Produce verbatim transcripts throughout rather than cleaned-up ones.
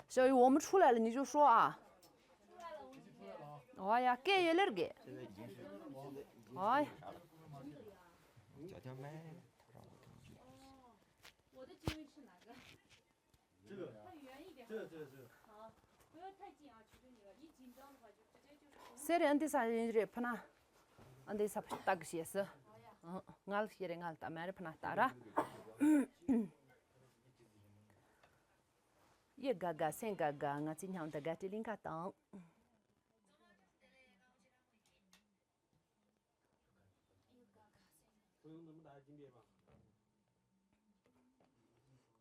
小雨，我们出来了，你就说啊。哦呀，盖也那个。哎呀。我的经历是哪个？这个，它远一点。这个，这个，这个。好，不要太近啊，求求你了，一紧张的话就直接就是。 སེར་ཨན་དེ་ས་ཡིན་རེད་ཕ་ན། ཨན་དེ་ས་ཕ་ཏག་ཤེས་སི། ང་ལ་ཤེས་རེད། ང་ལ་ད་མ་རེད་ཕ་ན་ཏག་ར། ཡེ་དགའ་དགའ་སེམས་དགའ་དགའ། ང་ཚོས་མཉམ་དུ་དགའ་སྤྲོའི་གླིང་ག་བཏང་།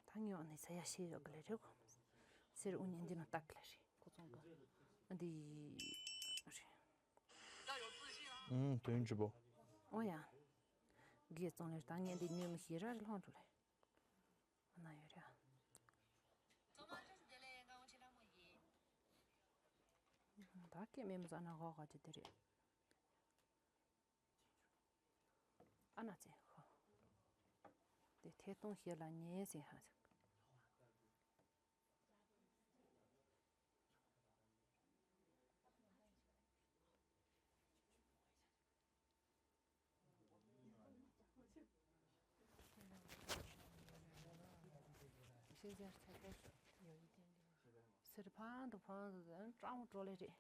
ཐང་ཡོང་ནས་ས་ཡ་ཤེས་ཡོད་གི་ལེ་རེད་གོ། སེར་འུ་ཉིན་འདི་ནང་ལྟ་གི་ལེ་རེད་ཁོ་ཚོང་གི། འདི་རེད། ཨུམ་དོན་ཅི་པོ། ཨོ་ཡ། དགེ་བཙོང་ལེ་ད་ངས་འདི་ཉོས་མི་ཤེས་ར་རི་ལྷོང་འགྲོ་ལེ། ཨ་ན་ཡོད་རེད། ད་སྐད་མེད་མི་ཟ་ན་གོ་ག་ཅི་དེ་རེད། ཨ་ན་ཙེ་ཧོ། དེ་ཐད་གཏོང་བྱེད་ལ་ཉེ་ཟེར་ཧ་ཟེར། སེར་ཕང་དུ་ཕང་དུ་ཀྲང་བྲོ་ལེ་རེད།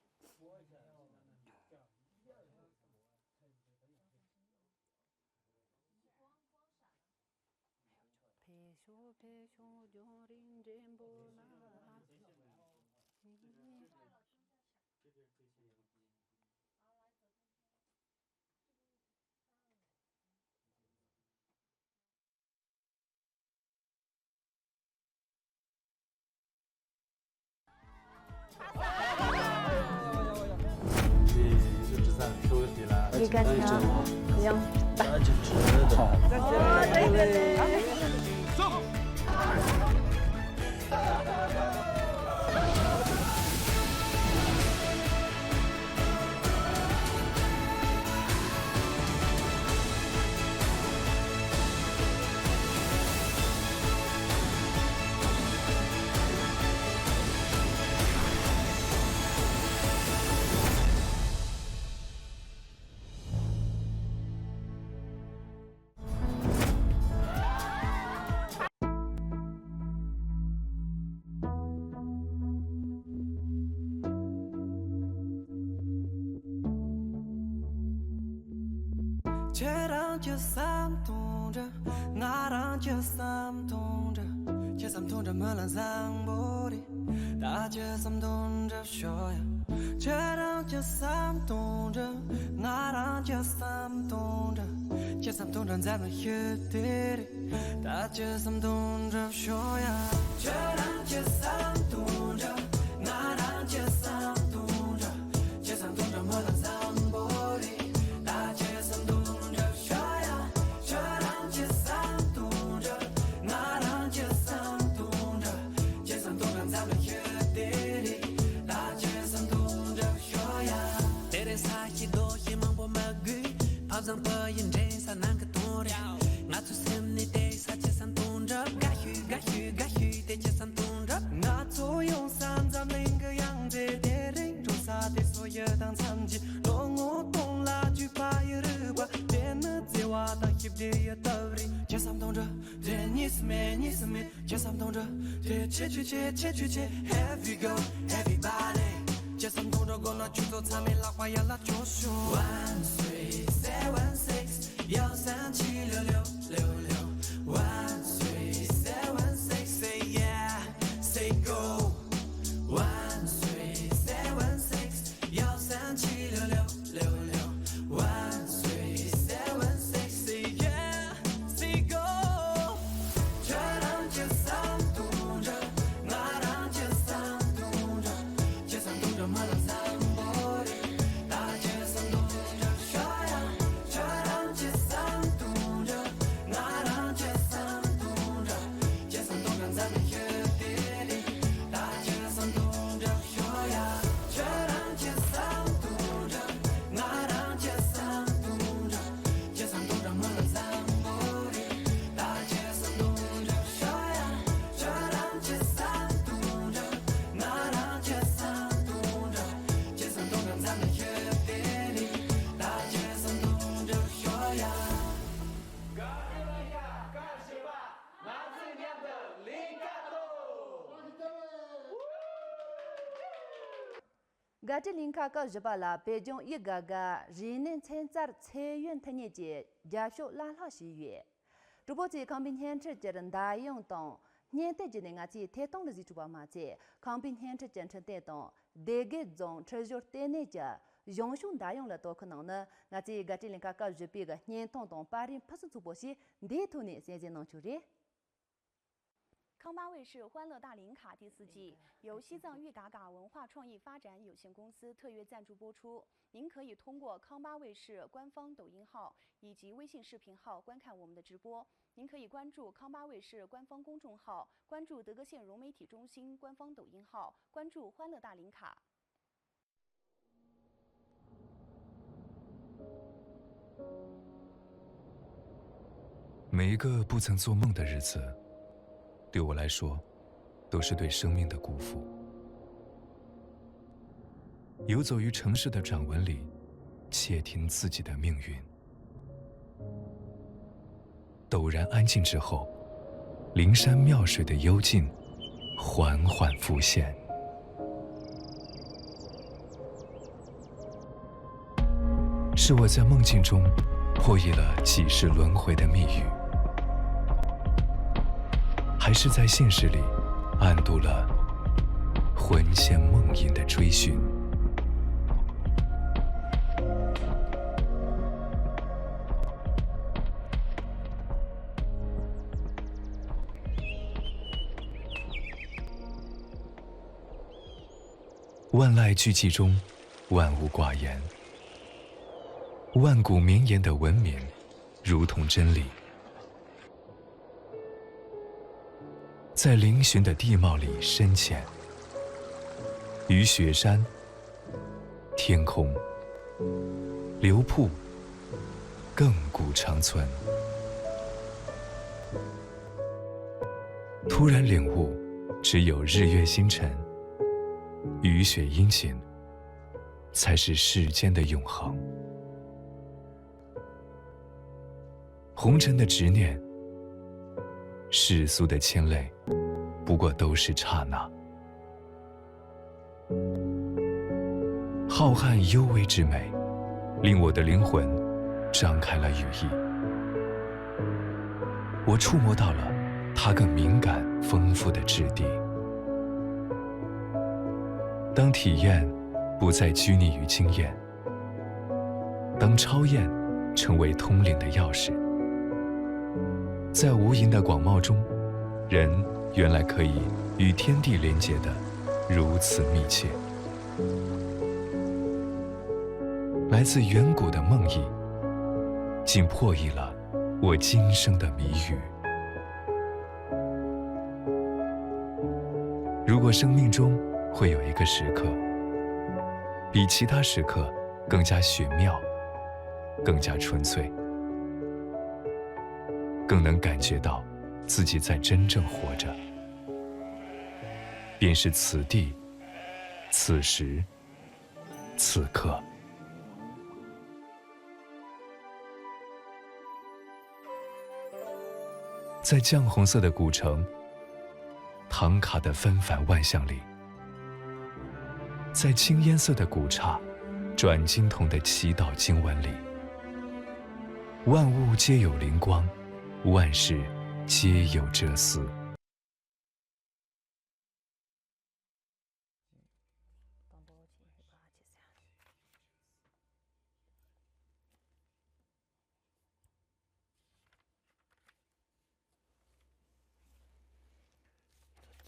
ཕེབས་ཤོག་ཕེབས་ཤོག་ལྗོངས་རིགས་འདྲེན་པོ་ལ། ཁྱེད་རང་གི་བསམ་དོན་འདྲ། ང་རང་གི་བསམ་དོན་འདྲ། ཁྱེད་བསམ་དོན་འདྲ་མི་ལ་བཟང་པོ་རེད། ད་ཁྱེད་བསམ་དོན་འདྲ་ཤོག་ཡ། ཁྱེད་རང་གི་བསམ་དོན་འདྲ། ང་རང་གི་བསམ་དོན་འདྲ། ཁྱེད་བསམ་དོན་འདྲ་འཛམ་གླིང་ཤི་དེ་རེད། ད་ཁྱེད་བསམ་དོན་འདྲ་ཤོག་ཡ། ཁྱེད་རང་གི་བསམ་དོན་འདྲ། ང་རང་གི་བསམ་དོན་འདྲ། ཁྱེད་བསམ་དོན་འདྲ་མི་ལ་བཟང་པོ་རེད། ད་ཁྱེད་བསམ་དོན་འདྲ་ཤོག་ཡ། ཁྱེད་རང་གི་བསམ་དོན་འདྲ། ང་རང་གི་བསམ་དོན་འདྲ། ཁྱེད་བསམ་དོན་འདྲ་འཛམ་གླིང་ཤི་དེ་རེད། ད་ཁྱེད་བསམ་དོན་འདྲ་ཤོག་ཡ། དེ་རིང་ས་གཞི་རྡོ་གཞི་མང་པོ་མ་དགོས། ཕ་བཟང་བུ་ཡི་འདྲེན་ས་ནང་གི་དོན་རེད། ང་ཚོ་སེམས་ནི་དེ་ས་ཁྱེད་བསམ་དོན་འདྲ། དགའ་ཤོས་དགའ་ཤོས་དགའ་ཤོས་དེ་ཁྱེད་བསམ་དོན་འདྲ། ང་ཚོ་ཡོང་ས་འཛམ་གླིང་གི་ཡང་རྩེ་དེ་རིང་འགྲོ་ས་དེ་སོ་ཡི་དང་མཚམས་ཀྱི་ལོ་ངོ་སྟོང་ལ་བརྒྱུད་པ་ཡི་རིག་པ་དེ་ནི་བརྩེ་བ་དང་ཞི་བདེ་ཡི་སྟབས་རེད། ཁྱེད་བསམ་དོན་འདྲ་དེ་གཉིས་སུ་མེད་གཉིས་སུ་མེད། ཁྱེད་བསམ་དོན་འདྲ་དེ་ཁྱེད་ཆོས་ཆེ་ཁྱེད་ཆོས་ཆེ། Here we go everybody. ཁྱེད་བསམ་དོན་འདྲ་དགོས་ན་ཁྱོད་ཚོ་ཚང་མས་ལག་པ་ཡར་ལ་འཕྱོག་ཤོག One three seven six. ཡ་སན་ཆི་ལོ་ལོ་ལོ་ལོ། One three seven six. Say yeah, say go. One three seven six. ཡ་སན་ཆི་ལོ་ལོ་ལོ་ལོ། One three seven six. Say yeah, say go. ཁྱེད་རང་གི་བསམ་དོན་འདྲ། ང་རང་གི་བསམ་དོན་འདྲ། ཁྱེད་བསམ་དོན་འདྲ་མ་ལ་བཟང་པོ་རེད། ད་ཁྱེད་བསམ་དོན་འདྲ་ཤོ། དགའ་སྤྲོའི་གླིང་ག་སྐབས་བཞི་པ་ལ་བོད་ལྗོངས་དབྱི་དགའ་དགའ་རིག་གནས་ཚན་རྩལ་ཚད་ཡོད་མཐུན་གཉིས་ཀྱི་རྒྱབ་ཕྱོགས་བླ་ལྷག་ཞུས་ཡོད། གྲོགས་པོ་ཚོས་ཁང་པའི་བརྙན་འཕྲུལ་གྱི་འདར་ཡོང་དང་བརྙན་ལྟེབ་བརྒྱུད་ནས་ང་ཚོས་ཐད་གཏོང་ལ་གཟིགས་ཐུབ་པ་མ་ཚད། ཁང་པའི་བརྙན་འཕྲུལ་གྱི་འཕྲུལ་སྟེགས་དང་སྡེ་དགེ་རྫོང་འཕྲུལ་སྦྱོར་ལྟེ་གནས་ཀྱི་གཞུང་ཕྱོགས་འདར་ཡོང་ལ་གཏོར་ཁུལ་གནང་ནི། ང་ཚོས་དགའ་སྤྲོའི་གླིང་ག་སྐབས་བཞི་པའི་གི་བརྙན་ཐུང་དང་པར་རིས་ཕུན་སུམ་ཚོགས་པོ་ཞིག་འདིའི་ཐོག་ནས་གསན་གཟིགས་གནང་རྒྱུ་རེད། 康巴卫视欢乐大林卡第四季由西藏裕达嘎文化创意发展有限公司特约赞助播出。您可以通过康巴卫视官方抖音号以及微信视频号观看我们的直播。您可以关注康巴卫视官方公众号，关注德格县融媒体中心官方抖音号，关注欢乐大林卡。 每一个不曾做梦的日子，对我来说，都是对生命的辜负。游走于城市的掌纹里，窃听自己的命运。 陡然安静之后，灵山庙水的幽静缓缓浮现。是我在梦境中破译了几世轮回的密语，还是在现实里暗度了魂牵梦萦的追寻？ 万籁俱寂中，万物寡言。万古名言的文明，如同真理，在嶙峋的地貌里深潜，与雪山、天空、流瀑亘古长存。突然领悟，只有日月星辰、雨雪阴晴，才是世间的永恒。 红尘的执念，世俗的牵累，不过都是刹那。浩瀚幽微之美，令我的灵魂张开了羽翼。我触摸到了它更敏感、丰富的质地。当体验不再拘泥于经验， 当超验成为通灵的钥匙，在无垠的广袤中，人原来可以与天地连结得如此密切。来自远古的梦呓，竟破译了我今生的谜语。 如果生命中会有一个时刻，比其他时刻更加玄妙、更加纯粹，更能感觉到自己在真正活着，便是此地、此时、此刻。 在绛红色的古城，唐卡的纷繁万象里，在青烟色的古刹，转经筒的祈祷经文里，万物皆有灵光，万事皆有哲思。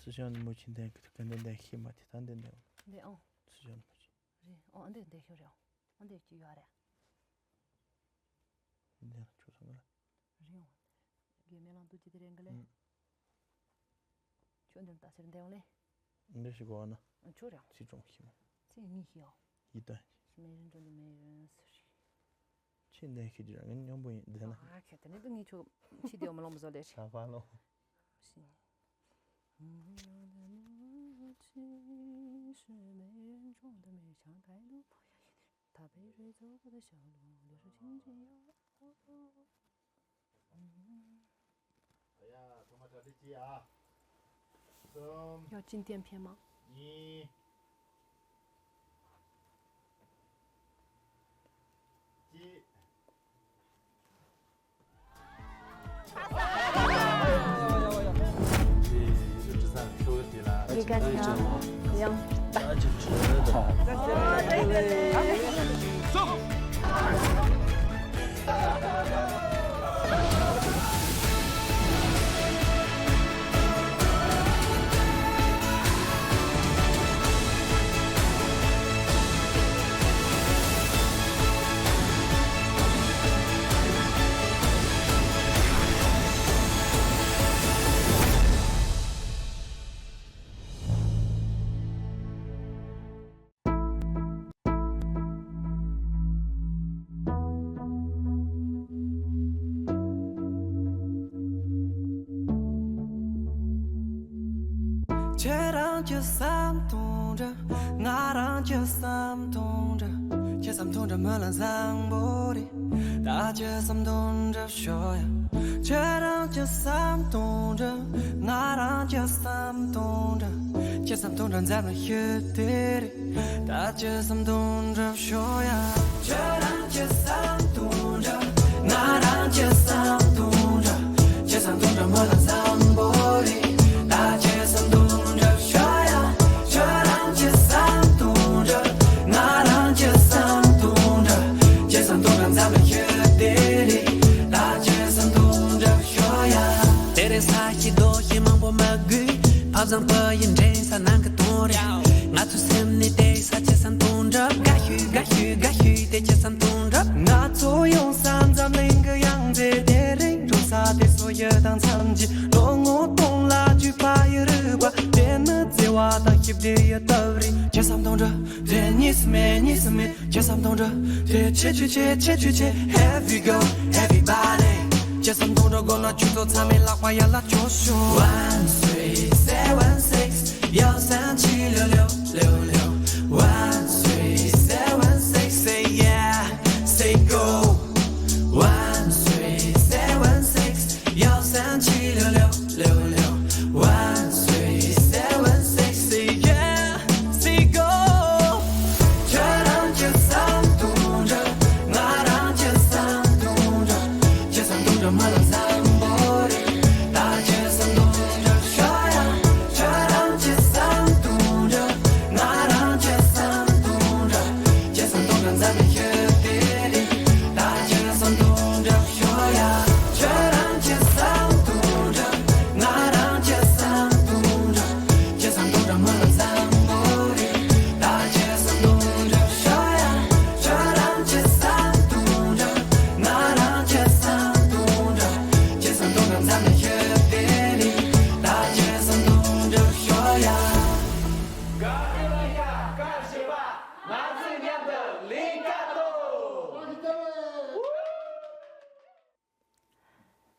ཚུལ་བཞག་ནི་མོ་ཆེ་འདན་གི་ཀ་འདན་འདན་ཤེས་མ་དེ་ད་འདན་འདན། འདི་ཨང་། ཚུལ་བཞག་ནི་མོ་ཆེ། རེད་ཨང་། འདི་འདི་ཤོ་རེད་ཨང་། འདི་ཅི་ཡོད་རེད། འདི་ལ་ཆུ་སོང་གི་ལ། རེད་ཨང་། དགེ་མེད་ལང་དུ་ཅི་དེ་རེད་གི་ལེ། ཨང་། ཁྱོད་འདིར་ལྟ་ཟེར་འདེང་ལེ། འདི་ཞིག་གོ་ན། ཁྱོད་རང་། ཚིག་ཅུང་ཤིང་། ཚིག་ངེས་ཤིང་། ཡིད་དོན། མེ་རིན་ཀྲོང་དུ་མེ་རིན་སུ་ཞིག་ཆེས་འདན་ཤེས་ཀྱི་རང་ངན་སྙོམས་པོ་ཡིན་འདི་ན། ཨ་ཁེ་དེ་ནི་དུ་ངེས་ཆོག་ཕྱི་དེའོ་མ་ལོང་བཟོ་ལེ་ཤ། ཁ་ལོ། ཤིང་། ཡ། ཐོག་མ་གྲ་སྒྲིག་གྱིས་ཨ། གསུམ། ཡ། ཅིན་ཏན་ཕེ་མ། གཉིས། ཡང་། ཁྱེད་རང་གི་བསམ་དོན་འདྲ། ང་རང་གི་བསམ་དོན་འདྲ། ཁྱེད་བསམ་དོན་འདྲ་མི་ལ་བཟང་པོ་རེད། ད་ཁྱེད་བསམ་དོན་འདྲ་ཤོད་ཡ། ཁྱེད་རང་གི་བསམ་དོན་འདྲ། ང་རང་གི་བསམ་དོན་འདྲ། ཁྱེད་བསམ་དོན་འདྲ་འཛམ་གླིང་ཤོད་དེ་རེད། ད་ཁྱེད་བསམ་དོན་འདྲ་ཤོད་ཡ། ཁྱེད་རང་གི་བསམ་དོན་འདྲ། ང་རང་གི་བསམ་དོན་འདྲ། ཁྱེད་བསམ་དོན་འདྲ་མི་ལ་བཟང་པོ་རེད། ད་ཁྱེད་བསམ་དོན་འདྲ་ཤོད་ཡ། ཁྱེད་རང་གི་བསམ་དོན་འདྲ། ང་རང་གི་བསམ་དོན་འདྲ། ཁྱེད་བསམ་དོན་འདྲ་འཛམ་གླིང་ཤོད་དེ་རེད། ད་ཁྱེད་བསམ་དོན་འདྲ་ཤོད་ཡ། དེ་རིང་ས་གཞི་རྡོ་གཞི་མང་པོ་མི་དགོས། ཕ་བཟང་བུ་ཡི་འདྲེན་ས་ནང་གི་དོན་རེད། ང་ཚོའི་སེམས་ནི་བདེ་ས་ཁྱེད་བསམ་དོན་འདྲ། དགའ་ཤོས་དགའ་ཤོས་དགའ་ཤོས་དེ་ཁྱེད་བསམ་དོན་འདྲ། ང་ཚོ་ཡོང་ས་འཛམ་གླིང་གི་ཡང་རྩེ། དེ་རིང་འགྲོ་ས་དེ་ཚོ་ཡི་དྭངས་མཚམས་ཀྱི་ལོ་ངོ་སྟོང་ལ་བརྒྱུད་པ་ཡི་རིག་པ། དེ་ནི་བརྩེ་བ་དང་ཞི་བདེ་ཡི་སྟབས་རེད། ཁྱེད་བསམ་དོན་འདྲ། དེ་གཉིས་སུ་མེད་གཉིས་སུ་མེད། ཁྱེད་བསམ་དོན་འདྲ། དེ་ཆེ་ཆུ་ཆེ་ཆེ་ཆུ་ཆེ། Here we go everybody། ཁྱེད་བསམ་དོན་འདྲ་དགོས་ན་ཁྱོད་ཚོ་ཚང་མས་ལག་པ་ཡར་ལ་འཁྱོག་ཤོག One three seven six ཡ་སན་ཆི་ལོ་ལོ་ལོ་ལོ། One three seven six say yeah say go One three seven six ཡ་སན་ཆི་ལོ་ལོ་ལོ་ལོ། One three seven six say yeah say go ཁྱེད་རང་གི་བསམ་དོན་འདྲ། ང་རང་གི་བསམ་དོན་འདྲ། ཁྱེད་བསམ་དོན་འདྲ་མ་ལ་བཟང་པོ་རེད། ད་ཁྱེད་བསམ་དོན་འདྲ་ཤོད་ཡ། ཁྱེད་རང་གི་བསམ་དོན་འདྲ། ང་རང་གི་བསམ་དོན་འདྲ། ཁྱེད་བསམ་དོན་འདྲ་འཛམ་གླིང་ཤོད་དེ་རེད། ད་ཁྱེད་བསམ་དོན་འདྲ་ཤོད་ཡ། ཁྱེད་རང་གི་བསམ་དོན་འདྲ། ང་རང་གི་བསམ་དོན་འདྲ། ཁྱེད་བསམ་དོན་འདྲ་མ་ལ་བཟང་པོ་རེད། ད་ཁྱེད་བསམ་དོན་འདྲ་ཤོད་ཡ། ཁྱེད་རང་གི་བསམ་དོན་འདྲ། ང་རང་གི་བསམ་དོན་འདྲ། ཁྱེད་བསམ་དོན་འདྲ་འཛམ་གླིང་ཤོད་དེ་རེད། ད་ཁྱེད་བསམ་དོན་འདྲ་ཤོད་ཡ། དགའ་སྤྲོའི་ལྷན་རྒྱས་སྐར་བཞི་པ། ང་ཚོས་མཉམ་དུ་གླིང་ག་གཏོང་།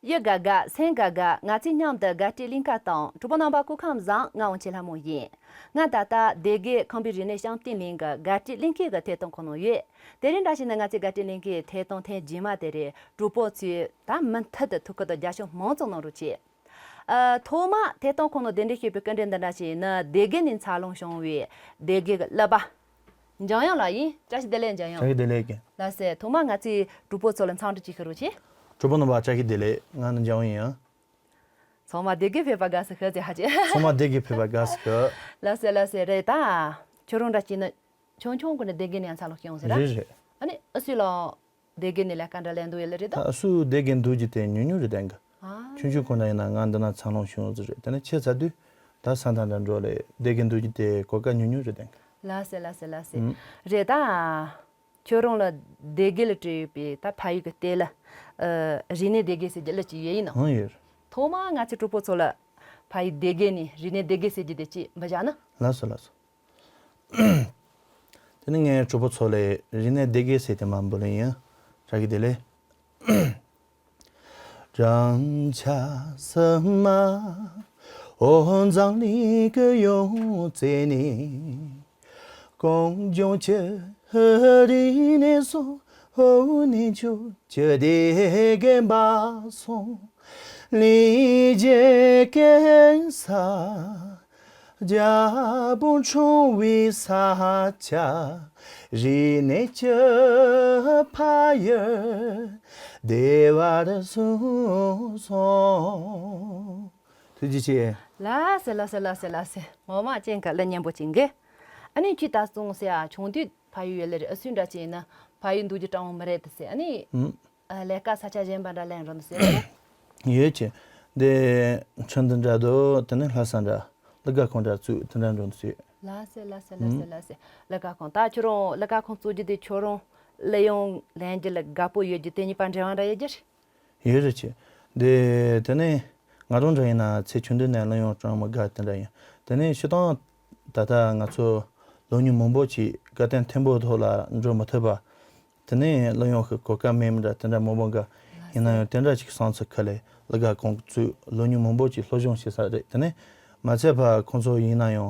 ཡིད་དགའ་དགའ་སེམས་དགའ་དགའ། ང་ཚོས་མཉམ་དུ་དགའ་སྤྲོའི་གླིང་ག་གཏོང་། གྲོགས་པོ་རྣམ་པ་སྐུ་ཁམས་བཟང་། ང་དབང་ཆེན་ལྷ་མོ་ཡིན། ང་ད་ལྟ་སྡེ་དགེ་ཁམས་པའི་རིག་གནས་བྱམས་བརྟན་གླིང་གི་དགའ་སྤྲོའི་གླིང་གའི་གི་ཐད་གཏོང་ཁང་ནང་ཡོད། དེ་རིང་འདྲ་བྱས་ན་ང་ཚོའི་དགའ་སྤྲོའི་གླིང་གའི་ཐད་གཏོང་ཐེངས་རྗེས་མ་དེ་རེད། གྲོགས་པོ་ཚོས་ད་མུ་མཐུད་དུ་ཐུགས་ཁུར་དང་རྒྱབ་སྐྱོར་མང་ཙམ་གནང་རོགས་བྱེད། ཨ། ཐོག་མ་ཐད་གཏོང་ཁང་ནང་གདན་འདྲེན་ཞུས་པའི་སྐུ་མགྲོན་འདི་འདྲ་ཞིག་ནི་སྡེ་དགེ་ནས་འཚར་ལོངས་བྱུང་བའི་སྡེ་དགེ་གི་བསླབ་པ། འཇམ་དབྱངས་ལགས་ཡིན། བཀྲ་ཤིས་བདེ་ལེགས། འཇམ་དབྱངས། བཀྲ་ཤིས་བདེ་ལེགས་རྒན། ལགས་སེ། ཐོག་མ་ང་ཚོའི་གྲོགས་པོ་ཚོ་ལ་འཚམས་འདྲི་ཅིག་ཞུ་རོགས་བྱེད། གྲོགས་པོ་རྣམ་པ་བཀྲ་ཤིས་བདེ་ལེགས། ང་ནི་འཇམ་དབྱངས་ཡིན། ཚང་མ་སྡེ་དགེ་ཕེབས་པ་དགའ་སུ་ཤི་ཟེར་ཧ་ཅེ། ཚང་མ་སྡེ་དགེ་ཕེབས་པ་དགའ་སུ་ཤི། ལགས་སེ་ལགས་སེ། རེད་ད། ཁྱོད་རང་འདྲ་བྱས་ན་ཆུང་ཆུང་གི་ནས་སྡེ་དགེ་ནས་འཚར་ལོངས་བྱུང་ཟེར་ར། རེད་རེད། ཨ་ནི་ཨ་སུས་ལ། སྡེ་དགེ་ནས་ལས་ཀ་འདྲ་ལས་འདུག་ཡོད་ལེ་རེད་ད། ཨ་སུ་སྡེ་དགེ་འདུག་རྒྱུ་དེ་ཉུང་ཉུང་རེད་དེང་གི། ཨ། ཆུང་ཆུང་ཁོ་ན་ཡིན་ན་ང་འདི་ན་འཚར་ལོངས་བྱུང་ཟིག་རེད། དེ་ནས་ཆེ་ཚ་དུས་ད་ས་མཐའ་འདྲ་འགྲོ་ལེ་སྡེ་དགེ་འདུག་རྒྱུ་དེ་གོ་སྐབས་ཉུང་ཉུང་རེད་དེང་གི། ལགས་སེ་ལགས་སེ་ལགས་སེ། ཨུམ། རེད་ད། ཁྱོད་རང་ལ་སྡེ་དགེ་ལ་སྤྲད་ཡོད་པའི་ད་ཕ་ཡུལ་གི་ལྟེ་གླུ། ཨ། རིག་གནས་སྡེ་དགེ་ཟེར་གྱི་གླུ་ཅིག་ཡོད་ཡིན་ནམ། ཨང་ཡོད། ཐོག་མ་ང་ཚོའི་གྲོགས་པོ་ཚོ་ལ་ཕ་ཡུལ་སྡེ་དགེ་ནས་རིག་གནས་སྡེ་དགེ་ཟེར་གྱི་དེ་ཅིག་འབུལ་བཞག་ན། ལགས་སོ་ལགས་སོ། དེ་ནི་ངའི་གྲོགས་པོ་ཚོ་ལ་རིག་གནས་སྡེ་དགེ་ཟེར་དེ་མ་འབུལ་ཡིན། བཀྲ་ཤིས་བདེ་ལེགས། ཐུགས་རྗེ་ཆེ། ལགས་སེ་ལགས་སེ་ལགས་སེ་ལགས་སེ། ངོ་མ་ཅན་ག་ལ་སྙན་པོ་ཅན་གི། ཨ་ནི་ཁྱི་ད་སོང་སེ་ཨ་ཆུང་དུས་ཕ་ཡུལ་ཡོད་ལེ་རེད། ཨ་སུན་འདྲ་ཅན་ཡིན་ན་ཕ་ཡུལ་འདུག་རྒྱུ་སྤྲང་བོ་མི་རེད་དེ་སེ། ཨ་ནི་ཨ་ལས་ཀ་ས་ཆ་གཞན་པ་འདྲ་ལེན་རོགས་འདུག་སེ། ཡོད་ཆེ། འདི་ཁྲིན་འདི་འདྲ་འདུག་དེ་ནི་ལྷ་ས་འདྲ་ལི་ག་ཁོང་འདྲ་བཙུགས་དེ་འདྲ་འགྲོ་འདུག་སེ། ལགས་སེ་ལགས་སེ་ལགས་སེ་ལགས་སེ། ལི་ག་ཁོང་ད་ཁྱོད་རང་ལི་ག་ཁོང་བཙུགས་རྒྱུ་དེ་ཁྱོད་རང་ལི་ཡོང་ལེན་རྒྱུ་ལ་དགའ་པོ་ཡོད་རྒྱུ་དེ་གཉིས་པ་འབྲེལ་བ་འདྲ་ཡོད་རྒྱུ་རེད། ཡོད་རེད་ཆེ། འདི་དེ་ནས་ང་རང་འདྲ་ཡིན་ན་ཚེ་ཆུང་དུས་ནས་གླུ་དབྱངས་སྤྲང་མོ་དགའ་དེ་འདྲ་ཡིན། དེ་ནས་སྤྱིར་བཏང་ད་ལྟ་ང་ཚོ་ལོ་ཉུང་མང་པོ་ཅིག་དགའ་སྟོན་ཐེངས་པོ་ཐོག་ལ་འགྲོ་མི་ཐུབ་པ། དེ་ནས་གླུ་དབྱངས་ཀྱི་གོ་སྐབས་མེད་མི་འདྲ་དེ་འདྲ་མང་པོ་འགའ་ཡིན་ན་ཡང་དེ་འདྲ་ཅིག་བསམ་ཚུལ་ཁ་ལས་ལི་ག་ཁོང་ཚོས་ལོ་ཉུང་མང་པོ་ཅིག་སློབ་སྦྱོང་བྱེད་ས་རེད། དེ་ནས་མ་ཚད་པ་ཁོང་ཚོ་ཡིན་ན་ཡང་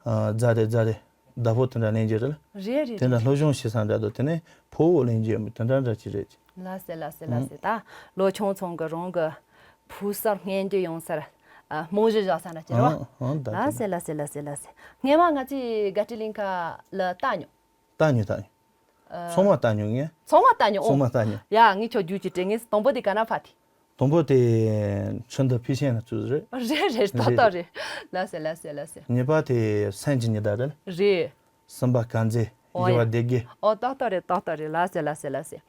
རྫ་རེད་རྫ་རེད། བདག་པོ་དེ་འདྲ་ལེན་རྒྱུ་རེད། རེད་རེད་དེ་འདྲ་རེད། སློབ་སྦྱོང་བྱེད་ས་འདྲ་འདུག་དེ་ནས་ཕོ་བོ་ལེན་རྒྱུ་དེ་འདྲ་འདྲ་ཅིག་རེད། ལགས་སེ་ལགས་སེ་ལགས་སེ། ད་ལོ་ཆུང་ཆུང་གི་རང་གི་བུ་གསར་སྔོན་འགྱུར་ཡོང་སར་རྨང་གཞི་བཞག་ས་འདྲ་ཅིག་རེད་བ། ཨང་ཨང་ད་དེ་ལགས་སེ་ལགས་སེ་ལགས་སེ་ལགས་སེ། སྔན་མ་ང་ཚོས་དགའ་སྤྲོ་གླིང་ཁ་ལ་བལྟ་མྱོང་། བལྟ་མྱོང་བལྟ་མྱོང་། ཚང་མ་བལྟ་མྱོང་ངས། ཚང་མ་བལྟ་མྱོང་། ཚང་མ་བལྟ་མྱོང་། ཡ་ངས་ཁྱོད་རྒྱུགས་ཀྱི་དྲན་ངས་དང་པོ་དེ་ག་ན་ཕ་དེ། དང་པོ་དེ་ཁྲིན་ཏུ་ཕི་ཤན་ལ་བཙུགས་རེད། རེད་རེད་ཏག་ཏག་རེད། ལགས་སེ་ལགས་སེ་ལགས་སེ། གཉིས་པ་དེ་སན་གྱི་ཉི་ཟླ་རེད། རེད། གསུམ་པ་དཀར་མཛེས། ཨོ་བཞི་ཡ། པ་སྡེ་དགེ། ཨོ་ཏག་ཏག་རེད་ཏག་ཏག་རེད། ལགས་སེ་ལགས་སེ་ལགས་སེ།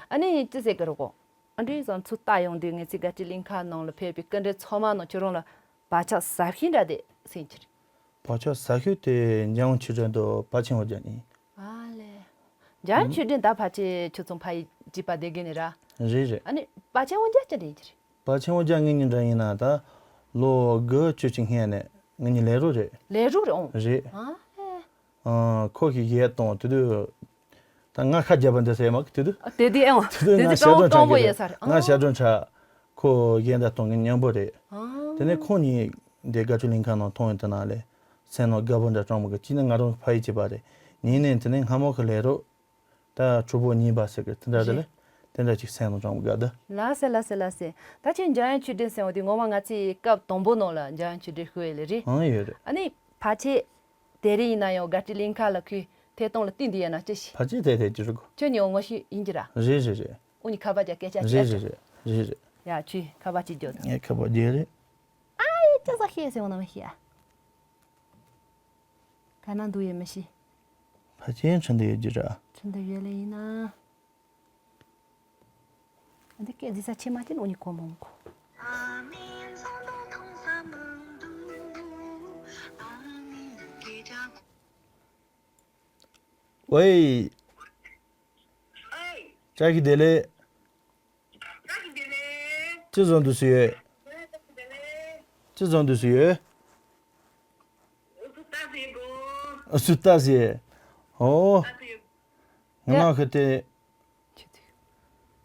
ཨ་ནི་ཅི་ཟེར་གི་རེད་གོ། ཨ་འདྲའི་བཟང་ཚུལ་ལྟ་ཡོང་དུས་ངེད་ཚོའི་དགའ་སྤྲོ་གླིང་ཁ་ནང་ལ་ཕེབས་པའི་སྐུ་མགྲོན་ཚང་མ་ནང་ཁྱོད་རང་ལ་བག་ཆགས་ཟབ་ཤོས་འདྲ་དེ་སེམས་ཀྱི་རེད། བག་ཆགས་ཟབ་ཤོས་དེ་འཇམ་དབྱངས་ཆོས་སྒྲོན་དང་དཔལ་ཆེན་དབང་རྒྱལ་གཉིས། ཨ་ལེ། འཇམ་དབྱངས་ཆོས་སྒྲོན་ད་ཕལ་ཆེར་ཁྱོད་ཚོ་ཕ་ཡུལ་གཅིག་པ་བསྡད་གི་ནི་ར། རེད་རེད། ཨ་ནི་དཔལ་ཆེན་དབང་རྒྱལ་ཅི་འདྲ་ཡིན་གྱི་རེད། དཔལ་ཆེན་དབང་རྒྱལ་ངེད་གཉིས་འདྲ་ཡིན་ན་ད་ལོ་དགུ་བཅུ་གཅིག་སྔོན་ནས་ངེད་གཉིས་ལས་རོགས་རེད། ལས་རོགས་རེད་ཨང་། རེད། ཨ་ལེ། ཨ་ཁོ་གི་ཡས་དང་དེ་དུས་ད་ང་ཁ་རྒྱབ་པ་འདི་ཟེར་མ་གི་དེ་དུས། དེ་དུས་ཨེ་འོང་། དེ་དུས་དེ་ང་དུས་ཞྭ་སྤྲང་སྤྲང་པོ་ཡས་ས་རེད་ང་ཞྭ་སྤྲང་ཁྲ། ཁོ་གཞན་དང་སྟོང་གི་མཉམ་པོ་རེད། དེ་ནས་ཁོང་གཉིས་འདི་དགའ་སྤྲོ་གླིང་ཁ་ནང་མཐོང་ཡོང་དུས་ན་ལས་སེམས་ནང་དགའ་པོ་འདྲ་སྤྲང་པོ་གི་གཅིག་ནི་ང་རང་གི་ཕ་ཡུལ་གཅིག་པ་རེད། གཉིས་ནས་དེ་ནས་སྔ་མོ་གི་ལས་རོགས། ད་གྲོགས་པོ་གཉིས་པ་ཟེར་གི་དེ་འདྲ་དེ་ལས་དེ་འདྲ་ཅིག་སེམས་ནང་སྤྲང་པོ་དགའ་འདུག་ལགས་སེ་ལགས་སེ་ལགས་སེ། ད་ཁྱེད་འཇམ་དབྱངས་ཆོས་སྒྲོན་ཟེར་བ་དེ་ངོ་མ་ང་ཚོའི་སྐབས་དང་པོ་ནང་ལ་འཇམ་དབྱངས་ཆོས་སྒྲོན་ཞུ་ཡས་ལེ་རེད། ཨང་ཡོད་རེད། ཨ་ནི་ཕལ་ཆེར་དེ་རིང་ཡིན་ན་ཡང་དགའ་སྤྲོ་གླིང་ཁ་ལ་ཁོས་ཐད་གཏོང་ལ་བསྟུན་དུ་ཡོད་ན་ཅི་ཞིག་ཕལ་ཆེར་དེ་དེ་ཅི་རུ་གོ་ཁྱོད་ཉིད་ངོ་ཤེས་ཡིན་གྱི་ར། རེད་རེད་རེད། འུ་གཉིས་ཁ་པར་རྒྱག་སྐད་ཆ་རེད་བཤད་རེད་ཆོག་རེད་རེད་རེད། ཡ་ཁྱོད་ཁ་པར་ཅིག་རྒྱོབ་དང་། ངས་ཁ་པར་རྒྱག་རེད། ཨ་ཡེ་ཅི་ཟ་ཤེས་ཟེར་འོང་ན་མི་ཤེས་ཨ། ག་ན་འདུག་ཡོད་མི་ཤེས། ཕལ་ཆེར་ཁྲིན་ཏུ་ཡོད་རྒྱུ་ར། ཁྲིན་ཏུ་ཡོད་ལེ་ཡིན་ན། འདི་སྐད་ཟེར་ས་ཆེ་མ་ཆེ་ནོ་ནི་གོ་མོང་གོ། ཝེ། བཀྲ་ཤིས་བདེ་ལེགས། ཅི་བཟོ་འདུག་སུ་ཡོད། ཅི་བཟོ་འདུག་སུ་ཡོད། སུ་ལྟ་ཟེར། ཨོ། ང་ནང་ཁུ་ཏེ།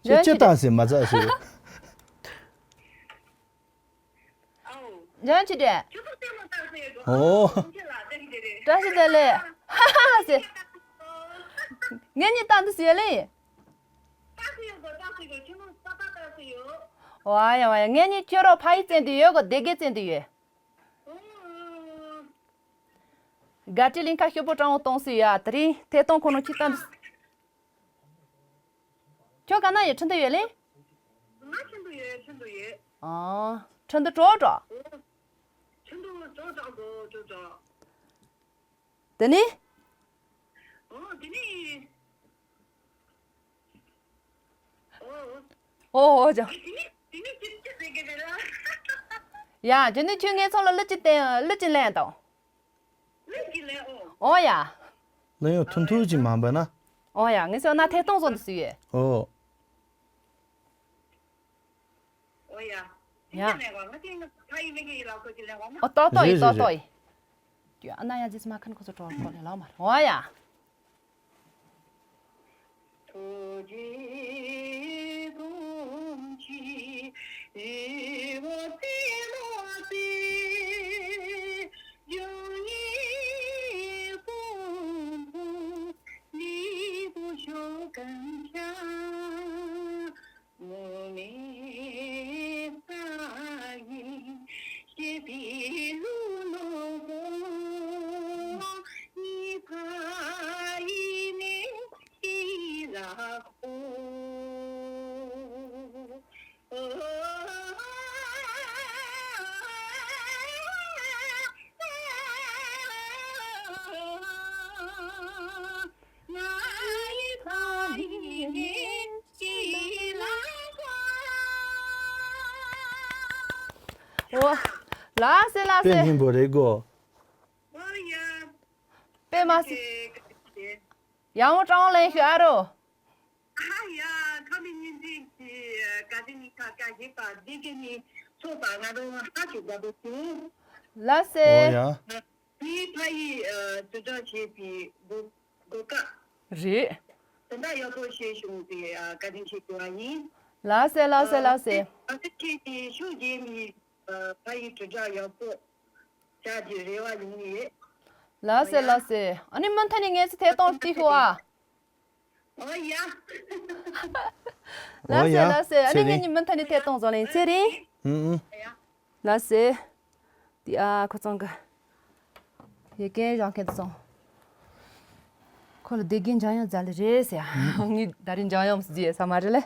ཁྱེད་ཅི་ལྟ་ཟེར་མ་ཚ་སུ། འཇམ་ཆི་འདྲ། ཨོ། བཀྲ་ཤིས་བདེ་ལེགས། ཧ་ཧ་ཟེར། ངེད་གཉིས་ལྟ་འདུག་ཟེར་ལེ། ཝ་ཡ་ཝ་ཡ། ངེད་གཉིས་ཁྱོད་རང་ཕ་ཡུལ་བཙན་དུ་ཡོད་གོ་སྡེ་དགེ་བཙན་དུ་ཡོད། དགའ་སྤྲོའི་གླིང་ཁ་ཤོག་བུ་སྤྲང་བོ་གཏོང་སྲིད་ཡོད་ཨ། དེ་རིང་ཐད་གཏོང་ཁོ་ན་ཅི་ལྟ་འདུག་ཁྱོད་ག་ན་ཡོད། ཁྲིན་ཏུ་ཡོད་ལེ། ང་ཁྲིན་ཏུ་ཡོད། ཁྲིན་ཏུ་ཡོད། ཨ། ཁྲིན་ཏུ་གྲོགས་འགྲོ། ཁྲིན་ཏུ་གྲོགས་འགྲོ་གོ་གྲོགས་འགྲོ། དེ་ནི། ཨོ་དེ་ནི། ཨོ། ཨོ་ཨོ་ཅང་། དེ་ནི་དེ་ནི་ཅི་ཅི་ཟེར་གི་རེད་ལ། ཡ་དེ་ནི་ཁྱོད་ངའི་ཚོ་ལ་གླུ་ཅི་བསྟན་གླུ་ཅི་ལེན་དང་། གླུ་ཅི་ལེན་ཨོ། ཨོ་ཡ། གླུ་ཡང་ཐུང་ཐུང་ཅིག་མ་འབོད་ན། ཨོ་ཡ་ངས་བསམ་ན་ཐད་གཏོང་བཟོ་འདུག་ཟེར་ཡོད། ཨོ། ཨོ་ཡ། ཡ། ཅི་ལེན་གོ་ང་ཅི་ཕ་ཡི་མི་གི་ཡི་ལ་ཁོ་ཅི་ལེན་གོ་ང་། ཨོ་ཏོག་ཏོག་ཡི་རེད་ཏོག་ཏོག་ཡི། རེད་རེད། ཡ་ཨ་ན་ཡ་ཇི་སི་མ་ཁན་ཁོ་ཚོ་གྲོགས་གོ་ལེ་ལ་མ་རེད་ཨོ་ཡ། ཨོ། ལགས་སེ་ལགས་སེ། དཔེ་སྙན་པོ་རེད་གོ། ཨོ་ཡ། དཔེ་མ་སྲིད། ཡག་མོ་སྤྲང་ལེན་ཤོག་ཨ་རོ། ཨ་ཡ། ཁ་མི་ཉིན་ཅིག་གི་ག་དེ་ནི་ཁ་ཁ་ཞིག་པ་འདི་གི་ནི་ཚོགས་པ་ང་རང་ཧ་ཅིག་དགའ་པོ་བྱུང་། ལགས་སེ། ཨོ་ཡ། ངའི་ཕ་ཡི་དྲིལ་བསྒྲགས་བྱེད་པའི་གོ་གོ་སྐབས། རེད། དེ་འདྲ་ཡག་པོ་ཞིག་བྱུང་སྟེ་བཀའ་དྲིན་ཆེ་ཞུ་བ་ཡིན། ལགས་སེ་ལགས་སེ་ལགས་སེ། ཨ་ཙི་ཁྱེད་ཀྱིས་ཤུགས་རྒྱབ་ནས་ཕ་ཡི་དྲིལ་བསྒྲགས་ཡག་པོ་བྱ་རྒྱུའི་རེ་བ་ཡོང་གི་ཡོད། ལགས་སེ་ལགས་སེ། ཨ་ནི་མུ་མཐུད་ནས་ངས་ཚོ་ཐད་གཏོང་ཅིག་ཞུ་ཨ། ཨོ་ཡ། ལགས་སེ་ལགས་སེ། ཨ་ནི་ངེད་གཉིས་མུ་མཐུད་ནས་ཐད་གཏོང་བཟོ་ལེན་ཚེ་རིང་། ཨུ་ཨུ། ལགས་སེ། དེ་ཨ་ཁོ་ཚང་གི་ཡི་གེ་བཞག་མཁན་དེ་སོང་། ཁོ་ལ་བདེ་དགེ་འཇམ་དབྱངས་མཛད་ལེ་རེད་ཟེར། ངས་ད་རིང་འཇམ་དབྱངས་ཟེར་ས་མ་རེད་ལེ།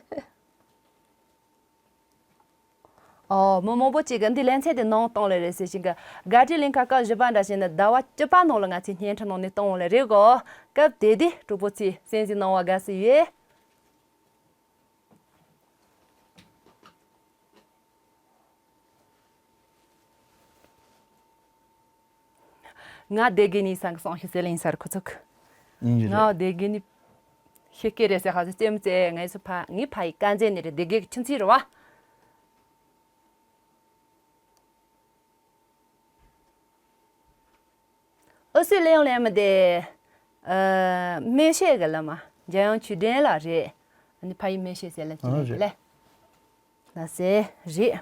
ཨོ། མི་མང་པོ་ཅིག་གིས་འདི་ལེ་ཚན་དེ་ནང་གཏོང་ལེ་རེད་ཟེར་བཞིན་གི། དགའ་སྤྲོའི་གླིང་ཁ་སྐབས་བཞི་པ་འདྲ་བྱས་ནས་ཟླ་བ་བཅུ་པ་ནང་ལ་ང་ཚོས་བརྙན་འཕྲིན་ནང་ནས་གཏོང་ལེ་རེད་གོ། སྐབས་དེ་དུས་གྲོགས་པོ་ཚོས་གསན་གཟིགས་གནང་བར་དགའ་བསུ་ཡོད། ང་བདེ་དགེ་ནི་སང་གི་སང་ཞིག་ཟེར་ལེ་ཡིན་ས་རེད་ཁོ་ཚོ་གི། ཡིན་གྱི་ང་རེད། བདེ་དགེ་ནི་ཤི་སྐད་རེད་ཟེར་ཧ་ཟེར་ཙེམ་ཙེ་ངའི་སུ་ཕ་ངའི་ཕ་ཡི་དཀར་མཛེས་ནི་རེད། བདེ་དགེ་གི་ཁྱིམ་མཚེས་རེད་བ། ཨུ་སུའི་གླེང་ལེན་མི་དེ། ཨ། སྨན་ཤེས་གི་བླ་མ་འཇམ་དབྱངས་ཆོས་ལྡན་ལགས་རེད། ཨ་ནི་ཕ་ཡི་སྨན་ཤེས་ཟེར་ལ་ཅི་ཨ་ལེ་ཅི་རེད། ལེ། ལགས་སེ་རེད།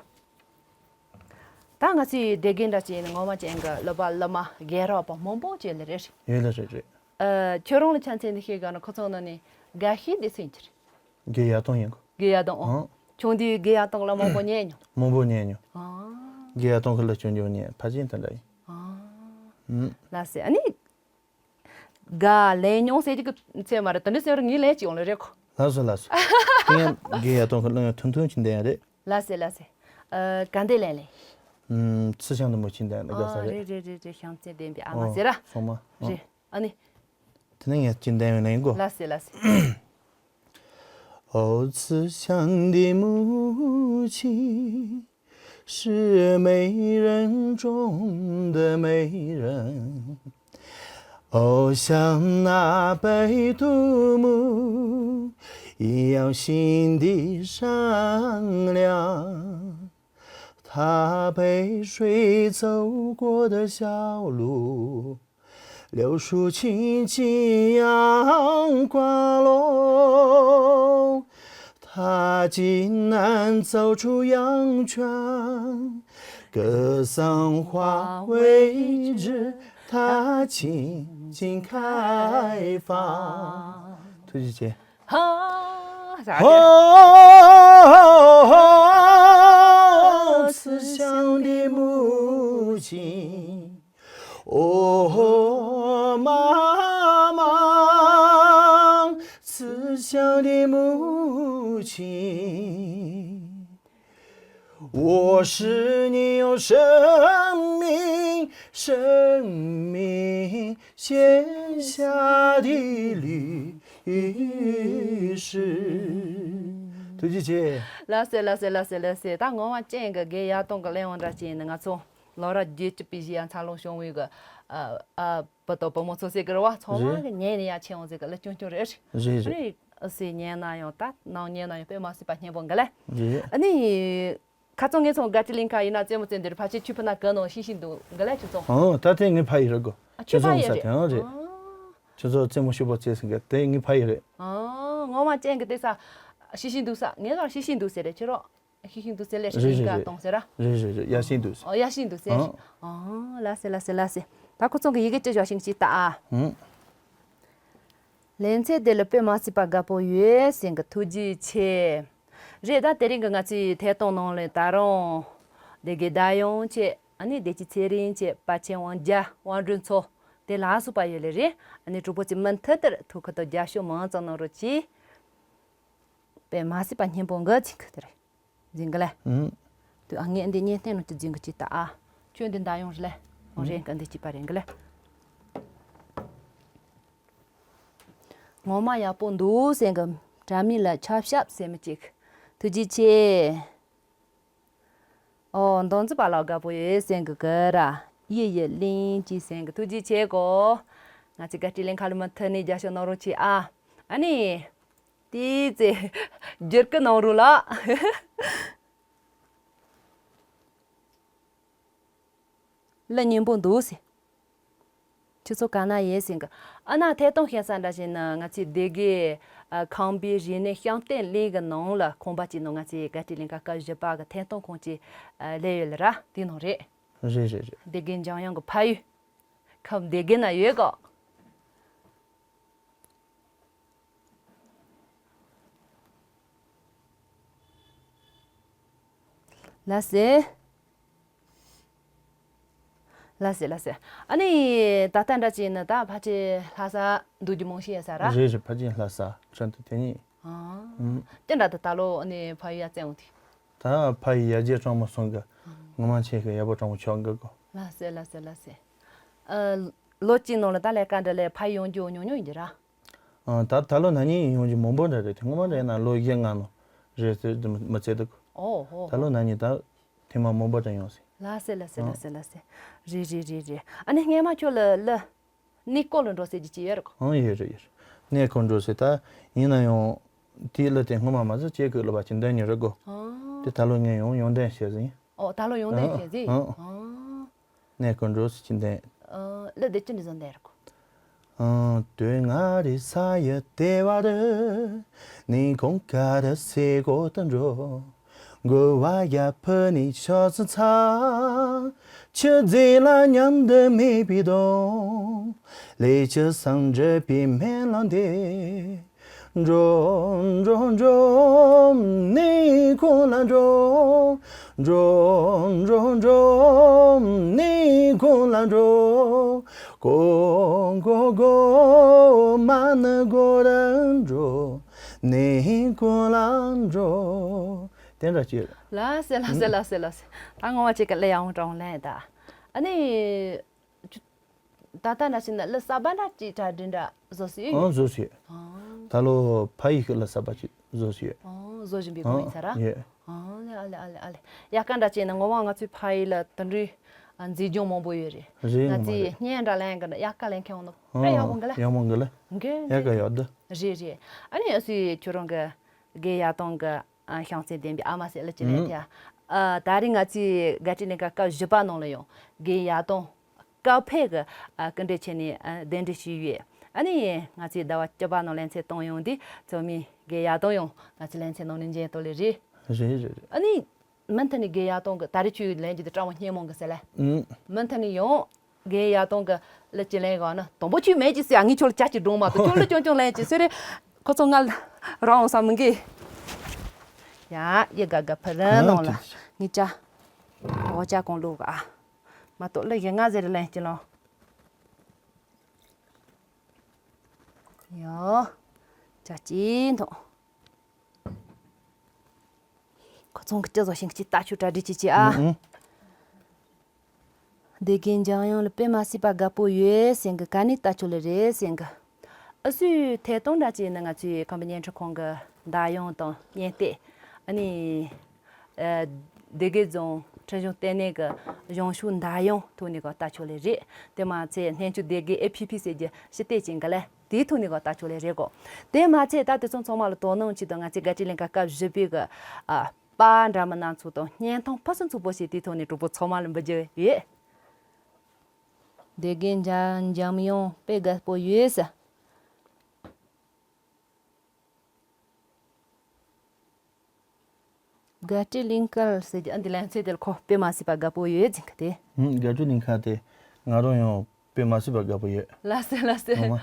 ད་ང་ཚོའི་བདེ་དགེ་འདྲ་ཅན་ངོ་མ་ཅན་གི་སློབ་པ་བླ་མ་རྒན་རབས་པ་མང་པོ་ཅིག་ལ་རེད། ཡོད་ལ་རེད་རེད། ཨ། ཁྱོད་རང་ལ་ཆ་མཚོན་ནས་བཤད་དགོས་ན་ཁོ་ཚོ་ནང་ནས་དགའ་ཤོས་དེ་སུ་ཡིན་གྱི་རེད། དགེ་ཡག་སྟོང་ཡིན་གོ། དགེ་ཡག་སྟོང་། ཨང་། ཆུང་དུས་དགེ་ཡག་སྟོང་ལ་མང་པོ་ཉན་མྱོང་། མང་པོ་ཉན་མྱོང་། ཨང་། དགེ་ཡག་སྟོང་གི་ལ་སྐྱོན་བརྗོད་ཉན་ཕལ་ཆེར་དེ་འདྲ་ཡིན། ཨང་། ཨུམ། ལགས་སེ། ཨ་ནི། དགའ་ལེན་མྱོང་ཟེར་གྱི་ཚད་མ་རེད། དེ་འདྲ་ཟེར་བ་ངས་ལེན་གྱི་ཡོང་ལེ་རེད་གོ། ལགས་སོ་ལགས་སོ། ངས་དགེ་ཡག་སྟོང་གི་ལ་ཡང་ཐུང་ཐུང་ཅིག་འདེང་ཡ་རེད། ལགས་སེ་ལགས་སེ། ཨ། ག་འདྲ་ལེན་ལེ། ཨུམ། ཚུལ་བྱུང་དུ་མོ་ཅིག་འདེང་ཡ་དགའ་ས་ཨ། རེད། རེད་རེད་རེད། བྱམས་བརྩེ་ལྡན་པའི་ཨ་མ་ཨོ་ཟེར་ར། སོང་མ། ཨོ། རེད། ཨ་ནི། དེ་ནས་ངས་ཅིག་འདེང་ཡོད་ན་ཡིན་གོ། ལགས་སེ་ལགས་སེ། 哦，慈祥的母亲，是美人中的美人。哦，像那白头母一样心地善良。她陪谁走过的小路， 柳树青青阳光落，她竟能走出羊圈，格桑花未知，她轻轻开放。 ཐུགས་རྗེ་ཆེ། ཧ། ཧ། 慈祥的母亲， 哦，妈妈，慈祥的母亲，我是你用生命，生命写下的旅程。 ཐུགས་རྗེ་ཆེ། ལགས་སེ་ལགས་སེ་ལགས་སེ་ལགས་སེ། ད་ངོ་མ་ཅན་གྱི་དགེ་ཡག་སྟོང་གི་གླེང་བ་འདྲ་ཅན་ནི་ང་ཚོ་ལོ་རབས་བརྒྱད་ཅུ་པའི་གཞི་ཡང་འཚར་ལོངས་བྱུང་བའི་གི་ཨ་ཨ། བུ་དང་བུ་མོ་ཚོ་ཟེར་གི་རེད་བ། ཚང་མ་རེད། གི་ཉན་ནས་ཡ་ཆེ་འོང་ཟེར་གི་ལ་ཆུང་ཆུང་རེད། རེད་རེད། ཨ་ནི་ཨུ་སི་ཉན་ན་ཡང་ད་ནང་ཉན་ན་ཡང་དཔེ་མ་སྲིད་པ་སྙན་པོ་འགི་ལེ། རེད། ཨ་ནི་ཁ་ཚང་ངེད་ཚང་དགའ་སྤྲོའི་གླིང་ཁ་ཡིན་ན་རྩེད་མོ་རྩེ་འདི་རེད། ཕལ་ཆེར་ཁྱོད་ཕུ་ན་གི་ནང་ཤི་ཤི་འདུག་འགི་ལེ་ཁྱོད་ཚང་། ཨང་། ད་དེ་ངའི་ཕ་ཡི་རེད་གོ། ཨ། ཁྱོད་ཚང་ཕ་ཡི་ས་རེད། དེ་ཨང་རེད། ཨ། ཁྱོད་ཚོ་རྩེད་མོ་ཤུགས་པོ་རྩེ་ཟིན་གི་དེ་ངའི་ཕ་ཡི་རེད། ཨ། ངོ་མ་ཅན་གི་དེ་ས་ཤི་ཤི་འདུག་ས་ངེད་ཚང་ཤི་ཤི་འདུག་ཟེར་རེད་ཁྱོད་རོགས། ཤི་ཤི་འདུག་ཟེར་ལེ། རེད་ཤི་ཤི་རེད་འགའ་རེད། གཏོང་ཟེར་ར། རེད་རེད་རེད། ཡ་ཤི་འདུག་ཟེར། ཨོ་ཡ་ཤི་འདུག་ཟེར། ཨང་། ཨོ་ལ་སེ་ལ་སེ་ལ་སེ། ད་ཁོ་ཚང་གི་ཡི་གེ་ཅི་བྱ་ཤིང་ཅི་ལྟ་ཨ། ཧུམ། ལེ་ཚན་དེ་ལ་དཔེ་མ་སྲིད་པ་དགའ་པོ་ཡོད་ཟེར་གི་ཐུགས་རྗེ་ཆེ། རེད། ད་དེ་རིང་གི་ང་ཚོའི་ཐད་གཏོང་ནང་ལ་ད་རུང་བདེ་དགེ་ཟླ་ཡོང་བཅས། ཨ་ནི་བདེ་སྐྱིད་ཚེ་རིང་བཅས། དཔལ་ཆེན་དབང་རྒྱལ། དབང་སྒྲོན་མཚོ། དེ་ལ་སོགས་པ་ཡོད་ལེ་རེད། ཨ་ནི་གྲོགས་པོ་ཚོས་མུ་མཐུད་དུ་ཐུགས་ཁུར་དང་རྒྱབ་སྐྱོར་མང་ཙམ་གནང་རོགས་གྱིས། དཔེ་མ་སྲིད་པ་སྙན་པོ་འགི་ཅིག་གི་དེ་རེད། འཛིན་གི་ལེ། ཨུམ། དུ་ཨ་ངས་འདི་བརྙན་སྟོན་ནང་གི་འཛིན་གི་ཅིག་ལྟ་ཨ། ཁྱོད་འདི་འདའ་ཡོང་རེ་ལེ། ཨོ་རེད་གི་འདི་གཅིག་པ་རེད་གི་ལེ། ངོ་མ་ཡག་པོ་འདུག་ཟེར་གི། དྲ་མིག་ལ་ཆབ་ཤབ་ཟེར་མི་གཅིག་ཐུགས་རྗེ་ཆེ། ཨོ། མདོ་འཛིན་པ་ལ་དགའ་པོ་ཡོད་ཟེར་གི་གི་ར། ཡི་ཡི་ལིང་ཅི་ཟེར་གི་ཐུགས་རྗེ་ཆེ་གོ། ང་ཚོའི་བཀའ་དྲིན་ལེན་ཁ་ལ་མུ་མཐུད་ནས་རྒྱབ་སྐྱོར་གནང་རོགས་གྱིས་ཨ། ཨ་ནི། དེའི་ཚེ། བསྒྱུར་གི་གནང་རོགས་ལ། གླུ་སྙན་པོ་འདུག་ཟེར། ཁྱོད་ཚོ་ག་ན་ཡོད་ཟེར་གི། ཨ་ན་ཐད་གཏོང་བཤད་ས་འདྲ་བྱས་ན་ང་ཚོའི་སྡེ་དགེ་ཨ་ཁམས་པའི་རིག་གནས་བཤམས་སྟོན་གླིང་གི་ནང་ལ་ཁང་པ་གཅིག་ནང་ང་ཚོའི་བཀའ་དྲིན་ལེན་ཁ་སྐབས་བཞི་པ་གི་ཐད་གཏོང་ཁང་གཅིག་ཨ་སླེབས་ཡོད་ལ་ར། དེའི་ནང་རེད། རེད་རེད་རེད། སྡེ་དགེ་འཇམ་དབྱངས་གི་ཕ་ཡུལ། ཁམས་སྡེ་དགེ་ན་ཡོད་གོ། ལགས་སེ། ལགས་སེ་ལགས་སེ། ཨ་ནི་ད་ལྟ་འདྲ་ཅིག་ཡིན་ན་ད་ཕལ་ཆེར་ལྷ་ས་འདུག་རྒྱུ་མང་ཤོས་ཡོད་ས་ར། རེད་རེད། ཕལ་ཆེར་ལྷ་ས་ཁྲིན་ཏུ་དེ་གཉིས། ཨང་། ཨང་། ཅི་འདྲ་ད་ད་ལོ་ཨ་ནི་ཕ་ཡུལ་ཡར་བཙན་འོང་དུས། ད་ཕ་ཡུལ་ཡར་རྒྱས་གྲང་མོ་སོང་གི། ངོ་མ་ཆེ་གི་ཡག་པོ་གྲང་མོ་ཆགས་འགི་གོ། ལགས་སེ་ལགས་སེ་ལགས་སེ། ཨ། ལོ་གཅིག་ནང་ལ་ད་ལས་ཀ་འདྲ་ལས་ཕ་ཡུལ་ཡོང་རྒྱུ་ཉུང་ཉུང་ཡིན་གྱི་ར། ཨ། ད་ད་ལོ་ན་ནིང་ཡོང་རྒྱུ་མང་པོ་འདྲ་རེད་དེ། སྔོན་མ་འདྲ་ཡིན་ན་ལོ་བཞི་ལྔ་ནང་རེད་ཟེར་དུ་མི་ཚད་འདུག། ཨོ་ཧོ་ཧོ། ད་ལོ་ན་ནིང་ད་ཐེངས་མ་མང་པོ་འདྲ་ཡོང་ཟིན། ལགས་སེ་ལགས་སེ་ཨ། ལགས་སེ་ལགས་སེ། རེད་རེད་རེད་རེད། ཨ་ནི་སྔས་མ་ཁྱོད་ལ་གླུ་གནས་སྐོར་ལ་འགྲོ་ཟེར་གྱི་ཅི་ཡོད་རེད་གོ། ཨང་ཡོད་རེད་ཡོད་རེད། གནས་སྐོར་འགྲོ་ཟེར་ད་ཡིན་ན་ཡང་དེའི་གླུ་དེ་སྔོན་མ་མ་ཟད་སྐྱེ་དགུ་གླུ་བ་ཅིག་འདོན་མྱོང་རེད་གོ། ཨང་། དེ་ད་ལོ་ངས་ཡང་ཡོང་འདོན་བྱས་ཟིན། ཨོ་ད་ལོ་ཡོང་འདོན་ཨང་བྱས་ཟིན། ཨང་། ཨང་། གནས་སྐོར་འགྲོ་ཟེར་གྱི་འདོན། ཨང་། གླུ་དེ་ཅི་འདྲ་བཟོ་འདོན་རེད་གོ། ཨང་། དུས་ང་རེ་ས་ཡི་ལྟེ་བ་རུ། ནས་གོང་ཀ་རུ་སེ་གོ་དུ་འགྲོ། འགོ་བ་ཡ་ཕུ་ནས་ཕྱོགས་སུ་ཚ། ཆུ་རྫི་ལ་མཉམ་དུ་མེད་པའི་དོང་། ལས་ཆུ་སང་འདྲེས་པའི་མེ་ལོང་དེ། འགྲོ། འགྲོ། འགྲོ། གནས་གོང་ལ་འགྲོ། འགྲོ། འགྲོ། འགྲོ། གནས་གོང་ལ་འགྲོ། གོ། གོ། གོ། མ་ནི་གོ་ར་འགྲོ། གནས་གོང་ལ་འགྲོ། དེ་འདྲ་ཅིག། ལགས་སེ་ལགས་སེ་ལགས་སེ་ལགས་སེ། ད་ངོ་མ་ཅིག་གི་གླུ་ཡག་པོ་དྲང་ལན་ད། ཨ་ནི། ད་ལྟ་འདྲ་ཞིག་ན་གླུ་གསར་པ་འདྲ་ཅིག་གྲ་སྒྲིག་འདྲ་བཟོ་སྲིད་ཡོད། ཨང་བཟོ་སྲིད། ཨང་། ད་ལོ་ཕ་ཡུལ་གྱི་གླུ་གསར་པ་ཅིག་བཟོ་སྲིད་ཡོད། ཨང་། བཟོ་བཞིན་པའི་སྒང་ཡིན་ས་ར། ཨང་། ཡོད། ཨང་། ཨ་ལེ་ཨ་ལེ་ཨ་ལེ། ཡག་ག་འདྲ་ཅིག་ན་ངོ་མ་ང་ཚོའི་ཕ་ཡུལ་ལ་དེ་འདྲའི་མཛེས་ལྗོངས་མང་པོ་ཡོད་རེད། རེད། ང་ཚོས་ངོ་མ་རེད། བརྙན་འདྲ་ལེན་གི་ན་ཡག་ག་ལེན་མཁན་འོང་ན་དཔེ་ཡག་པོ་འགི་ལ། ཡག་མོ་འགི་ལ། འགི་ཡག་ག་ཡག་འདི། རེད་རེད། ཨ་ནི་ཨ་སི་ཁྱོད་རང་གི་དགེ་ཡག་དང་གི་ཨ། ཤིང་རྩེ་ལྡན་པའི་ཨ་མ་སྲས་ལ་ཅི་ལས་ཐལ། ཨ། ད་རེས་ང་ཚོའི་བཀའ་དྲིན་ལེན་ཁ་སྐབས་བཞི་པ་ནང་ལ་ཡང་དགེ་ཡག་དང་སྐབས་ཕེབས་ཀྱི་ཨ། སྐུ་མགྲོན་བྱས་ནས་ཨ། གདན་འདྲེན་ཞུས་ཡོད། ཨ་ནི་ང་ཚོའི་ཟླ་བ་བཅུ་པ་ནང་ལེན་ཚེ་གཏོང་ཡོང་དུས་ཚོགས་མི་དགེ་ཡག་དང་ཡང་ང་ཚོའི་ལེན་ཚེ་ནང་ནས་མཇལ་ཐུབ་ལེ་རེད། རེད་རེད་རེད། ཨ་ནི་མུ་མཐུད་ནས་དགེ་ཡག་དང་གི་ད་རེས་ཁྱོད་ལེན་རྒྱུ་དེ་སྤྲང་བོ་སྙན་མོ་གི་ཟེར་ལ། ཨུམ། མུ་མཐུད་ནས་ཡང་། དགེ་ཡག་དང་གི་གླུ་ཅི་ལེན་གོ་ན་དང་པོ་ཁྱོད་མེད་ཀྱི་ཟེར་ཡ། ངས་ཁྱོད་ལ་ཅག་ཅིག་སྒྲུང་མ་གཏོགས་ཁྱོད་གླུ་ཆུང་ཆུང་ལེན་ཀྱི་ཟེར་རེ། ཁོ་ཚོ་ང་ལ་རང་འོང་ས་མི་འགི། ཡ་ཡི་ག་ག་ཕ་རན་ནང་ལ་ངས་ཅག་འོ་ཅག་གང་བླུག་ག་ཨ། མ་གཏོགས་གླུ་ཡི་ང་ཟེར་རེ་ལེན་ཀྱི་ལོ། ཡོ། ཅག་ཅིག་འཐོང་། ཁོ་ཚོང་གི་ལྕེ་བཟོ་ཞིང་གི་ལྟ་ཆུ་གྲ་སྒྲིག་ཅིག་ཅིག་ཨ། ཨུ་ཨུ། སྡེ་དགེ་འཇམ་དབྱངས་ལ་དཔེ་མ་སྲིད་པ་དགའ་པོ་ཡོད་ཟེར་གི། ག་ནས་ལྟ་ཆུ་ལ་རེད་ཟེར་གི། ཨ་སུའི་ཐད་གཏོང་འདྲ་ཅིག་ནི་ང་ཚོའི་ཁམས་པའི་བརྙན་འཕྲིན་ཁང་གི་བརྡ་དབྱངས་དང་བརྙན་སྟེགས། ཨ་ནི། ཨ། སྡེ་དགེ་རྫོང་ཁྲིམས་གཞུང་ལྟེ་གནས་ཀྱི་གཞུང་ཤོག་བརྡ་དབྱངས་ཐོག་ནས་གི་ལྟ་ཆོག་ལེ་རེད། དེ་མ་ཚད་སྣེ་ཆུ་སྡེ་དགེ་ཨེ་ཕི་ཕི་ཟེར་གྱི་ཕྱི་བལྟས་ཅན་གི་ལེ། དེའི་ཐོག་ནས་གི་ལྟ་ཆོག་ལེ་རེད་གོ། དེ་མ་ཚད་ད་དེ་ཚོ་ཚང་མ་ལ་དོ་སྣང་ཆེད་དུ་ང་ཚོའི་བཀའ་དྲིན་ལེན་ཁ་སྐབས་བཞི་པའི་གི་ཨ་པར་འདྲ་མིན་སྣ་ཚོགས་དང་བརྙན་ཐུང་ཕུན་སུམ་ཚོགས་པོ་ཞིག་དེའི་ཐོག་ནས་གྲོགས་པོ་ཚང་མ་ལ་འབུལ་རྒྱུ་ཡོད། སྡེ་དགེ་འཇམ་འཇམ་དབྱངས་དཔེ་དགའ་པོ་ཡོད་ཟེར། བཀའ་དྲིན་ལེན་ཁ་ཟེར་གྱི་ཨ་འདི་ལན་ཚེ་དེར་ཁོ་དཔེ་མ་སྲིད་པ་དགའ་པོ་ཡོད་ཟེར་གི་དེ། ཧུམ། བཀའ་དྲིན་ལེན་ཁ་དེ་ང་རང་ཡང་དཔེ་མ་སྲིད་པ་དགའ་པོ་ཡོད། ལགས་སེ་ལགས་སེ། ངོ་མ།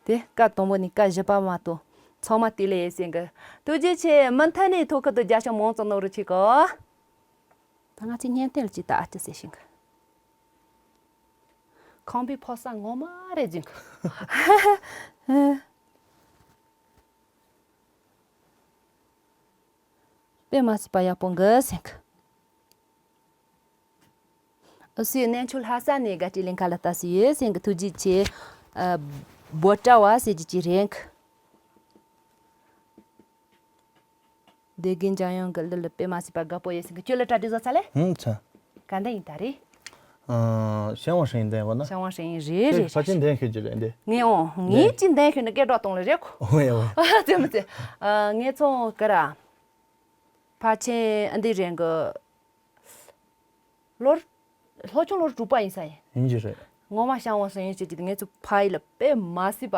དེ་སྐབས་དང་པོ་ནས་སྐབས་བཞི་པ་མ་གཏོགས་ཚང་མ་དེ་ལས་ཡོད་ཟེར་གི། ཐུགས་རྗེ་ཆེ། མུ་མཐུད་ནས་ཐུགས་ཁུར་དང་རྒྱབ་སྐྱོར་མང་ཙམ་གནང་རོགས་བྱེད་གོ། ད་ང་ཚོའི་བརྙན་སྟོན་ལ་ཅིག་ད་ཨ་ཅི་ཟེར་ཤིང་གི། ཁང་པའི་ཕོ་གསར་ངོ་མ་རེད་ཟེར་གི། དཔེ་མ་སྲིད་པ་ཡག་པོ་འགི་ཟེར་གི། ཨུ་སུའི་གནས་མཆོག་ལྷ་ས་ནས་བཀའ་དྲིན་ལེན་ཁ་ལ་ལྟ་སྲིད་ཡོད་ཟེར་གི། ཐུགས་རྗེ་ཆེ། ཨ། བོ་ཀྲ་བ་ཟེར་གྱི་ཅིག་རེད་གི། སྡེ་དགེ་འཇམ་དབྱངས་ཀྱི་གླུ་ལ་དཔེ་མ་སྲིད་པ་དགའ་པོ་ཡོད་ཟེར་གི། ཁྱོད་གླུ་གྲ་སྒྲིག་བཟོ་ཚར་ལེ། ཧུམ་ཚ། ག་འདྲ་ཡིན་ད་རེད། ཨ། ཤང་བ་ཧྲེང་ཡིན་ད་ཡིན་པ་ན། ཤང་བ་ཧྲེང་ཡིན་རེད་རེད་ཕ་ཆེན་རེད། འདན་ཁྱོད་ཀྱི་རེད་འདི། ངས་འོང་ངས་ཅི་འདན་ཁྱོད་ནི་སྐད་སྒྲོག་གཏོང་ལེ་རེད་ཁོ། འོ་ཡ་འོ། ཨ་ཙེ་མི་ཙེ། ཨ་ངས་ཚོང་ག་ར། ཕ་ཆེན་ཨ་འདི་རེད་གི། ལྷོ། ལྷོ་ཆུང་ལྷོ་དྲུག་པ་ཡིན་ས་ཡིན། ཡིན་གྱི་རེད། ངོ་མ་ཤང་བ་ཧྲེང་ཡིན་ཅི་ཅི་ངས་ཚོ་ཕ་ཡི་ལ་དཔེ་མ་སྲིད་པ་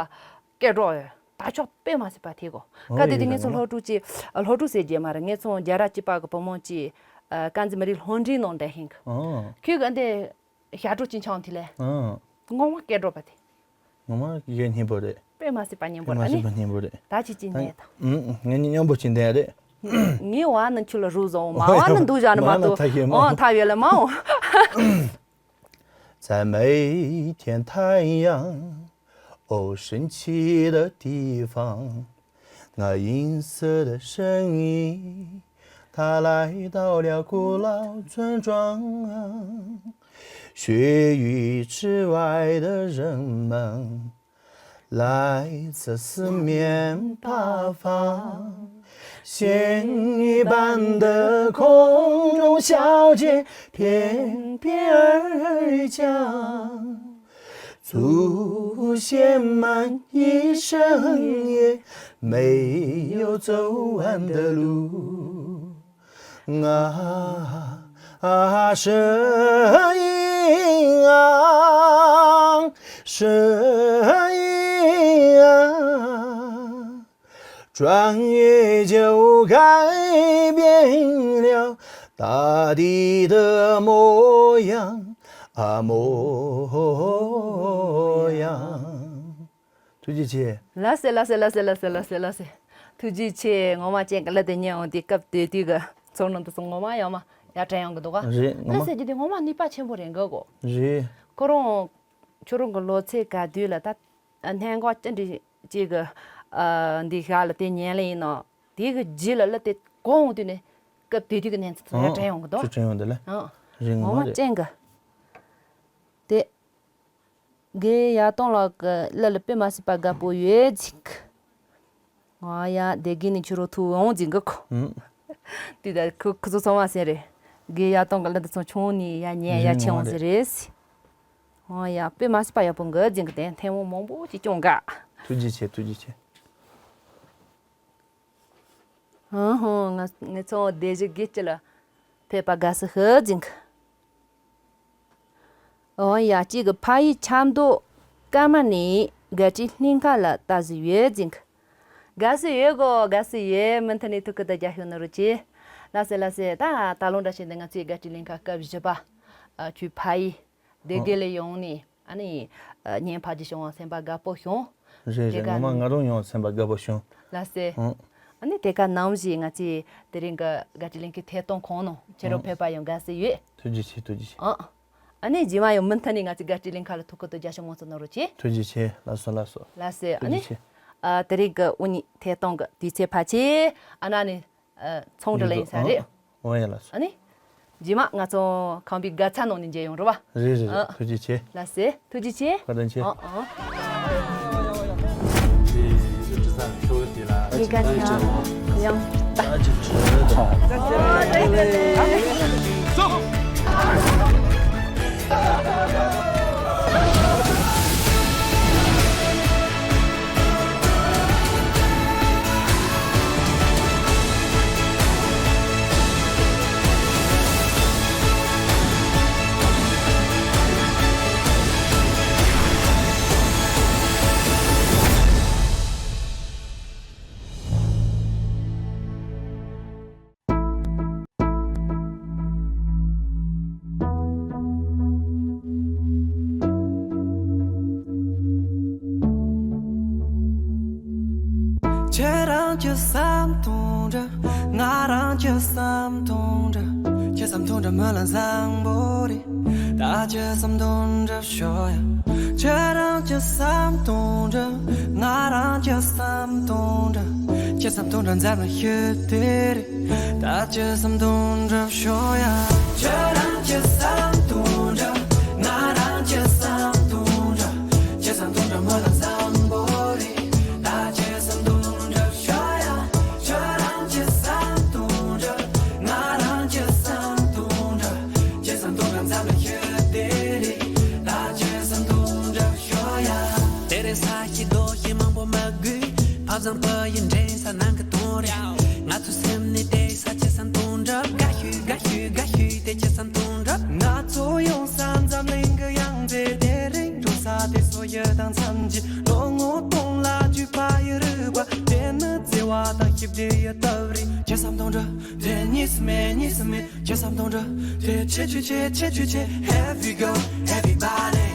སྐད་སྒྲོག་ཡོད། ད་ཕྱོགས་དཔེ་མ་སྲིད་པ་དེ་གོ། ཨོ་ག་དེ་དེ་ཡིན་ངེད་ཚོ་ལ་ལྷོ་ཕྲུག་ཅིག་ལྷོ་ཕྲུག་ཟེར་རྒྱུ་མ་རེད། ངེད་ཚོ་རྒྱ་ར་སྐྱིད་པ་གི་བུ་མོ་ཅིག་ཨ་དཀར་མཛེས་མི་རིགས་ལྷོ་འབྲིང་ནང་བསྡད་ཤིང་གི། ཨོ། ཁོས་གི་འདི་ཞྭ་ཕྲུག་ཅིག་འཆང་དེ་ལས། ཨོ། ངོ་མ་སྐད་སྒྲོག་པ་དེ། ངོ་མ་གཞས་སྙན་པོ་རེད། དཔེ་མ་སྲིད་པ་སྙན་པོ་དཔེ་རེད་མ་ཨ་སྲིད་ནི། པ་སྙན་པོ་རེད། ད་ཅི་ཅི་ད་ནས་ད། ཨུམ་ངེད་གཉིས་མཉམ་པོ་ཅིག་བསྡད་རེད། ངའི་བ་ནི་ཁྱོད་ལ་རུ་བཟོ་འོང་མ་བ་ནི་འདུག་བཞག་ནི་མ་མ་ན་གཏོགས་ཐ་ཤེས་མ་ཨོ་ཐ་ཡོད་ལ་མ་འོང་། 在每天太阳哦升起的地方，那银色的身影，它来到了古老村庄。学语之外的人们，来自四面八方。仙女般的空中小姐翩翩而降。 祖先们一生也没有走完的路。啊，啊，声音啊，声音啊， 穿越就改变了大地的模样啊，模样。 ཐུགས་རྗེ་ཆེ། ལགས་སེ་ལགས་སེ་ལགས་སེ་ལགས་སེ་ལགས་སེ་ལགས་སེ། ཐུགས་རྗེ་ཆེ། ངོ་མ་ཅན་གྱི་གླུ་དེ་ཉན་འོང་དུས་སྐབས་དེ་དུས་ཀྱི་ཚོར་སྣང་དེ་ཚོ་ངོ་མ་ཡོད་མ་ཡ་དྲན་ཡོང་གི་འདུག་ག་རེད་ངོ་མ། གླུ་ཟེར་རྒྱུ་དེ་ངོ་མ་ནུས་པ་ཆེན་པོ་རེད་འགའ་གོ། རེད། ཁོ་རང་ཁྱོད་རང་གི་ལོ་ཚད་ག་དུས་ལ་ད། སྙན་ངག་ཅི་འདྲ་ཅིག་གི་ཨ་འདི་ཞག་ལ་དེ་ཉན་ལེ་ཡིན་ནོ། དེ་གི་རྗེས་ལ་གླུ་དེ་གོ་འོང་དུས་ནས་སྐབས་དེ་དུས་ཀྱི་གནས་ཚུལ་ཚོ་ཡ་དྲན་ཡོང་གི་འདུག་ཚུར་དྲན་ཡོང་དུས་ལ། ཨང་། རིང་ངོ་མ་མ་རེད། ཅན་གི། དེ། དགེ་ཡག་སྟོང་ལགས་ཀྱི་གླུ་ལ་དཔེ་མ་སྲིད་པ་དགའ་པོ་ཡོད་ཅིག་ང་ཡ་དེ་དགེ་ནི་ཁྱོད་རོ་ཐུ་འོང་ཅིག་གི་ཁོ། ཨང་། དེ་ད་ཁོ་ཁོ་ཚོ་ཚང་མ་ཟེར་རེད། དགེ་ཡག་སྟོང་གི་གླུ་དེ་ཚོ་ཆུང་ནས་ཡ་ཉན་ཡ་རིང་ཆེ་ངོ་མ་འོང་ཟེར་རེད། རེད། ཨོ་ཡ་དཔེ་མ་སྲིད་པ་ཡག་པོ་འགའ་འཛིན་གི་དེ་ཐེངས་མོ་མང་པོ་ཅིག་སྐྱོང་ག་ཐུགས་རྗེ་ཆེ་ཐུགས་རྗེ་ཆེ། ཧང་ཧང་ང་ངེད་ཚོ་སྡེ་བཞི་དགེ་སྤྱི་ལ་ཕེབས་པ་དགའ་བསུ་ཤུགས་འཛིན་གི། ཨོ་ཡ་གཅིག་གི་ཕ་ཡི་ཆབ་མདོ་ཀརྨ་ནས་དགའ་སྤྲོའི་གླིང་ཁ་ལ་ལྟ་ཟི་ཡོད་འཛིན་གི། དགའ་བསུ་ཡོད་གོ་དགའ་བསུ་ཡོད་མུ་མཐུད་ནས་ཐུགས་ཁུར་དུ་རྒྱ་ཤུགས་ནོར་རུ་ཆེ། ལགས་སེ་ལགས་སེ་ད་ད་ལོ་འདྲ་བྱས་ནས་ང་ཚོའི་དགའ་སྤྲོའི་གླིང་ཁ་སྐབས་བཞི་པ་ཨ་ཆུའི་ཕ་ཡི། སྡེ་དགེ་ལ་ཡོང་ནས་ཨ་ནི་ཉན་ཕབ་ཀྱི་བྱུང་བ་སེམས་པ་དགའ་པོ་བྱུང་། རེད་རེད་ངོ་མ་ང་རང་ཡང་སེམས་པ་དགའ་པོ་བྱུང་། ལགས་སེ། ཨང་། ཨ་ནི་དེ་ག་ནམ་ཞིག་ང་ཚོས་དེ་རིང་གི་དགའ་སྤྲོའི་གླིང་ཁའི་ཐད་གཏོང་ཁང་ནང་ཁྱེད་རང་ཨང་། ཕེབས་པ་ཡང་དགའ་བསུ་ཡོད། ཐུགས་རྗེ་ཆེ་ཐུགས་རྗེ་ཆེ། ཨང་། ཨ་ནི་རྗེས་མ་ཡང་མུ་མཐུད་ནས་ང་ཚོའི་དགའ་སྤྲོའི་གླིང་ཁ་ལ་ཐུགས་ཁུར་དུ་རྒྱ་ཤུགས་མང་ཙམ་གནང་རོགས་གྱིས། ཐུགས་རྗེ་ཆེ་ལགས་སོ་ལགས་སོ། ལགས་སེ་ཨ་ནི། ཐུགས་རྗེ་ཆེ། ཨ་དེ་རིང་གི་དབུ་བརྙེས་ཐད་གཏོང་གི་དུས་ཚོད་ཕལ་ཆེར་ཨ་ན་ནི། ཚོང་འབྲེལ་ཡིན་ས་རེད། འོ་ཡ་ལགས་སོ། ཨ་ནི། རྗེས་མ་ང་ཚོ་ཁམས་པའི་དགའ་ཚལ་ནང་ནས་མཇལ་ཡོང་རོགས་པ། རེད་རེད་རེད་ཨ། ཐུགས་རྗེ་ཆེ། ལགས་སེ་ཐུགས་རྗེ་ཆེ། བཀའ་དྲིན་ཆེ། ཨ་ཨ། ཁྱེད་རང་གི་བསམ་དོན་འདྲ། ང་རང་གི་བསམ་དོན་འདྲ། ཁྱེད་བསམ་དོན་འདྲ་མི་ལ་བཟང་པོ་རེད། ད་ཁྱེད་བསམ་དོན་འདྲ་ཤོག་ཡ། ཁྱེད་རང་གི་བསམ་དོན་འདྲ། ང་རང་གི་བསམ་དོན་འདྲ། ཁྱེད་བསམ་དོན་འདྲ་འཛམ་གླིང་ཤུགས་དེ་རེད། ད་ཁྱེད་བསམ་དོན་འདྲ་ཤོག་ཡ། ཁྱེད་རང་གི་བསམ་དོན་འདྲ། ང་རང་གི་བསམ་དོན་འདྲ། ཁྱེད་བསམ་དོན་འདྲ་མི་ལ་བཟང་པོ་རེད། ད་ཁྱེད་བསམ་དོན་འདྲ་ཤོག་ཡ། ཁྱེད་རང་གི་བསམ་ དེ་ཡི་སྟབས་རེད། ཅི་བསམ་དོན་འགྲུབ། དེ་གཉིས་སུ་མེད། གཉིས་སུ་མེད། ཅི་བསམ་དོན་འགྲུབ། དེ་ཆེ་ཆུ་ཆེ་ཆེ་ཆུ་ཆེ། Here we go, everybody.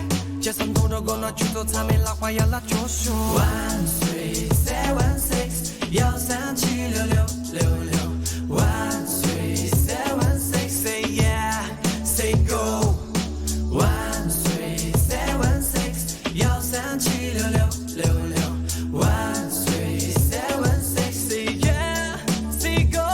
ཅི་བསམ་དོན་འགྲུབ་དགོས་ན་ཁྱོད་ཚོ་ཚང་མས་ལག་པ་ཡར་ལ་བསྐྱོད་ཤོག One three seven six. ཡ་བསམ་ཅི་ལོ་ལོ་ལོ་ལོ། One three seven six. Say yeah, say go. One three seven six. ཡ་བསམ་ཅི་ལོ་ལོ་ལོ་ལོ། One three seven six, say yeah, say go.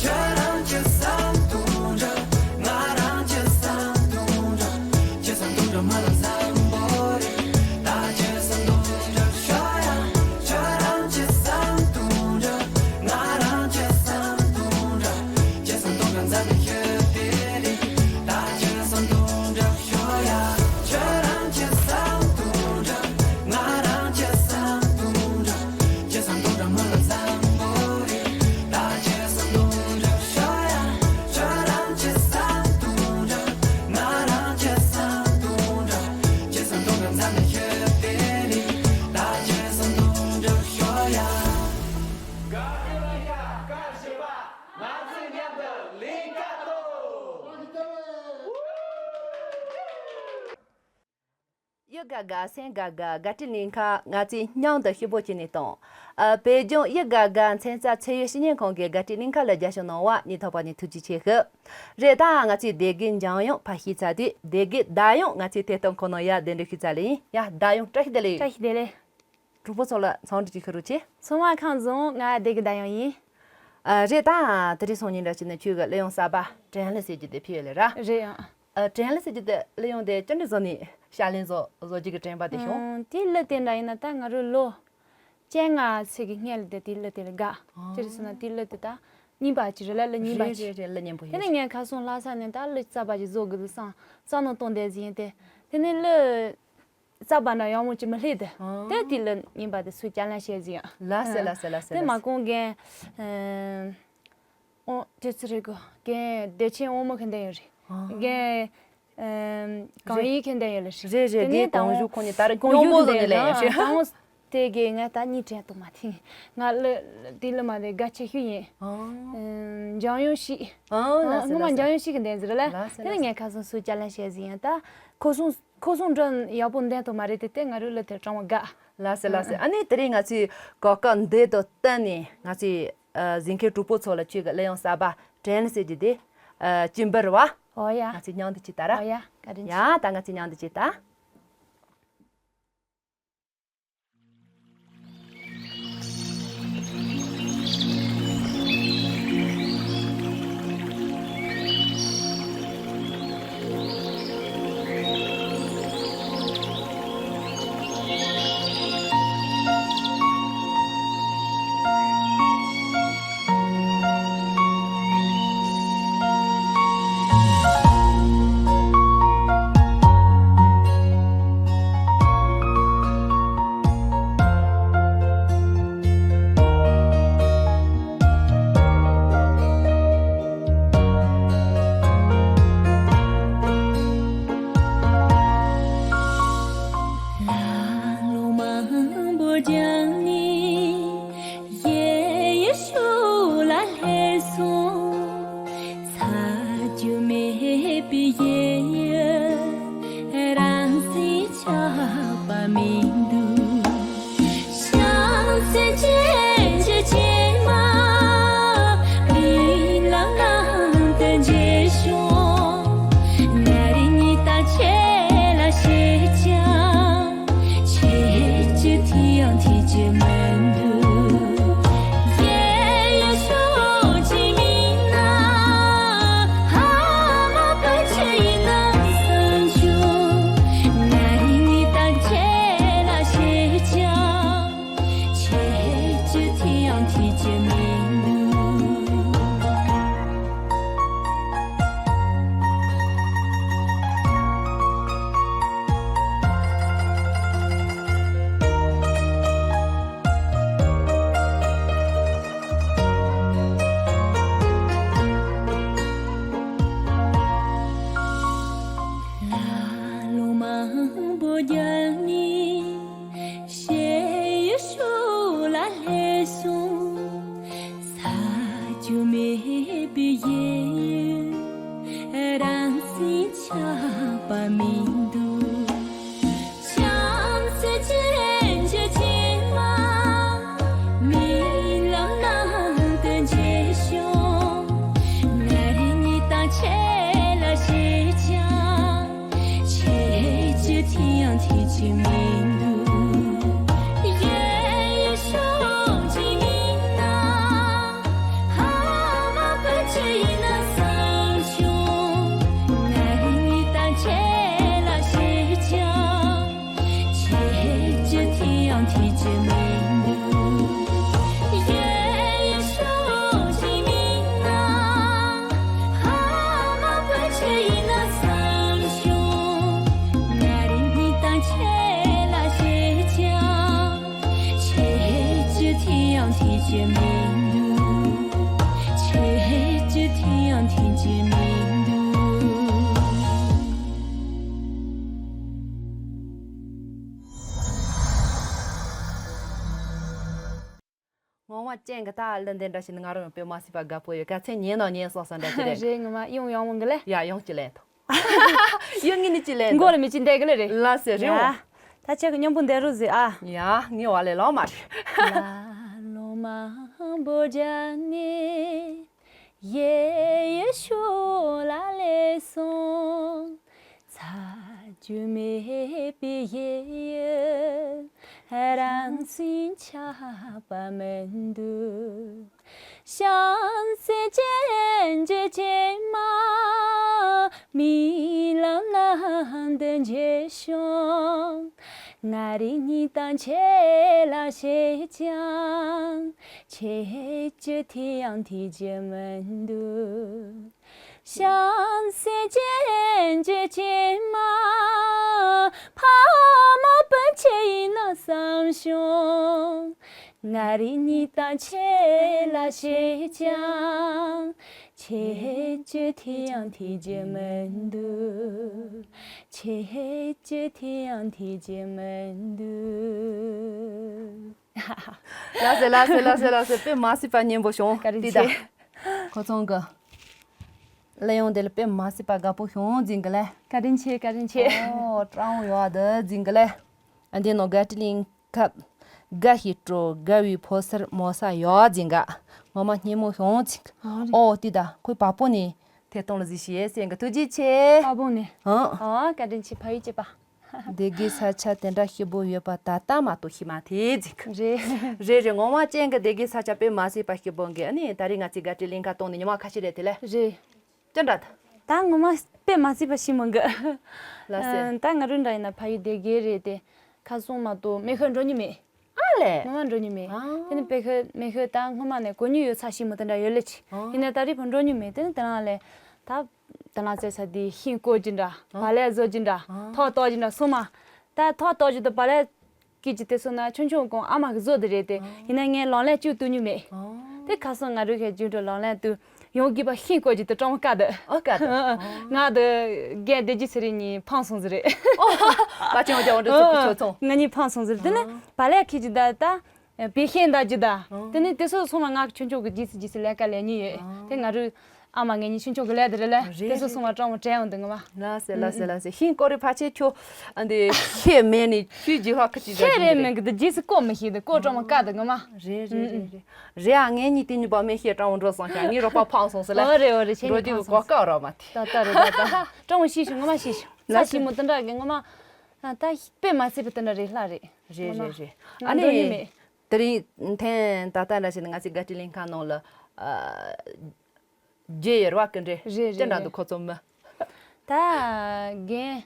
ཁྱེད་རང་ཅི་བསམ་དོན་འགྲུབ། ང་རང་ཅི་བསམ་དོན་འགྲུབ། ཅི་བསམ་དོན་འགྲུབ་མ་ལ་བཟང་པོ་རེད། ད་ཅི་བསམ་དོན་འགྲུབ་ཤོག་ཡ། ཁྱེད་རང་ཅི་བསམ་དོན་འགྲུབ། ང་རང་ཅི་བསམ་དོན་འགྲུབ། ཅི་བསམ་དོན་འགྲུབ་མཛད་ནས་ཤོད་དེ་རེད། ད་ཅི་བསམ་དོན་འགྲུབ། གཡུ་དགའ་དགའ་སེམས་དགའ་དགའ་དགའ་སྤྲོའི་གླིང་ག་ང་ཚོས་མཉམ་དུ་ཤུགས་པོ་བྱས་ནས་གཏོང་། ཨ། བོད་ལྗོངས་གཡུ་དགའ་དགའ་མཚན་རྩ་ཚད་ཡོད་ཤེས་ཉེན་ཁང་གི་དགའ་སྤྲོའི་གླིང་ག་ལ་རྒྱབ་སྐྱོར་གནང་བ་སྙིང་ཐག་པ་ནས་ཐུགས་རྗེ་ཆེ་ཞུ། རེད། ད་ང་ཚོས་སྡེ་དགེ་འཇམ་དབྱངས་ཕར་བཤད་ཚར་དུས་སྡེ་དགེ་བདག་དབྱངས་ང་ཚོས་དེ་ལྟར་ཁོ་ན་ཡར་གདན་འདྲེན་ཞུས་ཚར་ལེ་ཡིན། ཡ། བདག་དབྱངས་བཀྲ་ཤིས་བདེ་ལེགས། བཀྲ་ཤིས་བདེ་ལེགས། གྲོགས་པོ་ཚོ་ལ་འཚམས་འདྲི་ཅིག་ཞུ་རོགས་བྱེད། ཚང་མ་ཁམས་བཟང་། ང་སྡེ་དགེ་བདག་དབྱངས་ཡིན། ཨ། རེད། ད་དེ་རིང་སང་ཉིན་འདྲ་བྱས་ན་ཁྱོད་ཀྱི་གླུ་དབྱངས་གསར་པ་དྲན་གླུ་ཟེར་རྒྱུ་དེ་ཕུལ་ཡོད་ལེ་ར། རེད་ཡ། ཨ། དྲན་གླུ་ཟེར་རྒྱུ་དེ་གླུ་དབྱངས་དེ་ཅི་འདྲ་བཟོ་ནས་ཕྱག་ལེན་བཟོ་བཟོ་རྒྱུ་གི་དྲན་པ་དེ་བྱུང་། ཨང་། དེའི་གླུ་དེ་འདྲ་ཡིན་ན་ད་ང་རང་ལོ་བཅོ་ལྔ་ཚོད་ཀྱི་སྔོན་ལ་དེ་དེའི་གླུ་དེ་ལ་དགའ། ཨང་། ཅི་རེད་ཟེར་ན་དེའི་གླུ་དེ་ད་རྙིང་པ་ཅིག་རེད་ལ། གླུ་རྙིང་པ་ཅིག་རེད་རེད་རེད། གླུ་སྙན་པོ་ཡིན། དེ་ནས་ངས་ཁ་སང་ལྷ་ས་ནས་ད་གླུ་གསར་པ་ཅིག་བཟོ་དགོས་འདུག་བསམ་བསམ་བློ་གཏོང་བསྡད་ཟིན་ཡིན་ཏེ། དེ་ནས་གླུ་གསར་པ་འདྲ་ཡག་མོ་ཅིག་མ་སླེབས་ཏེ། ཨང་། དེ་དེའི་གླུ་རྙིང་པ་དེ་ཚུར་བསྐྱར་ལེན་བྱས་ཟིན་ཡང་། ལགས་སེ་ལགས་སེ་ལགས་སེ། དེ་མ་གོང་རྒན། ཨང་། དེ་ཚོ་རེད་གོ། རྒན་བདེ་ཆེན་དབང་མོ་ཁྱེད་འདི་ཡོད་རེད། ཨང་། རྒན། ཨམ། གང་ཡིན་ཁྱེད་འདི་ཡོད་ལ་རེད། རེད་རེད། དེ་ནས་དེ་གང་བཞུགས་ཁོང་གཉིས་ད་རེས་གང་སྙོམས་པོ་བཞུགས་བཟོ་ནས་ལས་ཡོད་རེད། དང་དེ་གས་ང་ད་གཉིས་དྲན་གཏོང་མ་ཐིང་། ང་གླུ་དེ་གླུ་མ་དེ་དགའ་ཆེ་ཤོས་ཡིན། ཨང་། ཨམ། འཇམ་དབྱངས་ཤིག་ཨང་། ལགས་སེ། སྔོན་མ་ལགས་སེ། འཇམ་དབྱངས་ཤིག་གི་འདི་ཟེར་ལ། ལགས་སེ། དེ་ནས་ལགས་སེ། ངས་ཁ་སང་ཚུར་བསྐྱར་ལེན་བྱས་ཟིན་ཡང་ད་ཁོ་སོང་ཁོ་སོང་འགྲོ་ཡག་པོ་འདོན་ཐུབ་མ་རེད་དེ། དེ་ང་རང་གླུ་དེ་དྲང་བ་དགའ། ལགས་སེ་ལགས་སེ། ཨ་ནི་དེ་རིང་ང་ཚོས་གོ་སྐབས་འདི་དང་བསྟུན་ནས་ང་ཚོས། ཨ། གཟིགས་མཁན་གྲོགས་པོ་ཚོ་ལ་ཁྱོད་ཀྱི་གླུ་དབྱངས་གསར་པ་དྲན་གླུ་ཟེར་རྒྱུ་དེ། ཨ། ཅིག་འབུལ་བ། ཨོ་ཡ། ང་ཚོས་མཉམ་དུ་ཅིག་ལྟ་ར། ཨོ་ཡ། བཀའ་དྲིན་ཆེ། ཡ། ད་ང་ཚོས་མཉམ་དུ་ཅིག་ལྟ། ལ་ལོ་མང་པོ་རྒྱང་ནས་གཡས་གཡོན་ཕྱོགས་ལ་ལྷས་སོང་། ཚ་རྒྱུ་མེད་པའི་གཡས་གཡོན་རང་སེམས་ཆགས་པ་མི་འདུག། བྱང་སེམས་ཅན་གྱི་བྱེ་མ་རི་ལ་ངང་དུ་མཇལ་བྱུང་། ང་རང་ཉིད་དང་ཁྱེད་ལ་བཤད་ཀྱང་། ཁྱེད་ཀྱི་ཐུགས་ཡང་ཐུགས་ཀྱི་མི་འདུག། གཡས་གཡོན་ཕྱོགས་ཀྱི་མི་ན་ཕ་མ་བུ་ཆུང་ཡིན་ན་བསམ་བྱུང་། ང་རང་ཉིད་དང་ཁྱེད་ལ་བཤད་ཀྱང་། ཁྱེད་ཀྱི་ཐུགས་ཡང་ཐུགས་ཀྱི་མི་འདུག། མི་འདུག་བྱམས་བརྩེ་ཅན་གྱི་སྐྱེས་མ། རྨི་ལམ་ནང་དུ་མཇལ་བྱུང་། ང་རང་ཉིད་དང་ཁྱེད་ལ་ཞེས་ཀྱང་། ཁྱེད་ཀྱི་མཐིལ་ཡང་ཐུག་རྒྱུ་མི་འདུག་གཡས་གཡོན་ཕྱོགས་ཀྱི་མི་རྣམས། ཕ་མ་སྤུན་མཆེད་ཡིན་ན་བསམ་བྱུང་། ང་རང་ཉིད་དང་ཁྱེད་ལ་ཞེས་ཀྱང་། ཁྱེད་ཀྱི་མཐིལ་ཡང་ཐུག་རྒྱུ་མི་འདུག་གཡས་གཡོན་ཕྱོགས་ཀྱི་མི་རྣམས། ཕ་མ་སྤུན་མཆེད་ཡིན་ན་བསམ་བྱུང་། ང་རང་ཉིད་དང་ཁྱེད་ལ་ཞེས་ཀྱང་། ཁྱེད་ཀྱི་མཐིལ་ཡང་ཐུག་རྒྱུ་མི་འདུག་ཁྱེད་ཀྱི་མཐིལ་ཡང་ཐུག་རྒྱུ་མི་འདུག་ངོ་མ་ཅན་གྱི་ད་གླུ་འདི་འདྲ་ཞིག་ནི་ང་རང་ཡང་དཔེ་མ་སྲིད་པ་དགའ་པོ་ཡོད། ག་ཚད་ཉན་ན་ཉན་སོང་ས་འདྲ་ཅིག་རེད། རེད། ངོ་མ་ཡོང་ཡོང་མོ་གི་ལེ། ཡ་ཡོང་ཅི་ལེན་ཐོ། ཡོང་ངི་ནི་ཅི་ལེན་ཐོ། མགོ་ལ་མི་ཅི་འདེགས་གི་ལེ་རེད། ལ་སེ་རེད་འོ། ཡ། ད་ཁྱེད་ཀྱི་མཉམ་པོ་འདེགས་རོགས་ཟེར་ཨ། ཡ་ངི་བ་ལེ་ལོ་མ་རེད། ལ་ལོ་མ་བོ་ཇ་ནི། གཡས་གཡོན་ཕྱོགས་ལ་སླེབས་སོང་། ཚ་རྒྱུ་མེད་པའི་གཡས་གཡོན། རང་སེམས་ཆགས་པ་མི་འདུག་བྱམས་བརྩེ་ཅན་གྱི་སྐྱེས་མ། རྨི་ལམ་ནང་དུ་མཇལ་བྱུང་། ང་རང་ཉིད་དང་ཁྱེད་ལ་ཞེས་ཀྱང་། ཁྱེད་ཀྱི་མཐིལ་ཡང་ཐུག་རྒྱུ་མི་འདུག་བྱམས་བརྩེ་ཅན་གྱི་སྐྱེས་མ། ཕ་མ་སྤུན་མཆེད་ཡིན་ན་བསམ་བྱུང་། ང་རང་ཉིད་དང་ཁྱེད་ལ་ཞེས་ཀྱང་། ཁྱེད་ཀྱི་མཐིལ་ཡང་ཐུག་རྒྱུ་མི་འདུག་ཁྱེད་ཀྱི་མཐིལ་ཡང་ཐུག་རྒྱུ་མི་འདུག་ལགས་སེ་ལགས་སེ་ལགས་སེ་ལགས་སེ། དཔེ་མ་སྲིད་པ་སྙན་པོ་བྱུང་། བཀའ་དྲིན་ཏི་ད་ཆེ། ཁོ་ཚང་གི་གླུ་དབྱངས་དེ་ལ་དཔེ་མ་སྲིད་པ་དགའ་པོ་བྱུང་ཟིན་གི་ལེ། བཀའ་དྲིན་ཆེ། བཀའ་དྲིན་ཆེ། ཨོ་ཀྲང་ཡོད་དུ་ཟིན་གི་ལེ། ཨ་འདི་ནོ་ག་ཏི་ལིང་ཁབ། དགའ་ཞིག་སྤྲོ་དགའ་བའི་ཕོ་སར་མོ་ས་ཡོད་ཟིན་ག་ངོ་མ་སྙན་མོ་བྱུང་ཟིན་གི་ཨོ་རེད། ཨོ་ཏི་ད་ཁོའི་པ་པོ་ནི་ཐད་གཏོང་ལ་གཟིགས་ཤིག་ཟེར་གི་ཐུགས་རྗེ་ཆེ། པ་པོ་ནི། ཨང་། ཨོ་བཀའ་དྲིན་ཆེ་ཕ་ཡུལ་གཅིག་པ། སྡེ་དགེ་ས་ཆ་དེ་འདྲ་སྐྱིད་པོ་ཡོད་པ་ད་ལྟ་མ་གཏོགས་ཤེས་མ་ཐེ་ཟིག་རེད། རེད་རེད། ངོ་མ་ཅན་གྱི་སྡེ་དགེ་ས་ཆ་དཔེ་མ་སྲིད་པ་སྐྱིད་པོ་འགི་ཨ་ནི་ད་རེས་ང་ཚོའི་དགའ་སྤྲོའི་གླིང་ཁ་གཏོང་ནས་ཉི་མ་ཁ་ཤས་རེད་དེ་ལས། རེད། ཅི་འདྲ་ད། ད་ངོ་མ་དཔེ་མ་སྲིད་པ་ཤེས་མི་འགི་ལ་སེ། ད་ང་རུ་འདྲ་ཡིན་ན་ཕ་ཡུལ་སྡེ་དགེ་རེད་དེ། ཁ་སོང་མ་གཏོགས་མེ་ཤོད་འགྲོ་ཉི་མེད། ཨ་ལས། ངོ་མ་འགྲོ་ཉི་མེད། ཨ། དེ་ནི་པེ་ཁོ་མེ་ཤོད་ད་སྔོན་མ་ནས་གོ་ཉི་ཡོད་ཚ་ཤི་མོ་དེ་འདྲ་ཡོད་ལེ་ཆི། ཨ། ཡིན་ན་ད་རེས་ཕོ་འགྲོ་ཉི་མེད་དེ་ནི་དེ་རང་ལས། ད། དེ་ན་ཚེ་ས་དེ་ཤིང་བརྐོ་གྱི་འདྲ། ཨ། བ་ལས་བཟོ་གྱི་འདྲ། ཨ། ཐོག་གཏོར་གྱི་འདྲ་སོང་མ། ད་ཐོག་གཏོར་གྱི་དུ་བ་ལས། ཀི་ཅི་དེ་སོང་ན་ཆུང་ཆུང་གོང་ཨ་མ་གི་བཟོ་དེ་རེད་དེ། ཨ། ཡིན་ན་ངས་ལོང་ལས་བཅུག་ཏུ་ཉི་མེད། ཨ། དེ་ཁ་སང་ང་རུ་ཁའི་རྒྱུན་དུ་ལོང་ལས་དུ། ཡོང་གི་པ་ཤིང་བརྐོ་གྱི་དུ་ཀྲོང་ཀ་དུ། ཨོ་ཀ་དུ། ང་དུ་རྒན་བདེ་སྐྱིད་ཚེ་རིང་གཉིས་ཕངས་སོང་ཟེར་རེད། ཨོ། པ་ཆེན་མོ་རྒྱ་བོ་འདྲ་ཚོ་ཁུ་ཆོ་ཚོང་། ང་གཉིས་ཕངས་སོང་ཟེར་དེ་ནི་བ་ལས་ཁི་ཅི་ད་ད། བེ་ཤེན་ད་ཅི་ད། དེ་ནི་དེ་སོ་སོ་མ་ང་ཆུང་ཆུང་གི་རྗེས་སུ་རྗེས་སུ་ལས་ཀ་ལས་ཉིན་ཡོད་དེ་ང་རུ། ཨ་མ་ངེད་གཉིས་ཆུང་ཆུང་གི་ལས་དེ་རེད་ལ། རེད་དེ་སོ་སོ་མ་ཀྲོང་མོ་དྲན་འོང་དུ་ང་མ། ལ་སེ་ལ་སེ་ལ་སེ་ཤིང་བརྐོ་རེ་ཕ་ཆེ་ཁྱོ། ཨ་འདི་ཤེས་མེད་ནི་ཁྱོད་རྗེས་ལྷག་ཁི་ཅི་ད་ཤེས་རེད་མེད་གི་དུ་རྗེས་སུ་བརྐོ་མི་ཤེས་དུ་བརྐོ་ཀྲོང་མོ་ཀ་དུ་ང་མ། རེད་རེད་རེད་རེད། རེད་ཨ་ངེད་གཉིས་དེ་གཉིས་པ་མེ་ཤེས་ཀྲང་བོ་འགྲོ་སོང་ཤག་ངའི་རོགས་པ་ཕངས་སོང་ཟེར་ལ། ཨོ་རེད་ཨོ་རེད་ཁྱེད་འགྲོ་གཉིས་རྒྱུ་ཕངས་གོ་སོང་། སྐབས་རོགས་མ་ཐི། ད་ད་རེད་ད་ད། ཀྲོང་མོ་ཤེས་ཤིག་ང་མ་ཤེས་ཤིག་ལ་ས་ཤི་མོ་དེ་འདྲ་གི་ང་མ། ད་དཔེ་མ་སྲིད་པའི་དེ་འདྲ་རེད་ལྷ་རེད། རེད་རེད་རེད། ང་ཨ་ནི། འགྲོ་ཉི་མེད། དེ་རིང་ཐེན་ད་ལྟ་འདྲ་བྱས་ནས་ང་ཚོའི་དགའ་སྤྲོའི་གླིང་ཁ་ནང་ལ། རྒྱུ་ཡོད་རེད་བ་ཀི་འདྲེ། རེད་རེད་ཅི་འདྲ་རེད། འདུག་ཁོ་ཚོ་མི། ད། རྒན།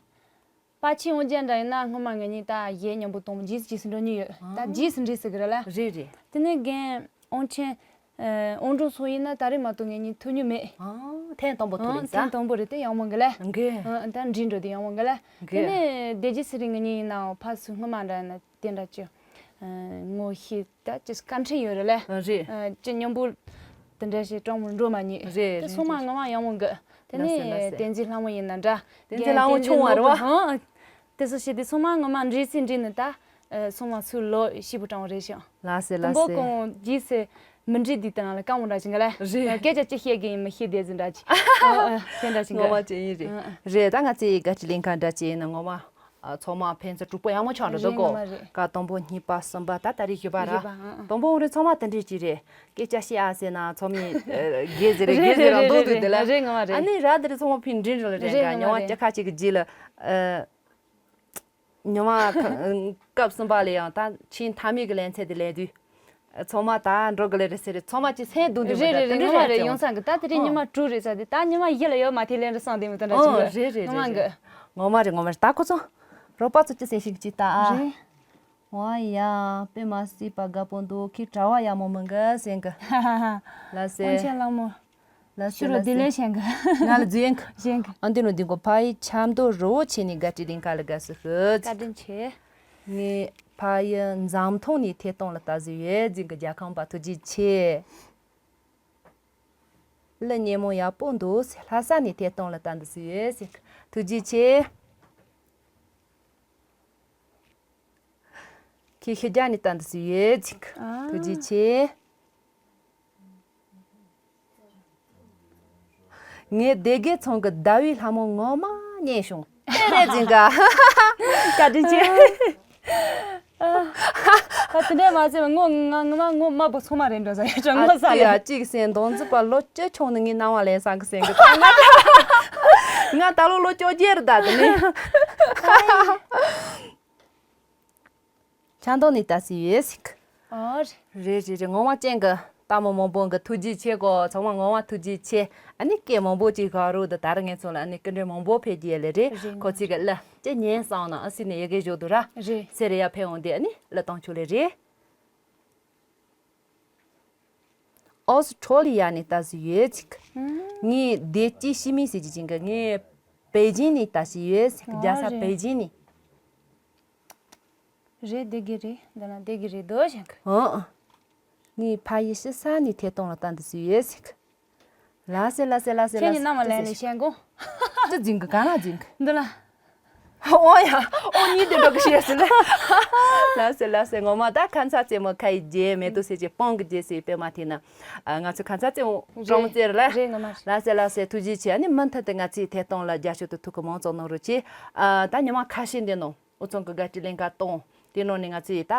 པ་ཆེ་འོང་རྒྱ་འདྲ་ཡིན་ན་སྔོན་མ་ང་གཉིས་ད་གཞས་མཉམ་པོ་གཏོང་རྗེས་སུ་རྗེས་སུ་འགྲོ་ཉེ་ཡོད། ད་རྗེས་སུ་འགྲིག་ཟེར་གི་རེད་ལ། རེད་རེད། དེ་ནས་རྒན་དབང་ཆེན། དབང་སྒྲོན་སོགས་ཡིན་ན་ད་རེས་མ་གཏོགས་ངེད་གཉིས་ཐུག་མྱོང་མེད། ཨང་། ཐེངས་དང་པོ་ཐུག་རེད་ད། ཐེངས་དང་པོ་རེད་དེ་ཡག་མོ་གི་ལ། འགྲིག་ཨང་། ད་འགྲིག་འགྲོ་དེ་ཡག་མོ་གི་ལ། དེ་ནས་སྡེ་རྗེ་ཚེ་རིང་ངེད་གཉིས་ཡིན་ནའང་ཕ་སུ་སྔོན་མ་འདྲ་ཡིན་ན་དེ་འདྲ་ཅི། ངོ་ཤེས་ད་ཅི་བཀའ་འཕྲིན་ཡོད་རེད་ལ། རེད། ཅི་མཉམ་པོ་དེ་འདྲ་ཞིག་གྲོགས་མོ་འགྲོ་མ་ཉེས། རེད་དེ་རེད་སོང་མ་རེད། ངོ་མ་ཡག་མོ་གི། དེ་ལགས་སེ་ལགས་ནས་སེ། བསྟན་འཛིན་ལྷ་མོ་ཡིན་ན་འདྲ། བསྟན་འཛིན་ལྷ་མོ་ཆུང་བ་རེད་བ། ཧང་། དེ་ཚོ་བྱས་ཏེ་ཚང་མ་ངོ་མ་འདྲིས་སེ་འདྲིས་ནས་ད། ཨ། ཚང་མ་ཚུར་ལོ་ཤི་བོ་དྲང་བ་རེད་ཤག་ལགས་སེ་དང་ལགས་པོ་སེ། གོང་རྗེས་སུ། མི་འགྲིག་དུས་དེ་ནང་ལ་དཀའ་མོ་འདྲ་ཞིག་ག་ལ། རེད། སྐད་ཆ་ཅི་བཤད་གི་ཡིན་མི་ཤེས་བསྡད་ཟིན་འདྲ་ཅིག་ཨ་ཨ་དེ་འདྲ་ཞིག་ངོ་མ་ག་ཅིག་ཡིན་རེད། ཨ་ཨ། རེད། ད་ང་ཚོའི་དགའ་སྤྲོའི་གླིང་ཁ་འདྲ་ཅིག་ཡིན་ན་ངོ་མ། ཨ། ཚང་མ་ཕན་ཚུན་གྲོགས་པོ་ཡག་མོ་ཆགས་འགྲོ་འདུག་གོ། རེད། ངོ་མ་རེད། ཀ་དང་པོ་གཉིས་པ་གསུམ་པ་ད་ད་རེས་བཞི་པ་ར། བཞི་པ། ཨ་ཨ། དང་པོ་འོ་རེད། ཚང་མ་དེ་འདྲས་ཅིག་རེད། སྐད་ཆ་བཤད་ཨ་ཟེར་ན་ཚང་མས་ཨ་དགེ་ཟེར་རེད། དགེ་ཟེར་ར་འདུག་འདུག་དེ་ལ། རེད། ངོ་མ་རེད། ཨ་ནི་ར་དེ་རེད། ཚང་མ་ཕན་འབྲིང་རུ་ལ་རེད། རེད། ག་ངོ་མ་ཉི་མ་རེད། སྐྱ་ཁ་ཅིག་གི་རྗེས་ལ། ཨ། ཉི་མ་ཁ་སྐབས་གསུམ་པ་ལ་ཡང་ད་ཆེས་མཐའ་མའི་གི་ལེ་ཚན་དེ་ལེན་དུས། ཚང་མ་ད་འགྲོ་གི་ལེ་རེད་ཟེར་རེད། ཚང་མ་ཅི་སེམས་སྡུག་འདུག་རེད། མི་རེད། རེད། དེ་ངོ་མ་རེད། འདྲ་ཡོང་ས་གི་ད་དེ་རིང་ཨོ། ཉི་མ་དྲུག་རེད་ས་དེ་ད་ཉི་མ་བཞི་ལ་ཡོད་མ་ཐེ་ལེན་རེད་བསམ་དེ་མི་དེ་འདྲ་ཨོ་ཅིག་རེད། རེད་རེད། ངོ་མ་རེད་གི། ངོ་མ་རེད། ད་ཁོ་ཚོ་རོགས་པ་ཚོ་ཅི་སེམས་ཤིག་ཅི་ད་ཨ། རེད། ཝ་ཡ། དཔེ་མ་སྲིད་པ་དགའ་པོ་འདུག་ཁྱེད་གྲྭ་བ་ཡག་མོ་མི་འགའ་ཟེར་གི། ཧ་ཧ་ཧ། ལ་ཟེར། དབང་ཆེན་ལགས་མོ། ལ་ཟེར། ཤུ་རོ་ལ་བདེ་ལེགས་ཟེར། བཞེངས་གི། ང་ལ་རྫུན་གི། བཞེངས་གི། ཨ་འདི་ནོ་འདི་གོ་ཕ་ཡི་ཆབ་མདོ་རི་བོ་ཆེ་ནས་དགའ་སྤྲོའི་གླིང་ཁ་ལ་དགའ་བསུ་ཞུ། བཀའ་དྲིན་ཆེ། ངས་ཕ་ཡི་འཛམ་ཐང་ནས་ཐད་གཏོང་ལ་ལྟ་བཟོས་ཡོད་ཟེར་གི། རྒྱལ་ཁམས་པ་ཐུགས་རྗེ་ཆེ། གླུ་སྙན་མོ་ཡག་པོ་འདུག་ཟེར། ལྷ་ས་ནས་ཐད་གཏོང་ལ་ལྟ་འདི་བཟོས་ཡོད་ཟེར་གི། ཐུགས་རྗེ་ཆེ། ཁྱེད་ཕྱི་རྒྱལ་ནས་ལྟ་འདི་བཟོས་ཡོད་ཟེར་གི། ཨ། ཐུགས་རྗེ་ཆེ། ངའི་སྡེ་དགེ་ཚང་གི་ཟླ་བའི་ལྷ་མོ་ངོ་མ་སྙན་བྱུང་། དེ་རེད་ཟིན་ག་བཀའ་དྲིན་ཆེ། ད་དེ་འདྲས་མ་ཟེར་བ་ངོ་ང་ང་མ་ངོ་དམར་པོ་ཚང་མ་རེད་འགྲོ་ཟ་ཡ་ཅང་ངོ་ཟ་ལེ། ཨ་ཅིག་སེང་མདོང་རྩིས་པ་ལོ་བཅུ་ཆུང་ནི་ངའི་སྣང་བ་ལེན་སང་གི་སེང་གི་ད་ང་ང་ད་ལོ་ལོ་བཅོ་བརྒྱད་རེད་ད་དེ་ནི། ཆང་འཐུང་ནས་ལྟ་སྲིད་ཡོད་ཟིག་ཨོ་རེད། རེད་རེད་རེད། ངོ་མ་ཅན་གི་ལྟད་མོ་མང་པོ་གི་ཐུགས་རྗེ་ཆེ་གོ། ཚང་མ་ངོ་མ་ཐུགས་རྗེ་ཆེ། ཨ་ནི་སྐད་མང་པོ་ཅིག་ཧ་རུ་དུ་ད་ར་ངས་ཚོ་ལ་ཨ་ནི་སྐུ་མགྲོན་མང་པོ་ཕེབས་ཀྱི་ཡོད་ལེ་རེད། རེད། ཁོ་ཚིག་གི་ལ་ཅི་ཉན་སང་ན་ཨ་སི་ནས་ཡི་གེ་བཞོ་དུ་ར། རེད། སེ་རེ་ཡ་ཕེབས་འོང་དེ་ཨ་ནི་ལ་བཏང་ཆོག་ལེ་རེད། ཨོ་སི་ཁྲོ་ལི་ཡ་ནས་ལྟ་སྲིད་ཡོད་ཅིག་ངས་བདེ་སྐྱིད་ཤི་མི་ཟེར་གྱི་ཅིང་གི་ངས་པེ་ཅིན་ནས་ལྟ་སྲིད་ཡོད་ཟེར་གི། རྒྱལ་ས་པེ་ཅིན་ནས། རེད། བདེ་གི་རེད། འདི་ན་བདེ་གི་རེད་དོ་ཞེན་གི། ཨང་། ངས་ཕ་ཡི་ཕྱི་ས་ནས་ཐད་གཏོང་ལ་ལྟ་འདི་སྲིད་ཡོད་ཟེར་གི། ལ་སེ་ལ་སེ་ལ་སེ་ཁྱེད་ལ་ཉིད་སེ་རྣམ་པ་ལས་ནས་ཞེན་གོ། ཅི་འཛིན་གི་ག་ན་འཛིན་གི། འདི་ལ། ཨོ་ཡ། ཨོ་གཉིས་དེ་འགྲོ་གི་ཤེས་སི་ལེ། ལ་སེ་ལ་སེ་ངོ་མ་ད་ཁ་མཚར་རྩེད་མོ་ཁ་ཡི་རྗེས་མེད་དུ་ཟེར་གྱི་སྤང་གི་རྗེས་སི་པད་མ་ཐེ་ན། ང་ཚོ་ཁ་མཚར་རྩེད་མོ་ཀྲོང་རྩེ་རེད་ལ། རེད་ངོ་མ་རེད། ལ་སེ་ལ་སེ་ཐུགས་རྗེ་ཆེ། ཨ་ནི་མུ་མཐུད་དུ་ང་ཚོའི་ཐད་གཏོང་ལ་རྒྱབ་སྐྱོར་དུ་ཐུགས་ཁུར་མང་ཙམ་གནང་རོགས་གྱིས། ད་ཉི་མ་ཁ་ཤས་འདི་ནང་། འུ་ཚང་གི་དགའ་སྤྲོའི་གླིང་ག་གཏོང་། དེ་ནང་ནས་ང་ཚོས་ད།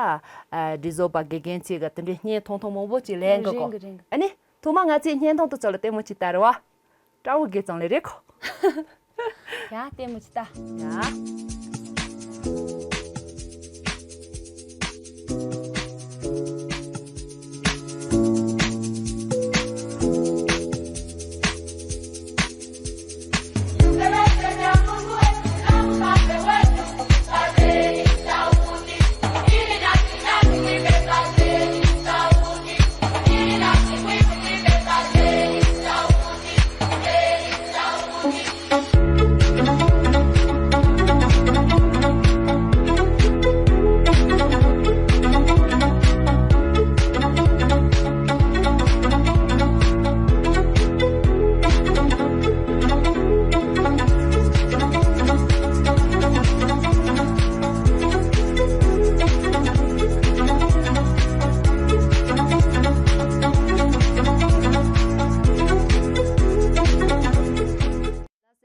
ཨ། བྲིས་བཟོ་པ་དགེ་རྒན་ཚོས་གི་དེ་འདྲའི་བརྙན་ཐུང་ཐུང་མང་པོ་ཅིག་ལེན་གི་གོ། རིང་གི་རིང་གི། ཨ་ནི། ཐོག་མ་ང་ཚོས་བརྙན་ཐུང་དུ་ཚོ་ལ་ལྟད་མོ་ཅིག་ལྟ་རེ་བ། སྤྲང་བོ་དགེ་གཙང་ལས་རེད་གོ། ཡ་ལྟད་མོ་ཅིག་ལྟ། ཡ།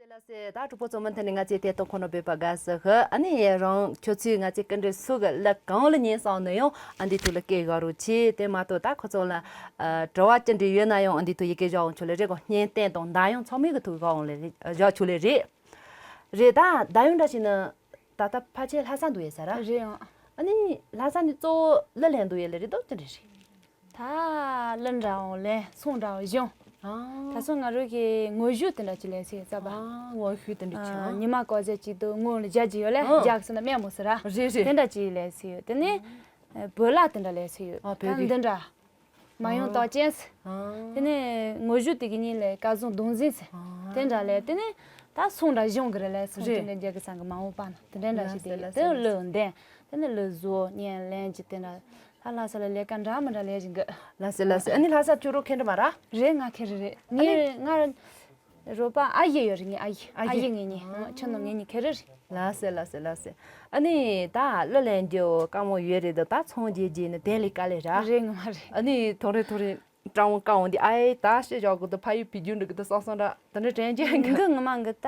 ལགས་སེ་ལགས་སེ། ད་གྲོགས་པོ་ཚོ་མུ་མཐུད་ནས་ང་ཚོའི་ཐད་གཏོང་ཁོ་ན་འབོད་པ་དགའ་བསུ་ཞུ། ཨ་ནི་ཡ་རང་ཁྱོད་ཚོས་ང་ཚོའི་སྐུ་མགྲོན་སུ་གི་གླུ་གང་ལ་ཉན་སོང་ན་ཡང་ཨ་འདི་ཐུག་ལ་སྐད་ཡོད་རོགས་གྱིས། དེ་མ་གཏོགས་ད་ཁོ་ཚོ་ལ་ཨ་དྲི་བ་ཅི་འདྲ་ཡོད་ན་ཡང་ཨ་འདི་ཐུག་ཡི་གེ་བཞག་འོང་ཆོག་ལེ་རེད་གོ། བརྙན་སྟོན་དང་འདར་ཡོང་ཚང་མའི་གི་ཐུག་བཞག་འོང་ལེ་རེད། བཞག་ཆོག་ལེ་རེད། རེད་ད་འདར་ཡོང་འདྲ་ཞིག་ནི་ད་ལྟ་ཕལ་ཆེར་ལྷ་ས་འདུག་ཡོད་ས་ར། རེད་ཨང་། ཨ་ནི་ལྷ་ས་ནས་གཙོ་བོ་གླུ་ལེན་འདུག་ཡོད་ལེ་རེད་དོ་ཅི་འདྲ་རེད། ད་གླུ་འདྲ་བོ་ལེན། ཚོང་འདྲ་བོ་གཞོན། ཨ། ད་སོ་ང་རང་གི་ངོ་བཤུས་དེ་འདྲ་ཅིག་ལེན་སྲིད་རྩ་བ། ཨ། ངོ་བཤུས་དེ་འདྲ་ཅིག་ཨ། ཉི་མ་ཀོ་ཟེ་ཅིག་ཏུ་ངོ་ལ་རྒྱ་ཅིག་ཡོད་ལེ། ཨ། རྒྱ་གི་སོ་ན་སྨན་མོ་ཟེར་ར། རེད་རེད། དེ་འདྲ་ཅིག་ལེན་སྲིད་ཡོད། དེ་ནས་བོད་ལྭ་དེ་འདྲ་ལེན་སྲིད་ཡོད། ཨ། བོད་ད་ལྭ། འདི་འདྲ། མ་ཡོང་ཨ། རྟགས་ཅན་ཟེར། ཨ། དེ་ནས་ངོ་བཤུས་དེ་གི་གཉིས་ལས་སྐལ་བཟང་གདུང་འཛིན་ཟེར། ཨ། དེ་འདྲ་ལས་དེ་ནས་ད་ཚོང་འདྲ་གཞུང་གི་རེད་ལས་ཚོང་རེད། དེ་འདྲ་རྒྱ་གི་ཚང་གི་མ་འོངས་པ་ན་དེ་འདྲ་འདྲ་ཞིག་དེ་ལ་ལ་ལ་དེ་ལ་ལ་ལོ་འདན། དེ་ནས་ལོ་བཟོ་བརྙན་ལེན་གྱི་དེ་འདྲ། ད་ལྷ་ས་ལ་ལས་ཀ་འདྲ་མི་འདྲ་ལས་བཞིན་གི། ལ་སེ་ལ་སེ། ཨ་ནི་ལྷ་ས་ཁྱོད་རོ་ཁེ་འདྲ་མ་ར། རེད་ང་ཁེ་རེ་རེད། ཨ་ནི་ངས་ང་རོ་པ་ཨ་ཡེ་ཡོད་རེད། ངས་ཨ་ཡེ་ཨ་ཡེ་ཨ་ཡེ་ངེད་གཉིས་ཨ། ཁྱོད་ནང་ངེད་གཉིས་ཁེ་རེ་རེད། ལ་སེ་ལ་སེ་ལ་སེ། ཨ་ནི་ད་གླུ་ལེན་རྒྱུ་དཀའ་མོ་ཡོད་རེད་འདུག་ད་ཚོང་རྒྱག་རྒྱུ་ནི་དེ་ལས་དཀའ་ལས་ར། རེད་ངོ་མ་རེད། ཨ་ནི་ཐོ་རེ་ཐོ་རེ། སྤྲང་བོ་བཀའ་འོང་དུས་ཨའི་ད་ཤི་ཞོག་གི་འདུག་ཕ་ཡུལ་བི་རྒྱུ་འགྲིག་གི་འདུག་སོང་སོང་འདྲ་དེ་འདྲ་དྲན་རྒྱུ་ཡིན་གི། འདི་ངི་མ་འགི་ད།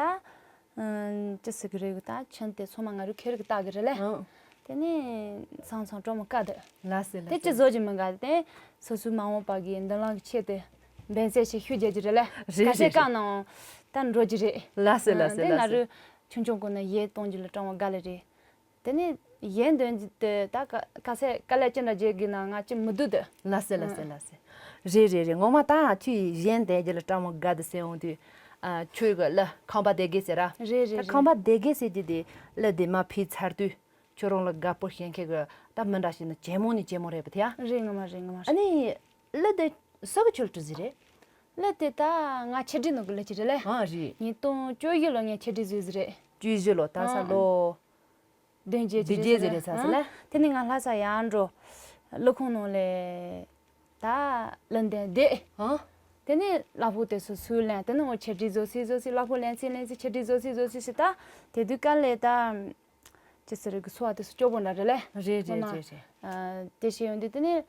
ཨ། ཅི་ཟེར་གི་རེད་གི་ད་ཆུན་དེ་ཚང་མ་ང་རུ་ཁེར་གི་ལྟ་གི་རེད་ལེ། ཨང་། དེ་ནས་ཚང་ཚང་སྤྲང་མོ་བཀའ་དེ། ལ་སེ་ལ་དེ་སེ་ཅི་ལ་བཟོ་སེ། རྒྱུ་མི་འགའ་དེ་སོ་སོའི་མ་འོངས་པ་གི་མདུན་ལམ་གི་ཆེད་དུ་འབད་བརྩོན་ཞིག་ཤུགས་རྒྱག་རྒྱུ་རེད་ལེ། རེད་ག་ཚད་རེད་བཀའ་རེད། གནང་ད་འགྲོ་རྒྱུ་རེད། ལ་སེ་ལ་ཨ། སེ་དེ་ལ་ང་སེ། རུ་ཆུང་ཆུང་གོ་ན་ཡས་གཏོང་རྒྱུ་ལ་སྤྲང་བོ་དགའ་ལེ་རེད། དེ་ནས་ཡས་འདོན་རྒྱུ་དེ་ད་ག་ག་ཚད་དཀའ་ལས་ཅི་འདྲ་བརྒྱབ་དགོས་ན་ང་ཅི་མི་སྡུག་དེ། ལ་སེ་ལ་སེ་ཨ། ལ་སེ། རེད་རེད་རེད། ངོ་མ་ད་ཁྱོད་ཡས་འདོན་རྒྱུ་ལ་སྤྲང་བོ་དགའ་དེ་ཟེར་འོང་དུས། ཨ། ཁྱོད་གི་གླུ་ཁང་པ་སྡེ་དགེ་ཟེར་ར། རེད་རེད་ད་རེད། ཁང་པ་སྡེ་དགེ་ཟེར་རྒྱུ་དེ་གླུ་དེ་མར་ཕུལ་ཚར་དུས་ཁྱོད་རང་ལ་དགའ་པོ་བྱེད་མཁན་གི་ད་མི་འདྲ་ཞིག་ནི་ཇེ་མང་ནས་ཇེ་མང་རེད་པ་དེ་ཡ། རེད་ངོ་མ་རེད་ངོ་མ་ཨ་རེད། ནི་གླུ་དེ་སུ་གི་ཆོལ་ཁྲིད་ཟིག་རེད། གླུ་དེ་ད་ང་ཆེད་སྒྲིག་ནང་གི་གླུ་ཅིག་རེད་ལེ། ཨ་རེད། ཉིས་སྟོང་བཅུ་བཞི་ལོ་ངས་ཆེད་སྒྲིག་བཟོས་ཟིག་རེད། བཅུ་བཞི་ལོ་ད་ས་ཨ། ལོ། བདུན་བརྒྱད་བདུན་བརྒྱད་ཟིག་རེད་ས་ཟིག་ལེ། ཨ། དེ་ནས་ང་ལྷ་ས་ཡར་འགྲོ། གླུ་ཁང་ནང་ལས་ད་གླུ་འདོན་བསྡད། ཨ། དེ་ནས་གླ་ཕོགས་དེ་ཚོ་ཚུར་ལེན། དེ་ནས་འོ་ཆེད་སྒྲིག་བཟོ་སྲིད་བཟོ་སྲིད། གླ་ཕོགས་ལེན་སྲིད་ལེན་སྲིད། ཆེད་སྒྲིག་བཟོ་སྲིད་བཟོ་སྲིད་ཟེར། ད་དེ་དུས་དཀའ་ལས་ད། ཅི་ཟེར་གི་འཚོ་བ་དེ་ཚོ་སྐྱོ་པོ་འདྲ་རེད་ལེ། རེད་རེད། ངོ་མ་རེད་རེད། ཨ། དེ་བྱས་ཡོང་དུས་དེ་ནས་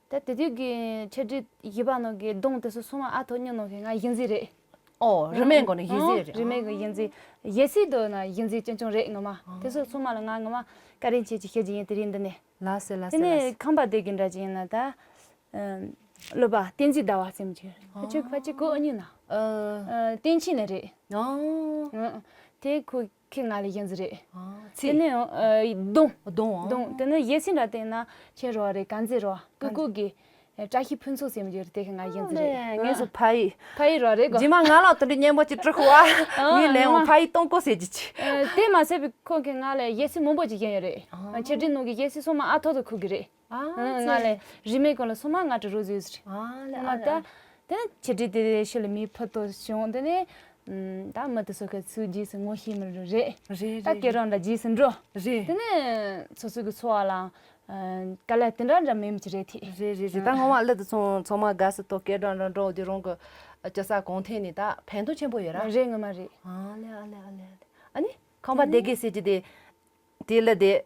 ད་དེ་དུས་ཀྱི་ཆེད་སྒྲིག་བཞི་པ་ནང་གི་གདོང་དེ་ཚོ་ཚང་མ་ཨ་ཐོ་སྙིང་ནང་གི་ང་གཞས་མཛེས་རེད། ཨོ། རིན་མེད་སྒང་ནས་གཞས་མཛེས་རེད། རིན་མེད་ཀྱི་གཞས་མཛེས། གཞས་ཚིག་དོ་ན་གཞས་མཛེས་ཅུང་ཅུང་རེད་ངོ་མ། དེ་ཚོ་ཚང་མ་ལ་ང་ངོ་མ་བཀའ་དྲིན་ཆེ་ཅིག་བཤད་ཀྱི་ཡིན་དེ་རིང་འདི་ནས། ལགས་སེ་ལགས་དེ་སེ་ལགས་ནས་སེ། ཁམས་པ་སྡེ་དགེ་འདྲ་ཅིག་ཡིན་ན་ད། ཨ། སློབ་པ་བསྟན་འཛིན་ཟླ་བ་སེམས་ཀྱི་ཨ། ཁྱོད་ཕ་ཅིག་གོ་ཨ་ཉིན་ན། ཨ། ཨ། བསྟན་ཆེན་ནས་རེད། ཨ། ཨ། དེ་ཁོ་ཁྱེད་ང་ལ་གཞས་མཛེས་རེད། ཨ། དེ་ཚེ། ནས་ཨ། གདོང་། གདོང་། གདོང་། དེ་ནས་གཞས་ཚིག་འདྲ་བལྟས་ན་ཁྱེད་རོ་རེད་ག་ཚད་རོ་ཀུ་ཀུ་གི། ཨ། བཀྲ་ཤིས་ཕུན་ཚོགས་སེམས་ཀྱི་རེད་དེ་ཁྱེད་ང་གཞས་མཛེས་རེད། ངས་སུ་ཕ་ཡི། ཕ་ཡི་རོ་རེད་གོ། རྗེས་མ་ང་ལ་དེ་འདྲའི་སྙན་པོ་ཅིག་སྤྲི་ཁུ་བ། ཨ། ངས་ལན་འོང་ཕ་ཡི་གཏོང་གོ་ཟེར་གྱི་ཆི། ཨ། དེ་མ་ཟད་པའི་ཁོ་གིས་ང་ལ་གཞས་ཚིག་མང་པོ་ཅིག་བཤད་ཡོད་རེད། ཨ། ཆེད་སྒྲིག་ནང་གི་གཞས་ཚིག་སོ་མ་ཨ་ཐོ་དུ་ཁུག་གི་རེད། ཨ། ང་ལས་རིན་མེད་སྒང་ལ་སོ་མ་ང་དྲི་རོ་བཟོས་ཟེར། ཨ་ལས། ཨ་ལས། ད་དེ་ཆེད་སྒྲིག་དེ་ཞི་ལ་མི་ཕུད་དོ་བྱུང་། དེ་ནས་ད་མི་དེ་ཚོ་གི་ཚུལ་རྗེས་སུ་ངོ་ཤེས་མི་རུ་རེད། རེད་ད་རེད་སྐད་རང་འདྲ་རྗེས་སུ་འགྲོ། རེད། དེ་ནས་སོ་སོ་གི་འཚོ་བ་ལ་དཀའ་ལས་དེ་འདྲ་འདྲ་མེད་མི་ཅི་རེད་དེ། རེད་རེད་རེད། ད་ངོ་མ་གླུ་དེ་ཚོ་ཚང་མ་དགའ་སུ་ཏོ་སྐད་གྲགས་འདྲ་འགྲོ་དེ་རང་གི་སྤྱི་ས་གོང་ཐད་ནས་ད་ཕན་ཐོགས་ཆེན་པོ་ཡོད་ར། རེད་ངོ་མ་རེད། ཨ་ལས་ཨ་ལས་ཨ་ལས་ཨ་ལས། ཨ་ནི་ཁང་པ་སྡེ་དགེ་ཟེར་གྱི་དེ། དེ་ལ་དེ།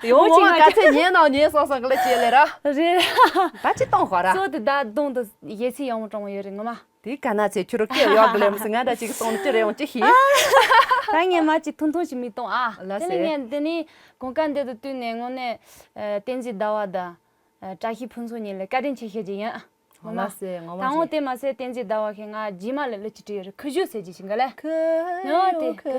ཡོང་ངོ་མ་ག་ཚད་ཉན་ནང་ཉན་སོང་སོང་གི་ལ་བྱེད་ལེ་ར། རེད། ད་ཅི་གཏོང་ཧོ་ར། སོ་དེ་ད་གདོང་དུ་གཞས་ཚིག་ཡག་མོ་དྲང་མོ་ཡོད་རེད་ངོ་མ། དེ་ག་ན་ཚེ་ཁྱོད་རོ་སྐད་གཡོག་གི་ལེ་མོ་སི་ང་འདྲ་ཅིག་གཏོང་ནི་ཅི་རེད་འོང་ཅི་ཤི། ད་ངས་མ་ཅིག་ཐུང་ཐུང་ཞིག་མི་གཏོང་ཨ། ལ་དེ་ནི་སེ། ངས་འདི་ནི་གོང་ཀ་འདི་དུ་བསྟུན་ནས་དངོས་གནས། ཨ། བསྟན་འཛིན་ཟླ་བ་དང་། ཨ། བཀྲ་ཤིས་ཕུན་ཚོགས་གཉིས་ལ་བཀའ་དྲིན་ཆེ་ཞུ་རྒྱུ་ཡིན། ངོ་མ། ལགས་སེ་ངོ་མ་ད་འོང་ཞེས། དེ་མ་ཟད་བསྟན་འཛིན་ཟླ་བ་ཁྱེད་ང་རྗེས་མ་ལ་གླུ་ཅིག་བྲིས་ཡོད་རེད། ཁུ་བྱུག་ཟེར་གྱི་ཞིག་ག་ལེ། ཁུ་ཡོ་ཁུ་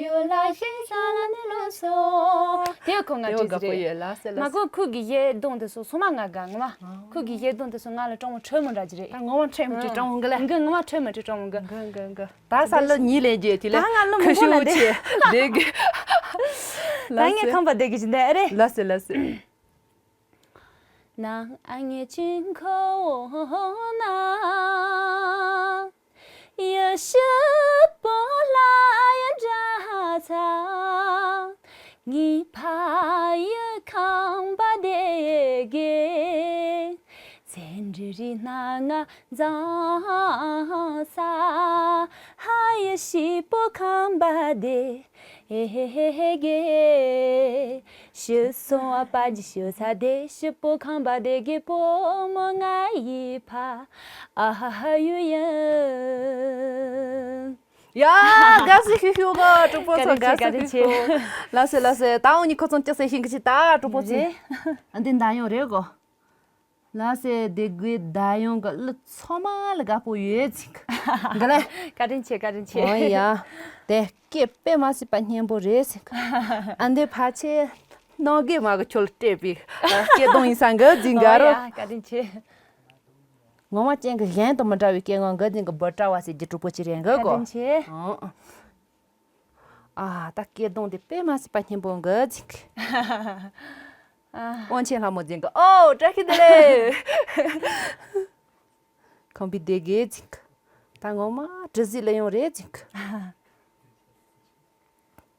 ཡོ་ལ་ཤེས་ས་ལ་ནི་ལོ་སོ། དེ་ཁོ་ང་དེ་བྲིས་ཟིག་དགའ་པོ་རེད། ཡོད་ལགས་སེ་ལགས་སེ། མ་གོ་ཁུ་གི་གཞས་གདོང་དེ་ཚོ་སོ་མ་ང་དགའ་ངོ་མ། ཨ། ཁུ་གི་གཞས་གདོང་དེ་ཚོ་ང་ལ་སྤྲང་མོ་འཕྲོད་མོ་འདྲ་ཅིག་རེད། ད་ངོ་མ་འཕྲོད་མོ་ཅིག་སྤྲང་མོ་གི་ལེ། འགི་ངོ་མ་འཕྲོད་མོ་ཅིག་སྤྲང་མོ་གི། འགི་འགི་འགི། ད་ས་ལོ་གཉིས་ལས་རྒྱས་དེ་ལེ། ད་ང་ལོ་མང་པོ་ན་ཁུ་བྱུག་བསྡད། ཆེ་བསྡད་གི། ད་ལགས་ངས་སེ། ཁམས་པ་སྡེ་དགེ་ཞིག་འདི་ཨ་རེད། ལགས་སེ་ལགས་སེ། ནང་ཨ་ངེ་ཅིང་ཁོ་ན་ཡ་ཤི་པོ་ལ་ཡ་འདྲ་ཚ་ངི་ཕ་ཡ་ཁང་པ་དེ་གེ་ཚན་རི་རི་ན་ང་ཛང་ས་ཧ་ཡ་ཤི་པོ་ཁང་པ་དེ། ཧེ་ཧེ་ཧེ་ཧེ་གེ། ཤི་སོང་བ་པ་ཇི་ཤི་ཚ་དེ་ཤི་པོ་ཁང་པ་དེ་གེ་པོ་མོ་ང་ཡི་ཕ་ཨ་ཧ་ཧ་ཡུ་ཡ། ཡ། དགའ་སི་ཤུ་ཤུ་གོ་གྲོགས་པོ་ཚོ། བཀའ་དྲིན་ཆེ། དགའ་སི་བཀའ་དྲིན་ཤུ་ཤུ་གོ། ལགས་སེ་ལགས་སེ། ད་འོ་ནི་ཁོ་ཚོ་ཅི་ཟེར་ཤིང་གི་ཅི་ད་གྲོགས་པོ་ཚོ། རེད། ཨ་འདི་འདའ་ཡོང་རེད་གོ། ལགས་སེ་སྡེ་དགེ་ད་ཡོང་གི་གླུ་ཚང་མ་ལ་དགའ་པོ་ཡོད་ཟིག་གི་ལེ། བཀའ་དྲིན་ཆེ་བཀའ་དྲིན་ཆེ། འོ་ཡ། དེ་སྐད་དཔེ་མ་སྲིད་པ་སྙན་པོ་རེད་ཟིག་གི། ཨ་འདི་ཕལ་ཆེར་ནང་དགེ་མ་གི་ཁྱོད་སྤྲད་པའི་སྐད་གདངས་ཡིན་ས་འགའ་ཟིག་འོ་འགའ་རོ། ཡ་བཀའ་དྲིན་ཆེ། ངོ་མ་ཅན་གི་གཞན་དང་མི་འདྲ་བའི་སྐད་ངག་འགའ་ཟིག་གི་འབུ་བཀྲ་བ་ཟེར་གྱི་གྲོགས་པོ་ཅི་རེད་འགའ་གོ། བཀའ་དྲིན་ཆེ། ཨ། ཨ། ད་སྐད་གདངས་དེ་དཔེ་མ་སྲིད་པ་སྙན་པོ་འགའ་ཅིག་ཨ། དབང་ཆེན་ལྷ་མོ་འཛིན་གི། ཨོ་བཀྲ་ཤིས་བདེ་ལེགས། ཁམས་པའི་སྡེ་དགེ་ཅིག་ད་ངོ་མ་དྲི་ཟིག་ལ་ཡོང་རེད་ཅིག་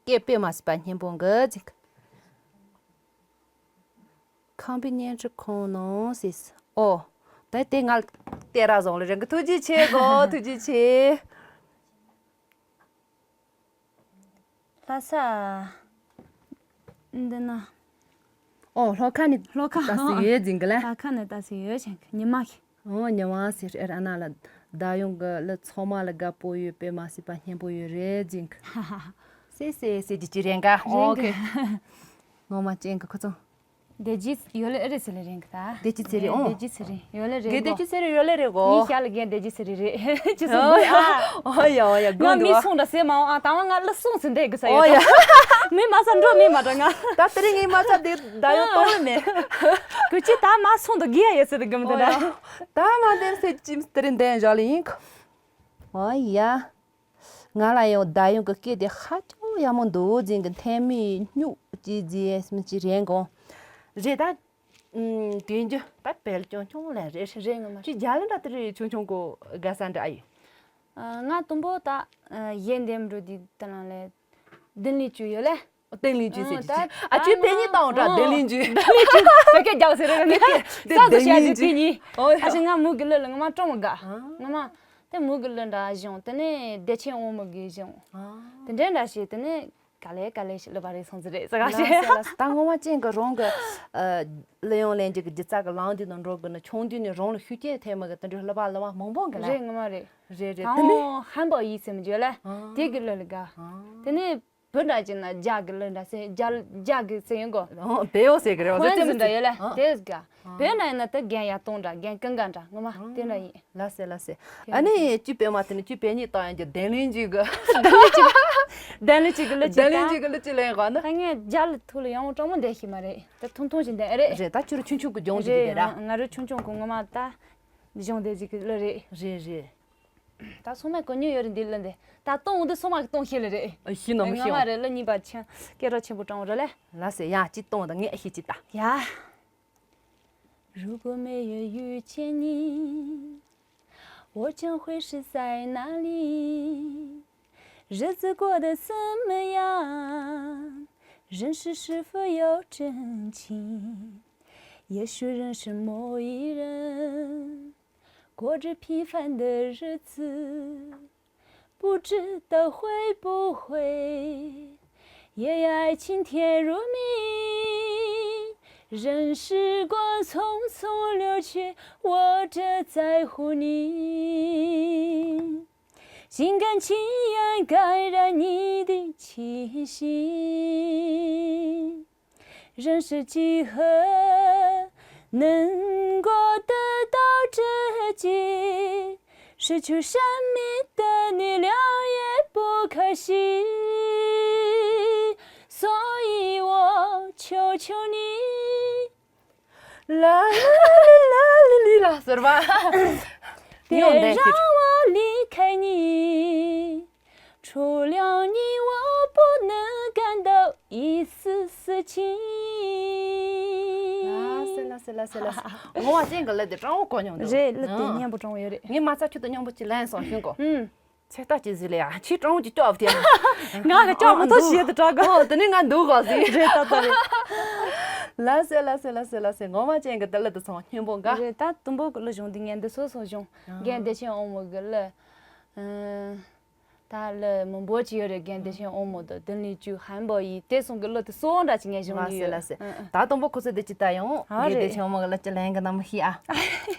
སྐད་དཔེ་མ་སྲིད་པ་སྙན་པོ་འགའ་ཅིག་ཁམས་པའི་བརྙན་འཕྲིན་ཁང་ནང་ཟེར། ཨོ། ད་དེ་ང་ལ་སྟེར་ར་བཟང་ལ་རང་གི་ཐུགས་རྗེ་ཆེ་གོ། ཐུགས་རྗེ་ཆེ། ལྷ་ས། འདི་ན། ཨོ་ལྷོ་ཁ་ནས་ལྷོ་ཁ་ད་སུ་ཡོད་ཟིན་གི་ལ། ལྷོ་ཁ་ནས་ད་སུ་ཡོད་ཞིང་གི་ཉི་མ་གི། ཨོ་ཉི་མ་ཟེར་ཨེ་ར་ན་ལ་ད་ཡོང་གི་ལ་ཚང་མ་ལ་དགའ་པོ་ཡོད་པས་མ་སྲིད་པ་སྙན་པོ་ཡོད་རེད་ཟིན་གི། སེ་སེ་སེ་ཅི་ཅི་རེད་འགའ། ཨོ་ཁེ། ངོ་མ་ཅན་གི་ཁོ་ཚོ། བདེ་སྐྱིད་ཡོད་ལེ་ཨེ་རེད་ཟེར་ལེ་རེད་གི་ད། བདེ་སྐྱིད་ཟེར་རེད་ཨོ། བདེ་སྐྱིད་ཟེར་རེད་ཡོད་ལེ་རེད་གི། བདེ་སྐྱིད་ཟེར་རེད་ཡོད་ལེ་རེད་གོ། ངའི་ཞལ་ལ་རྒན་བདེ་སྐྱིད་ཟེར་རེད་རེད་ཅི་སོ་ཨོ་ཡ་ཨོ་ཡ་ང་མི་སོང་འདྲ་ཟེར་མ་འོང་ཨ་ད་བ་ང་ལ་སོང་ཟིན་བསྡད་གི་ས་ཡོད་ཨོ་ཡ། མི་མ་ས་འགྲོ་མི་མ་འདྲ་ང་། ད་དེ་རིང་ངའི་མ་ཚ་དེ་ད་ཡོད་གཏོང་ལེ་མེད། ཁུ་ཅི་ད་མ་སོང་དུ་གི་ཡ་ཡོད་ཟེར་དུ་གི་མི་འདུག་ཨོ་ད། ཡ། ད་མ་དེ་ཟེར་ཅིམ་དེ་རིང་བསྡད་འཇོག་ལེ་ཡིན་གི། ཨོ་ཡ། ང་ལ་ཡང་བརྡ་ཡོང་གི་སྐད་དེ་ཧ་ཅང་ཡག་མོ་འདུག་ཟིན་གི་མཐའ་མའི་སྨྱུག་ཅིག་ཟིན་མི་ཅིག་རེད་གོ། རེད་ད། ཨུམ་དེ་འཇུ་ད་བལ་ཅུང་ཆུང་ལ་རེད་རེད་ངོ་མ། ཁྱི་རྒྱ་ལ་འདྲ་དེ་རེད་ཆུང་ཆུང་གོ་དགའ་ས་འདྲ་ཨ་ཡི། ང་དུམ་བུ་ད་གཞན་འདེམས་འགྲོ་དུས་ད་ལང་ལས་ལྡི་ལི་ཅུ་ཡོད་ལེ། ལྡི་ལི་ཅུ་ཟེར་ད་ཨ་ཅུ་ད་བེ་ཉི་ང་ཏང་འདྲ་ལྡི་ལི་ཅུ། ལྡི་ལི་ཅུ་བེ་ཀེ་རྒྱག་ཟེར་རེད་ནི་ས་དུ་བཤད་རྒྱུ་དེ་ཉི་ཨོ་ཨ་ཞེ་ང་མུ་གི་ལོ་ལ་ངོ་མ་ཀྲོང་མོ་དགའ་ངོ་མ། དེ་མུ་གི་ལོ་འདྲ་བཞེངས་དེ་ནས་བདེ་ཆེན་དབང་མོ་གི་བཞེངས། དེ་འདྲ་འདྲ་ཞིག་དེ་ནས་ག་ལེ་ག་ལེ་ཞིག་ལབ་པ་རེད་སོང་ཟེར་རེད་ཟེར་ག་ལ་ཞིག་སེ་ལ་སེ་ད་ངོ་མ་ཅན་གི་རང་གི་ཨ་གླུ་དབྱངས་ལེན་རྒྱུ་གི་སྒྱུ་རྩལ་གི་ལངས་དུས་དང་འགྲོ་གི་ནི་ཆུང་དུས་ནས་རང་ལ་ཤུགས་རྐྱེན་ཐེབས་མི་གི་དེ་འདྲའི་གླུ་པ་གླུ་མ་མང་པོ་གི་ལ་རེད་ངོ་མ་རེད། རེད་རེད་དེ་ནས་ཧམ་པ་ཡིད་སེམས་བརྗོད་ལ་དེ་གི་གླུ་ལ་དགའ། དེ་ནས་བུ་འདྲ་ཅིག་ན་རྒྱ་གི་གླུ་འདྲ་ཟེར་རྒྱ་རྒྱ་གི་ཟེར་ཡོང་གོ། བེའོ་ཟེར་གི་རེད་བ་ཧོན་ཟེར་ཟིན་འདྲ་ཡོད་ལ་དེ་དགའ། བོད་ནང་ཡིན་ན་ད་རྒན་ཡ་སྟོང་འདྲ་རྒན་ཀུན་དགའ་འདྲ་ངོ་མ་དེ་འདྲ་ཡིན། ལ་སེ་ལ་སེ། ཨ་ནི་ཅི་པད་མ་དེ་ནི་ཅི་པད་ཉིད་བཏང་ཡང་གི་བདེན་ལིང་ཅིག་གི། བདེན་ལིང་ཅིག་གི་ལུ་ཅི་བདེན་ལིང་ཅིག་གི་ལུ་ཅི་ལེན་ག་ན། ད་ངས་རྒྱ་ལ་ཐུག་ལ་ཡང་བོ་གྲོགས་མོ་འདས་ཤི་མ་རེད་ད་ཐུང་ཐུང་ཞིག་འདས་རེད། རེད་ད་ཁྱོད་ཆུང་ཆུང་གི་ལྗོངས་ཅིག་རེད་རེད་ར། ང་རུ་ཆུང་ཆུང་གི་ངོ་མ་ད་ལྗོངས་འདས་ཅིག་གི་ལུ་རེད། རེད་རེད། ད་སོང་མེད་གོ་ཉོ་ཡོད་རེད་འདི་ལུ་འདི་ད་གཏོང་འདི་སོང་མ་གི་གཏོང་ཤེས་ལ་རེད། ཤི་ནོ་མི་ཤི་ངོ་མ་རེད་ལུ་གཉིས་པ་ཆེན་སྐད་གྲགས་ཆེན་པོ་གྲོང་རེད་ལེ། ལ་སེ་ཡ་ཅི་གཏོང་ད་ངས་ཤི་ཅི་ད། ཡ། 如果没有遇见你，我将会是在哪里？日子过得怎么样？人生是否有真情？也许认识某一人，过着平凡的日子， 不知道会不会也要爱情甜如蜜。任时光匆匆流去，我只在乎你，心甘情愿感染你的气息。 人世几何，能够得到知己，失去生命的力量也不可惜。所以我求求你，啦啦啦啦啦啦，是吧？别让我离开你。 除了你，我不能感到一丝丝情。ལ་སེ་ལ་སེ་ལ་སེ་ལ་སེ། ངོ་བ་ཅན་གྱི་གླུ་དེ་སྤྲང་བོ་གོ་མྱོང་འདུག་རེད་གླུ་དེ་སྙན་པོ་སྤྲང་བོ་ཡོད་རེད། ངས་མ་རྩ་ཁྱོད་དང་མཉམ་པོ་ཅིག་ལེན་སོང་ཤོད་གོ་ཨུམ། ཚེ་ལྟ་ཅི་ཟིག་ལ་ཡ་ཁྱི་སྤྲང་བོ་ཅིག་སྐྱོབ་དེ། ང་གི་སྐྱོབ་མི་ཐུབ་ཞེས་དུ་གྲག་གོ་ཨོ་དེ་ནས་ང་འདུག་གོ་ཟིག་རེད་ད་ད་རེད། ལ་སེ་ལ་སེ་ལ་སེ་ལ་སེ་ངོ་བ་ཅན་གྱི་དེ་གླུ་དེ་ཚང་སྙན་པོ་འགའ། རེད་ད་དུམ་བུ་གི་གླུ་གཞུང་འདི་ངས་འདི་སོ་སོ་གཞུང་རྒན་བདེ་ཆེན་དབང་མོ་གི་གླུ། ཨ། ད་གླུ་མང་པོ་ཅིག་ཡོད་རེད། རྒན་བདེ་ཆེན་དབང་མོ་དང་བདུད་ལི་ཅུ་ཧན་པོ་ཡི་དེ་གསུམ་གྱི་གླུ་དེ་གསོལ་འདྲ་ཅིག་ངས་གཞུང་ལ་ཡོད། ལ་སེ་ལ་སེ། ཨ་ཨ། ད་དང་པོ་ཁོ་ཚོ་དེ་ཅི་ལྟ་ཡོང་། ཨ་རྒན་བདེ་རེད། ཆེན་དབང་མོ་གི་གླུ་ཅི་ལེན་གི་ན་མི་ཤེས་ཨ།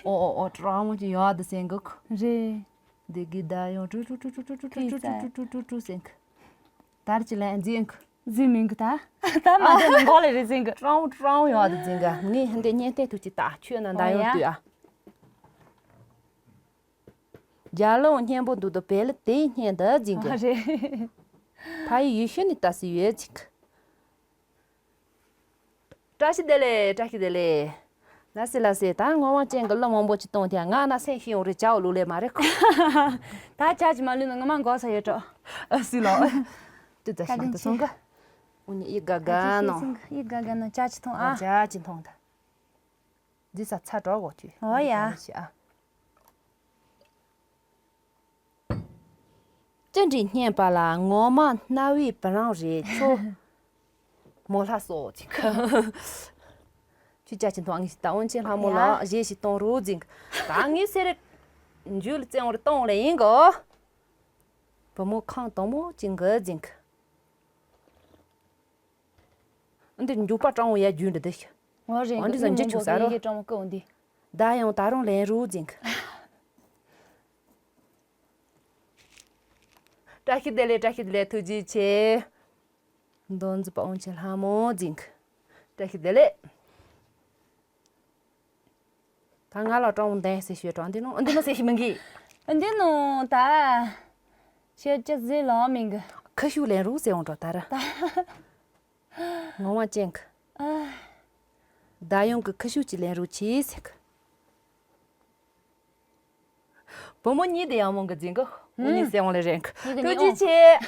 ཨོ་ཨོ་ཨོ་གྲོགས་མོ་ཅིག་ཡོད་དེ་སེང་གི་ཁོ། རེད། དེ་གི་ད་ཡོང་ཀྲུ་ཀྲུ་ཀྲུ་ཀྲུ་ཀྲུ་སེང་གི། ད་རེ་ཅི་ལེན་འཛིན་གི། འཛིན་མིན་གི་ད། ད་མ་དེ་ནི་འགོག་ལས་རེད་འཛིན་གི། ཀྲང་ཀྲང་ཡོད་དེ་འཛིན་གི། ངས་ཧན་དེ་བརྙན་བསྟན་ཐུག་ཅིག་ད་ཆོས་ན་ད་ཡོང་དུས་ཨ། རྒྱ་ལོ་སྙན་པོ་འདུག་དོ་བལ་དེའི་སྙན་འདི་འཛིན་གི། ཨ་རེད། ཕ་ཡི་ཡུལ་ཤུལ་ནས་ལྟ་སྲིད་ཡོད་ཅིག་བཀྲ་ཤིས་བདེ་ལེགས། བཀྲ་ཤིས་བདེ་ལེགས། ལ་སེ་ལ་སེ། ད་ངོ་བ་ཅན་གི་གླུ་མང་པོ་ཅིག་གཏོང་དེ་ང་ན་སེམས་ཤི་ཡོང་རེད། ཅའོ་ལུག་ལས་མ་རེད་ཁོ། ད་ཅ་ཅི་མ་ལུས་ན་ངོ་མ་འགོག་ས་ཡོད་འགྲོ། ཨ་སི་ལོ། དུ་ད་ཤང་དུ་སོང་ག་ཨུ་ནི་ཡི་ག་ག་ནོ། ཡི་ག་ག་ནོ་ཅ་ཅི་ཐོང་ཨ། ཅ་ཅི་ཐོང་ད། འདི་ས་ཚ་གྲོགས་གོ་ཁྱོད། ཨོ་ཡ། ཤི་ཨ། ཅི་འདྲའི་སྙན་པ་ལ་ངོ་མ་རྣ་བའི་བུ་རམ་རེད་ཁྱོད། མོ་ལྷ་སོགས་ཅིག་ཁྱོད་ཅག་ཅི་མཐོང་ངས་ད་འོན་ཆེན་ལྷ་མོ་ལ་ཡ། གཞས་ཤིག་གཏོང་རོགས་ཟིན། ད་ངས་སེ་རེད། འཇུ་ལ་བཙན་བོར་གཏོང་ལེ་ཡིན་གོ་བུ་མོ་ཁང་དང་མོ་ཅིག་འགི་ཟིན། འདི་མགྱོགས་པ་སྤྲང་བོ་ཡ་རྒྱུ་འདི་འདི། ངོ་རེད་འོན་ཏེ་ཟ་འཇི་ཆུ་ས་རོ། སྤྲང་བོ་ཀི་འོན་ཏེ། ད་ཡང་ད་རུང་ལེན་རོགས་ཟེར་གི། བཀྲ་ཤིས་བདེ་ལེགས། བཀྲ་ཤིས་བདེ་ལེགས། ཐུགས་རྗེ་ཆེ། མདོ་འཛིན་པ་དབང་ཆེན་ལྷ་མོ་ཟེར་གི། བཀྲ་ཤིས་བདེ་ལེགས། ད་ང་ལ་སྤྲང་བོ་འདན་ཟེར་ཞུས་དྲང་འདི་ནོ་འདི་ནོ་ཟེར་ཞིག་མིན་གི། འདི་ནོ་ད། ཤེས་ཅི་ཟེར་ལོ་མིན་གི། ཁུ་ཤུ་ལེན་རོགས་ཟེར་འོང་འགྲོ་ད་ར། ད། ངོ་མ་ཅན་གི། ཨ། ད་ཡོང་གི་ཁུ་ཤུ་ཅི་ལེན་རོགས་ཆེ་ཟེར་གི། བུ་མོ་གཉིས་དེ་ཡང་མོང་གི་འཛིན་གི། འུ་གཉིས་སེ་འོང་ལེ་རེད་གི། ཐུགས་རྗེ་ཆེ།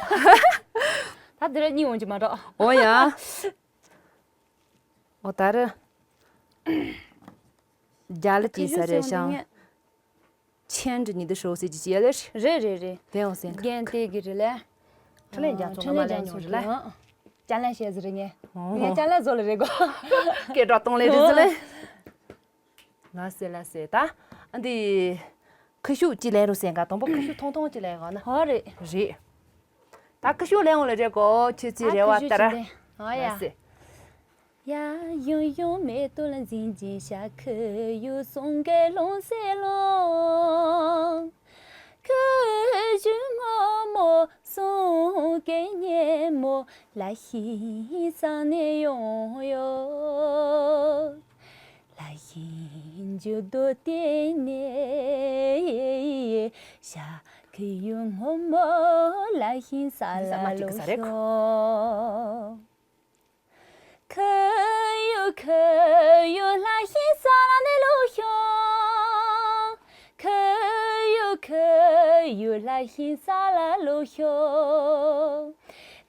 ད་དེ་ར་གཉིས་འོང་གི་མ་འགྲོ། འོ་ཡ། འོ་ད་ར། རྒྱ་ལ་ཅི་ས་རེད་ཤང་། ཆེན་འདྲི་ཉིད་དུ་ཧྲོ་སི་ཅི་ཅི་ཡ་ལེ། རེད་རེད་རེད། དེ་འོང་སེང་གི། རྒན་དེ་གི་རེད་ལེ། ཁྲི་ལེན་རྒྱ་ཚོང་མ་ལེན་མྱོང་རེད་ལེ། ཅ་ལན་བཤད་ཟི་རེད་ངས། ངས་ཅ་ལན་བཟོ་ལེ་རེད་གོ། སྐད་གྲགས་གཏོང་ལེ་རེད་ཟི་ལེ། ལ་སེ་ལ་སེ་ད། ཨ་འདི། ཁུ་ཤུ་ཅི་ལེན་རུ་སེང་ག་དང་པོ་ཁུ་ཤུ་ཐོང་ཐོང་ཅི་ལེན་ག་ན། ཧོ་རེད། རེད། ད་ཁུ་ཤུ་ལེན་འོང་ལེ་རེད་གོ། ཁྱོད་ཚོའི་རེ་བ་ལྟར། ཨ་ཡ། ལ་སེ། ཡ་ཡུང་ཡུང་མེ་ཏོག་ལ་འཛིན་ཅིང་ཤ་ཁུ་ཡུ་སོང་གེ་ལོང་སེ་ལོང་། ཁུ་ཞུ་ངོ་མོ་སོང་གེ་ཉེ་མོ་ལ་ཤིང་ས་ནས་ཡོང་ཡོད། ལ་ཤིང་ཇུ་དོ་ཏེ་ནེ་ཤ་ཁུ་ཡུ་ངོ་མོ་ལ་ཤིང་ས་ལ་ལོ་ཤོ། ཁུ་ཡུ་ཁུ་ཡུ་ལ་ཤིང་ས་ལ་ནེ་ལོ་ཤོ། ཁུ་ཡུ་ཁུ་ཡུ་ལ་ཤིང་ས་ལ་ལོ་ཤོ།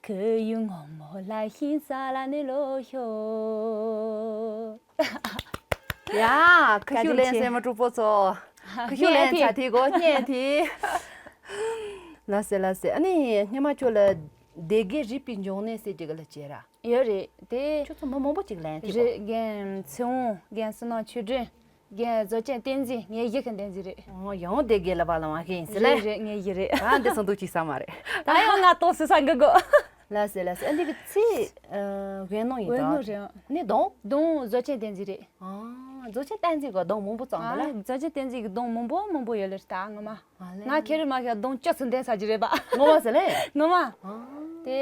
ཁུ་ཡུ་ངོ་མོ་ལ་ཤིང་ས་ལ་ནེ་ལོ་ཤོ། ཡ། ཁུ་ཤུ་ལེན་སེ་མ་གྲུ་པོ་ཚོ། ཁུ་ཤུ་ལེན་ཚ་ཐི་གོ་ཉན་ཐི། ལ་སེ་ལ་སེ། ཨ་ནི་སྙེ་མ་ཅོ་ལ་སྡེ་དགེ་རིག་པའི་འབྱུང་གནས་ཟེར་གྱི་ག་ལ་བྱེད་ར། ཡོད་རེད་དེ། ཁྱོད་ཚོ་མི་མང་པོ་ཅིག་ལེན་ཐི་གོ། རེད། རྒན་ཚེ་དབང་རྒན་བསོད་ནམས་ཆོས་སྒྲོན། རྒན་བཟོ་ཅན་བསྟན་འཛིན། ངའི་ཡི་གེ་བསྟན་འཛིན་རེད། ཨོ་ཡང་སྡེ་དགེ་ལ་བ་ལ་མ་ཤེས་ཡིན་ཟེར་ལེ། རེད་རེད། ངའི་ཡི་རེད། ད་འདི་ཚོ་འདུག་ཅིག་ས་མ་རེད། ད་ཡང་ང་ཏོག་སི་ས་འགི་གོ། ལ་སེ་ལ་སེ། ཨ་འདི་གི་ཚེ། ཨ། བོད་ནང་ཡིན་བོད་ནང་ད། རེད། ནི་གདོང་། གདོང་བཟོ་ཅན་བསྟན་འཛིན་རེད། ཨ། བཟོ་ཅན་བསྟན་འཛིན་གི་གདོང་མང་པོ་བཙོང་ད་ལ། ཨ། བཟོ་ཅན་བསྟན་འཛིན་གི་གདོང་མང་པོ་མང་པོ་ཡོད་ལེ་ད་ངོ་མ། ཨ་ལེ། ང་ཁེ་རི་མ་ཤ་གདོང་བཅུ་ཙམ་ལྡན་ས་ཅི་རེད་པ། ངོ་མ་ཟེར་ལེ། ངོ་མ། ཨ། དེ་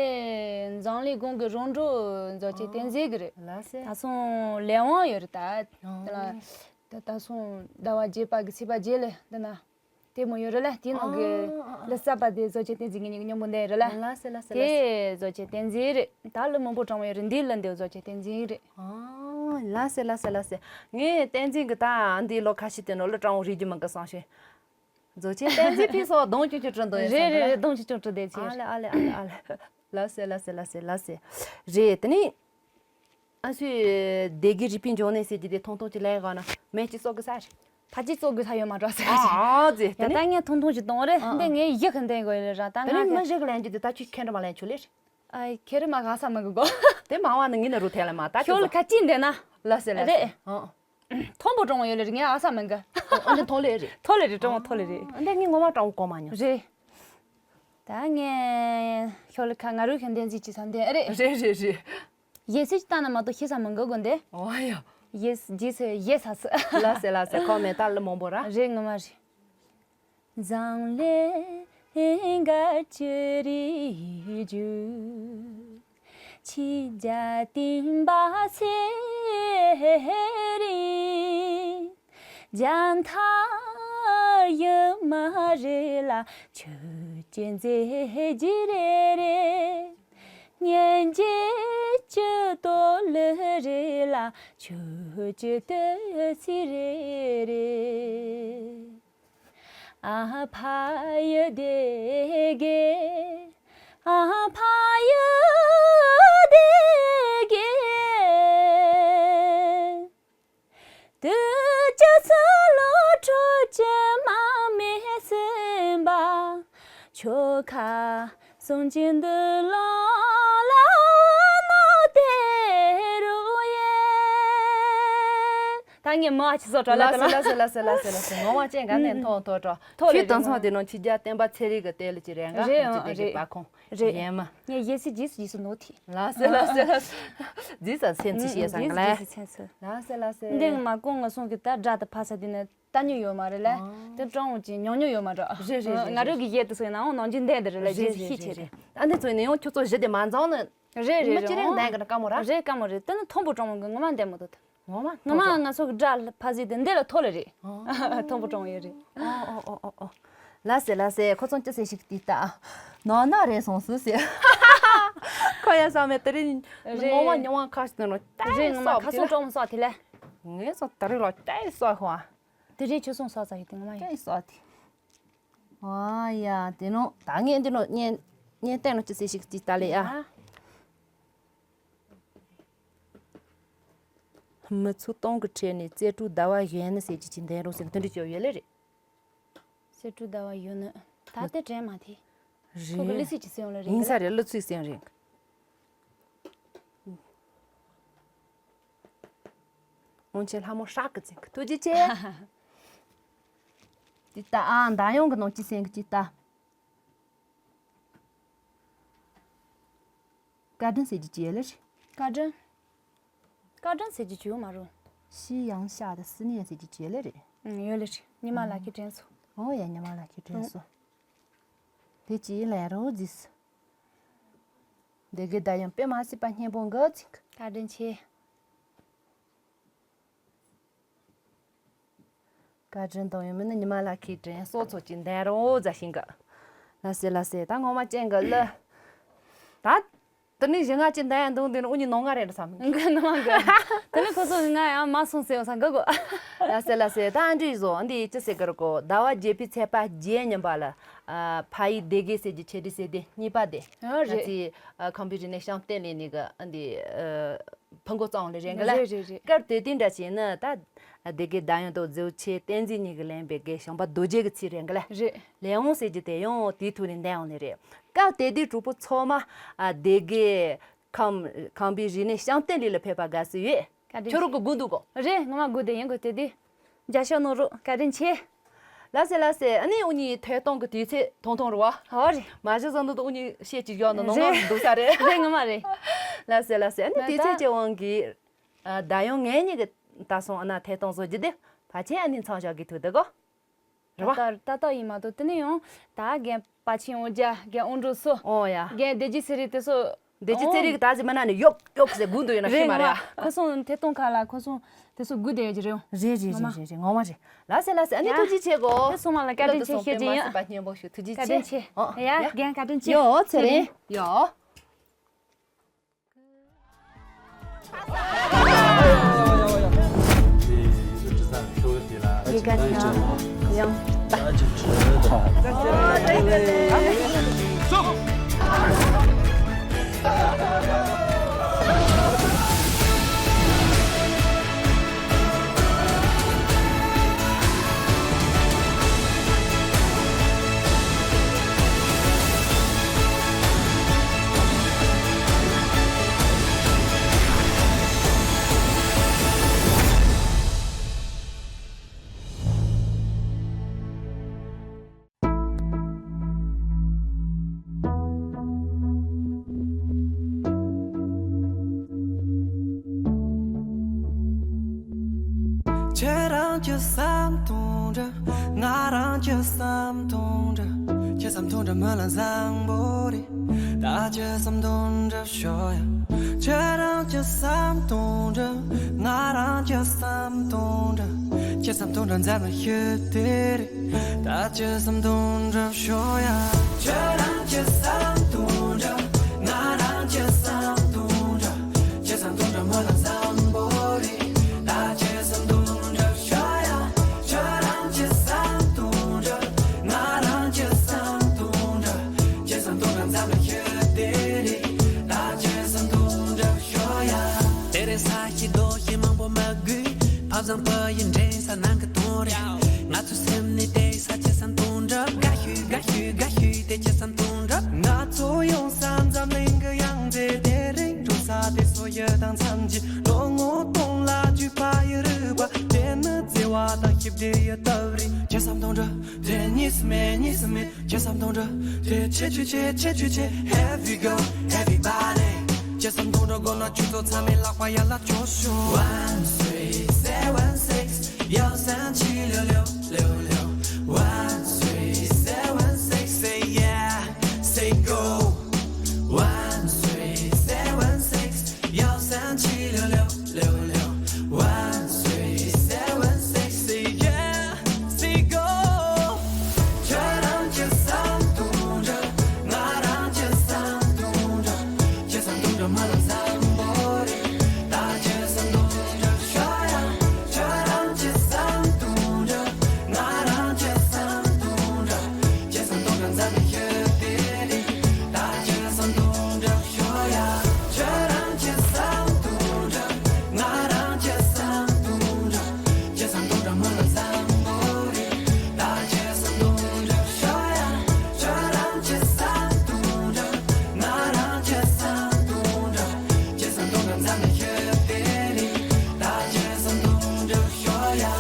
འཛམ་གླིང་གོང་གི་རོང་འབྲོག་བཟོ་ཅན་བསྟན་འཛིན་གི་རེད། ལ་སེ། ད་སོང་ལས་དབང་ཡོད་རེད་ད། ཨ། དེ་ལ་ད་ད་སོང་ཟླ་བ་བརྒྱད་པ་གི་ཚེས་པ་བརྒྱད་ལེ་འདི་ན། དེ་མོ་ཡོད་རེད་ལ། དེ་ནང་གི་ཨ་ཨ་ཨ། ལི་གསར་པ་དེ་བཟོ་ཅན་བསྟན་འཛིན་གི་ཉིན་གི་སྙོམས་པོ་འདི་རེད་ལ། ལ་སེ་ལ་སེ་ལ་སེ། དེ་བཟོ་ཅན་བསྟན་འཛིན་རེད། ད་ལི་མང་པོ་གྲོང་ཡོད་རེད། འདི་ལི་འདི་བཟོ་ཅན་བསྟན་འཛིན་རེད། ཨ། ལ་སེ་ལ་སེ་ལ་སེ། ངས་བསྟན་འཛིན་གི་ད་འདི་ལོ་ཁ་ཤས་དེ་ནོ་ལི་གྲང་བོ་རིག་རྒྱུ་མང་གི་སང་ཤེ། བཟོ་ཅན་བསྟན་འཛིན་ཕིན་སོ་གདོང་ཅུང་ཅུང་གྲུ་འདོན་ཡོད་རེད་ས་རེད་རེད། གདོང་ཅུང་ཅུང་གྲུ་འདོན་ཅི། ཨ་ལེ་ཨ་ལེ་ཨ་ལེ་ཨ་ལེ། ལ་སེ་ལ་སེ་ལ་སེ་ལ་སེ། རེད་དེ་ནི། ཨ་སུའི་སྡེ་དགེ་རིག་པའི་འབྱུང་གནས་ཟེར་གྱི་དེ་ཐོང་ཐོང་ཅི་ལེན་ག་ན་མེ་ཅི་སོག་གི་ས་རེད། ཕ་ཅི་སོག་གི་ས་ཡོད་མ་འགྲོ་ས་རེད། ཨ་ཨ་ཟེ། ཡ་ད་ངས་ཐོང་ཐོང་ཅི་གཏོང་རེད། ཨ་ཨ། འདི་ངས་ཡི་གི་འདོན་དགོས་ཡོད་ལེ་ར་ད་ང་དེ་ནི་མི་ཞིག་ལེན་གྱི་དེ་ད་ཁྱོད་ཁེ་འདྲ་མ་ལེན་ཆུ་ལེ། ཨ་ཁེ་རི་མ་ག་ས་མི་གི་གོ། དེ་མ་བ་ནི་ངི་ནི་རུ་ཐེ་ལ་མ་ད་ཁྱོད་ལ་ཁ་ཅི་འདེ་ན། ལ་སེ་ལ་སེ། རེད། ཨ་ཨ། ཐོང་པོ་གྲོང་ཡོད་ལེ་རེད། ངས་ཨ་ས་མི་གི། ཨ་འདི་ཐོ་ལེ་རེད། ཐོ་ལེ་རེད། གྲོང་ཐོ་ལེ་རེད། ཨ་འདི་ངས་ངོ་མ་གྲོང་གོ་མ་ཉོ། རེད། ད་ངས་ཁྱོད་ལ་ཁ་ང་རུ་ཁ་འདེན་ཟིག་ཅི་ས་འདེ་རེད། རེད་རེད་རེད། ཡེ་སི་ཅི་ཏ་ན་མ་གཏོགས་ཤེས་ས་མི་འགོ་དགོ་འདི། ཨོ་ཡ། ཡེ་སི་ཇི་སི་ཡེ་ས་སི། ལ་སེ་ལ་སེ། ཁོ་མེ་ཏ་ལི་མང་པོ་ར། རེད་ངོ་མ་རེད། འཛམ་གླིང་ག་ཅི་རིགས་རྒྱུ། ཆི་ཇ་ཏིང་པ་སེ་རི། ཇན་ཐ་ཡི་མ་རེ་ལ་ཆུ་ཅི་མཛེས་ཇི་རེ་རེ། སྙན་འཇེབས་ཀྱི་ཏོ་ལི་རེ་ལ་ཆུ་ཅི་ཏོ་སི་རེ་རེ། ཨ་ཕ་ཡི་སྡེ་དགེ། ཨ་ཕ་ཡི་སྡེ་དགེ། དུས་ཀྱི་ཚུལ་ལོ་འཕྲོ་ཅི་མ་མེད་སེམས་པ། ཆོ་ག་སོང་ཅི་འདི་ལོ་ལ་ནོ་དེ་རུ་ཡེ། ད་ ངས་མ་ཅི་བཟོ་གྲོ་ལ་ལ་ལ་ལ་ལ་ལ་ལ་ལ་ལ་ངོ་མ་ཅན་ག་ནས་མཐོང་ཐོས་གྲོ། ཐོས་ཁྱོད་རེད་དང་ཚང་དེ་ནང་ཁྱི་རྒྱ་བསྟན་པ་ཚེ་རིང་གི་དེ་ལ་ཅི་རེད་འགའ་རེད་ཁྱི་དེ་རེད་གི་པ་ཁོང་རེད་ཡན་མ། ངས་ཡེ་སི་ཇི་སི་ཇི་སི་ནོ་ཐི། ལ་སེ་ལ་སེ་ལ་སེ། ཇི་སི་སེམས་ཚི་ཤེས་ས་ང་ལ། ཇི་སི་ཇི་སི་སེམས་ཚི། ལ་སེ་ལ་སེ། འདི་ང་མ་ཀོང་ང་སོང་གི་ད་དགྲ་དུ་ཕ་ས་དེ་ནས་ལྟ་ཉུལ་ཡོད་མ་རེད་ལ། དེ་ཀྲོང་ཅི་ཉོ་ཉོ་ཡོད་མ་རེད། རེད་རེད་རེད། ང་རོ་གི་ཡེ་དུ་སོང་ན་འོང་ནང་ཅི་འདས་དེ་རེད་ལ་ཇི་སི་ཤི་ཆེ་རེད། ཨ་འདི་ཚོ་ནས་ཡང་ཁྱོད་ཚོ་གཞི་དེ་མ་འཛོང་ནི། རེད་རེད་མི་ཅི་རེད་འདས་གི་ཀ་མོ་ར། རེད་ཀ་མོ་རེད་དེ་ནི་མཐོན་པོ་ཀྲོང་གི་ངོ་མ་འདས་མོ་དུ། ངོ་མ་ངོ་མ་ང་ཚོ་གི་དགྲ་ཕ་ཟི་དེ་འདི་ལ་ཐོ་ལ་རེད། མཐོན་པོ་ཀྲོང་ཡོད་རེད། ཨོ་ཨོ་ཨོ་ཨོ། ལ་སེ་ལ་སེ་ཁོ་ཚོ་ཅི་སེ་ཞིག་དེ་ལྟ། ནོ་ན་རེད་སོང་སུ་སེ། ཁོ་ཡ་ས་མེ་དེ་རིང་རེད། ངོ་མ་ཉོ་བ་ཁ་ཞིག་ནོ་ཏའི་རེད་ངོ་མ་སོག་ཁ་སོང་ཀྲོང་སོག་དེ་ལ། ངས་སོ་དེ་རིང་ལ་ཏའི་སོག་ཁོ། དེ་རིང་ཆུ་སོང་སོག་ས་ཡི་དེ་ངོ་མ་ཡོད། ཏའི་སོག་དེ། ཨ་ཡ་དེ་ནོ་ད་ངས་འདི་ནོ་ཉན་ཉན་ཏའི་ནོ་ཅི་སེ་ཞིག་དེ་ལྟ་ལེ་ཡ། མི་ཚོ་སྟོང་གི་ཁྲོད་ནས་རྩེ་དྲུག་ཟླ་བ་གཞོན་ནུ་ཟེར་གྱི་ཅི་འདས་རོགས་ཟེར་གི་དོན་འགྲིག་ཅོ་ཡོད་ལེ་རེད། རྩེ་དྲུག་ཟླ་བ་གཞོན་ནུ། ད་ལྟ་དྲན་མ་ཐེ། ཁོང་གི་ལི་ཚིག་ཅི་སེང་ལེ་རེད་ཡིན་ས་རེད་ལི་ཚིག་སེང་རེད། འོན་ཆེ་ལྷ་མོ་ཧྲག་གི་ཚིག་གི་ཐུགས་རྗེ་ཆེ། ཅི་ལྟ་ཨ་མདའ་ཡོང་གི་ནང་ཅི་སེང་གི་ཅི་ལྟ། བཀའ་དྲིན་ཟེར་གྱི་ཅི་ཡོད་ལེ་རེད། བཀའ་དྲིན། བཀའ་དྲིན་ཟེར་གྱི་ཅི་ཡོད་མ་རུང་། ཤི་ཡང་ཤ་དང་སི་ནི་ཡང་ཟེར་གྱི་ཅི་ཡོད་ལེ་རེད། ཡོད་ལེ་རེད་ཉི་མ་ལ་ཁྱི་དྲན་སོ། ཨོ་ཡ་ཉི་མ་ལ་ཁྱི་དྲན་སོ། དེ་ཅི་ཡིན་ལེ་རོ་ཛིས། འདི་གི་ད་ཡང་དཔེ་མ་སྲིད་པ་སྙན་པོ་འགའ་ཚིག་བཀའ་དྲིན་ཆེ། བཀའ་དྲིན་དང་ཡོད་མིན་ནི་ཉི་མ་ལ་ཁའི་དྲིན་གསོ་ཚོགས་ཀྱི་འདན་རོ་ཛ་ཤིང་ག་ལ་སེ་ལ་སེ་ད་ངོ་མ་ཅན་གི་ལ། ད། དེ་ནི་ཞི་ང་ཅི་འདན་ཡང་འདུག་འདི་ནི་ཨུ་ཉི་ནོ་ང་རེད་བསམ། འགི་ནོ་ང་འགི། དེ་ནི་ཁོ་ཚོ་ང་ཡང་མ་སོང་ཟེར་བ་ས་འགི་གོ་ལ་སེ་ལ་སེ་ད་འདྲི་བཟོ་འདི་ཅི་སེ་གི་རུ་གོ་ཟླ་བ་བརྒྱད་པའི་ཚེས་པ་བརྒྱད་ཉིན་པ་ལ། ཕ་ཡི་སྡེ་དགེ་ཟེར་གྱི་ཆེ་འདྲི་ཟེར་དེ་གཉིས་པ་དེ། ང་ཚི་ཁམས་པའི་རིག་གནས་བཤམས་སྟོན་ལས་ནི་གི་འདི། ཕུང་གོ་གཙང་ལེ་རེ་འགི་ལ། རེད་རེད་རེད། སྐབས་དེ་དུས་འདྲ་བྱས་ན་ད། སྡེ་དགེ་ཟླ་ཡོན་དང་རྫིའུ་ཆེ་བསྟན་འཛིན་གཉིས་ཀྱི་ལེན་པའི་དགེ་བཤམས་པ་རྡོ་རྗེ་གི་ཚིག་རེ་འགི་ལ། རེད། ལེན་འོང་ཟེར་གྱི་དེ་ཡང་དེའི་ཐོག་ནས་འདན་འོང་ལེ་རེད། སྐབས་དེ་དུས་གྲོགས་པོ་ཚང་མ། སྡེ་དགེ། ཁམས་ཁམས་པའི་རིག་གནས་བཤམས་སྟོན་ལས་ལ་ཕེབས་པ་དགའ་སུ་ཡོད། བཀའ་དྲིན་ཆེ། ཁྱོད་རང་གི་དགོས་འདུག་གོ་རེད་ངོ་མ་དགོས་དེ་ཡིན་དགོས་དེ་དུས། རྒྱ་ཤོག་ནོ་རུ་བཀའ་དྲིན་ཆེ། ལ་སེ་ལ་སེ་ཨ་ནི་ཨུ་ཉི་ཐད་གཏོང་གི་དུས་ཚོད་ཐུང་ཐུང་རུ་བ། ཧོ་རེད། མ་གཞི་བཟང་འདུག་ཏུ་ཨུ་ཉི་བཤད་ཀྱི་ཡོད་ནོ་ནོ་ནོ་རེད། འདུག་ས་རེད། རེད་ངོ་མ་རེད། ལ་སེ་ལ་སེ་ཨ་ནི་ལ་དུས་ད་ཚོད་ཀྱི་དབང་གིས། ཨ་ད་ཡང་ངེད་གཉིས་ཀྱི་ད་སོང་ཨ་ན་ཐད་གཏོང་བཟོ་རྒྱུ་དེ་ཕལ་ཆེར་ཨ་ནི་མཚམས་བཞག་གི་ཐུག་འདུག་གོ་རེད་བ། ད་ལྟ་ད་ལྟ་ཡིན་མ་གཏོགས་དེ་ནས་ཡང་ད་རྒན་པ་ཆེན་འོ་ཇ་རྒན་དབང་འགྲོ་སོ། ཨོ་ཡ། རྒན་བདེ་སྐྱིད་ཚེ་རིང་དེ་སོ། བདེ་སྐྱིད་ཚེ་རིང་གི་ད་ཅི་མ་ན་ནས་ཡོག་ཡོག་ཟེར་སྒུག་འདུག་ཡོད་ན་ཤི་མ་རེད་ཡ། ཁོ་སོང་ཐད་གཏོང་ཁ་ལ་ཁོ་སོང་དེ་སོ་སྒུག་བསྡད་ཡོད་ཀྱི་རེད། རེད་རེད་རེད་རེད་རེད་ངོ་མ་རེད། ལ་སེ་ལ་སེ་ཨ་ནི་ཡ། ཐུགས་རྗེ་ཆེ་གོ་དེ་སོང་མ་ལ་བཀའ་དྲིན་ཆེ་ཞུ་རྒྱུ་ཡིན། པ་སྙན་པོ་ཞུ་ཐུགས་རྗེ་བཀའ་དྲིན་ཆེ། ཆེ། ཨོ་ཡ། རྒན་བཀའ་དྲིན་ཆེ། ཡོ་ཚེ་རིང་ཡོ། ཁྱེད་རང་གི་བསམ་དོན་འདྲ། ང་རང་གི་བསམ་དོན་འདྲ། ཁྱེད་བསམ་དོན་འདྲ་མི་ལ་བཟང་པོ་རེད། ད་ཁྱེད་བསམ་དོན་འདྲ་ཤོག་ཡ། ཁྱེད་རང་གི་བསམ་དོན་འདྲ། ང་རང་གི་བསམ་དོན་འདྲ། ཁྱེད་བསམ་དོན་འདྲ་འཛམ་གླིང་ཤུགས་དེ་རེད། ད་ཁྱེད་བསམ་དོན་འདྲ་ཤོག་ཡ། ཁྱེད་རང་གི་བསམ་དོན་འདྲ། ང་རང་གི་བསམ་དོན་འདྲ། ཁྱེད་བསམ་དོན་འདྲ་མི་ལ་བཟང་པོ་རེད། ད་ཁྱེད་བསམ་དོན་འདྲ་ཤོག་ཡ། ཁྱེད་རང་གི་བསམ་དོན་འདྲ། ང་རང་གི་བསམ་དོན་འདྲ། ཁྱེད་བསམ་དོན་འདྲ་འཛམ་གླིང་ཤུགས་དེ་རེད། ད་ཁྱེད་བསམ་དོན་འདྲ་ཤོག་ཡ། དེ་རིང་ས་གཞི་རྡོ་གཞི་མང་པོ་མ་དགོས། ཕ་བཟང་བུ་ཡི་འདྲེན་ས་ནང་གི་དོན་རེད། ང་ཚོའི་སེམས་ནི་བལྟས་ས་ཁྱེད་བསམ་དོན་འདྲ། དགའ་ཤོས་དགའ་ཤོས་དགའ་ཤོས་དེ་ཁྱེད་བསམ་དོན་འདྲ། ང་ཚོ་ཡོང་ས་འཛམ་གླིང་གི་ཡང་རྩེ་དེ་རིང་འགྲོ་ས་དེ་སོ་ཡི་དང་མཚམས་ཀྱི་ལོ་ངོ་སྟོང་ལ་བརྒྱུད་པ་ཡི་རིག་པ་དེ་ ད་ཞིབ་དེ་ཡོད་ཐབས་རེད། ཅེས་བསམ་སྟོང་འདྲ་དེ་གཉིས་སུ་མེད་གཉིས་སུ་མེད། ཅེས་བསམ་སྟོང་འདྲ་དེ་ཆེ་ཆུ་ཆེ་ཆེ་ཆུ་ཆེ། Here we go everybody། ཅེས་བསམ་སྟོང་འདྲ་མགོ་ན་ཆུ་ཚོད་ཚང་མའི་ལག་པ་ཡར་ལ་ཕྱོགས་ཤོག One three seven six། ཡ་སན་ཆི་ལོ་ལོ་ལོ་ལོ། One three seven six། Say yeah, say go. One three seven six། ཡ་སན་ཆི་ལོ་ལོ་ལོ་ལོ། One three seven six། Say yeah, say go. ཁྱོད་རང་ཅི་བསམ་སྟོང་འདྲ། ང་རང་ཅི་བསམ་སྟོང་འདྲ། ཅི་བསམ་སྟོང་འདྲ་མ་ལ་བསམ་པོ་རེད། ད་ཅི་བསམ་སྟོང་འདྲ་ཤོད་ཡ། ཁྱོད་རང་ཅི་བསམ་སྟོང་འདྲ། ང་རང་ཅི་བསམ་སྟོང་འདྲ། ཅི་བསམ་སྟོང་འདྲ་མཛའ་མི་ཤོད་དེ་རེད། ད་ཅི་བསམ་སྟོང་འདྲ་ཤོད་ཡ། ཁྱོད་རང་ཅི་བསམ་སྟོང་འདྲ། ང་རང་ཅི་བསམ་སྟོང་འདྲ། ཅི་བསམ་སྟོང་འདྲ་མ་ལ་བསམ་པོ་རེད། ད་ཅི་བསམ་སྟོང་འདྲ་ཤོད་ཡ། ཁྱོད་རང་ཅི་བསམ་སྟོང་འདྲ། ང་རང་ཅི་བསམ་སྟོང་འདྲ། ཅི་བསམ་སྟོང་འདྲ་མཛའ་མི་ཤོད་དེ་རེད། ད་ཅི་བསམ་སྟོང་འདྲ་ཤོད་ཡ།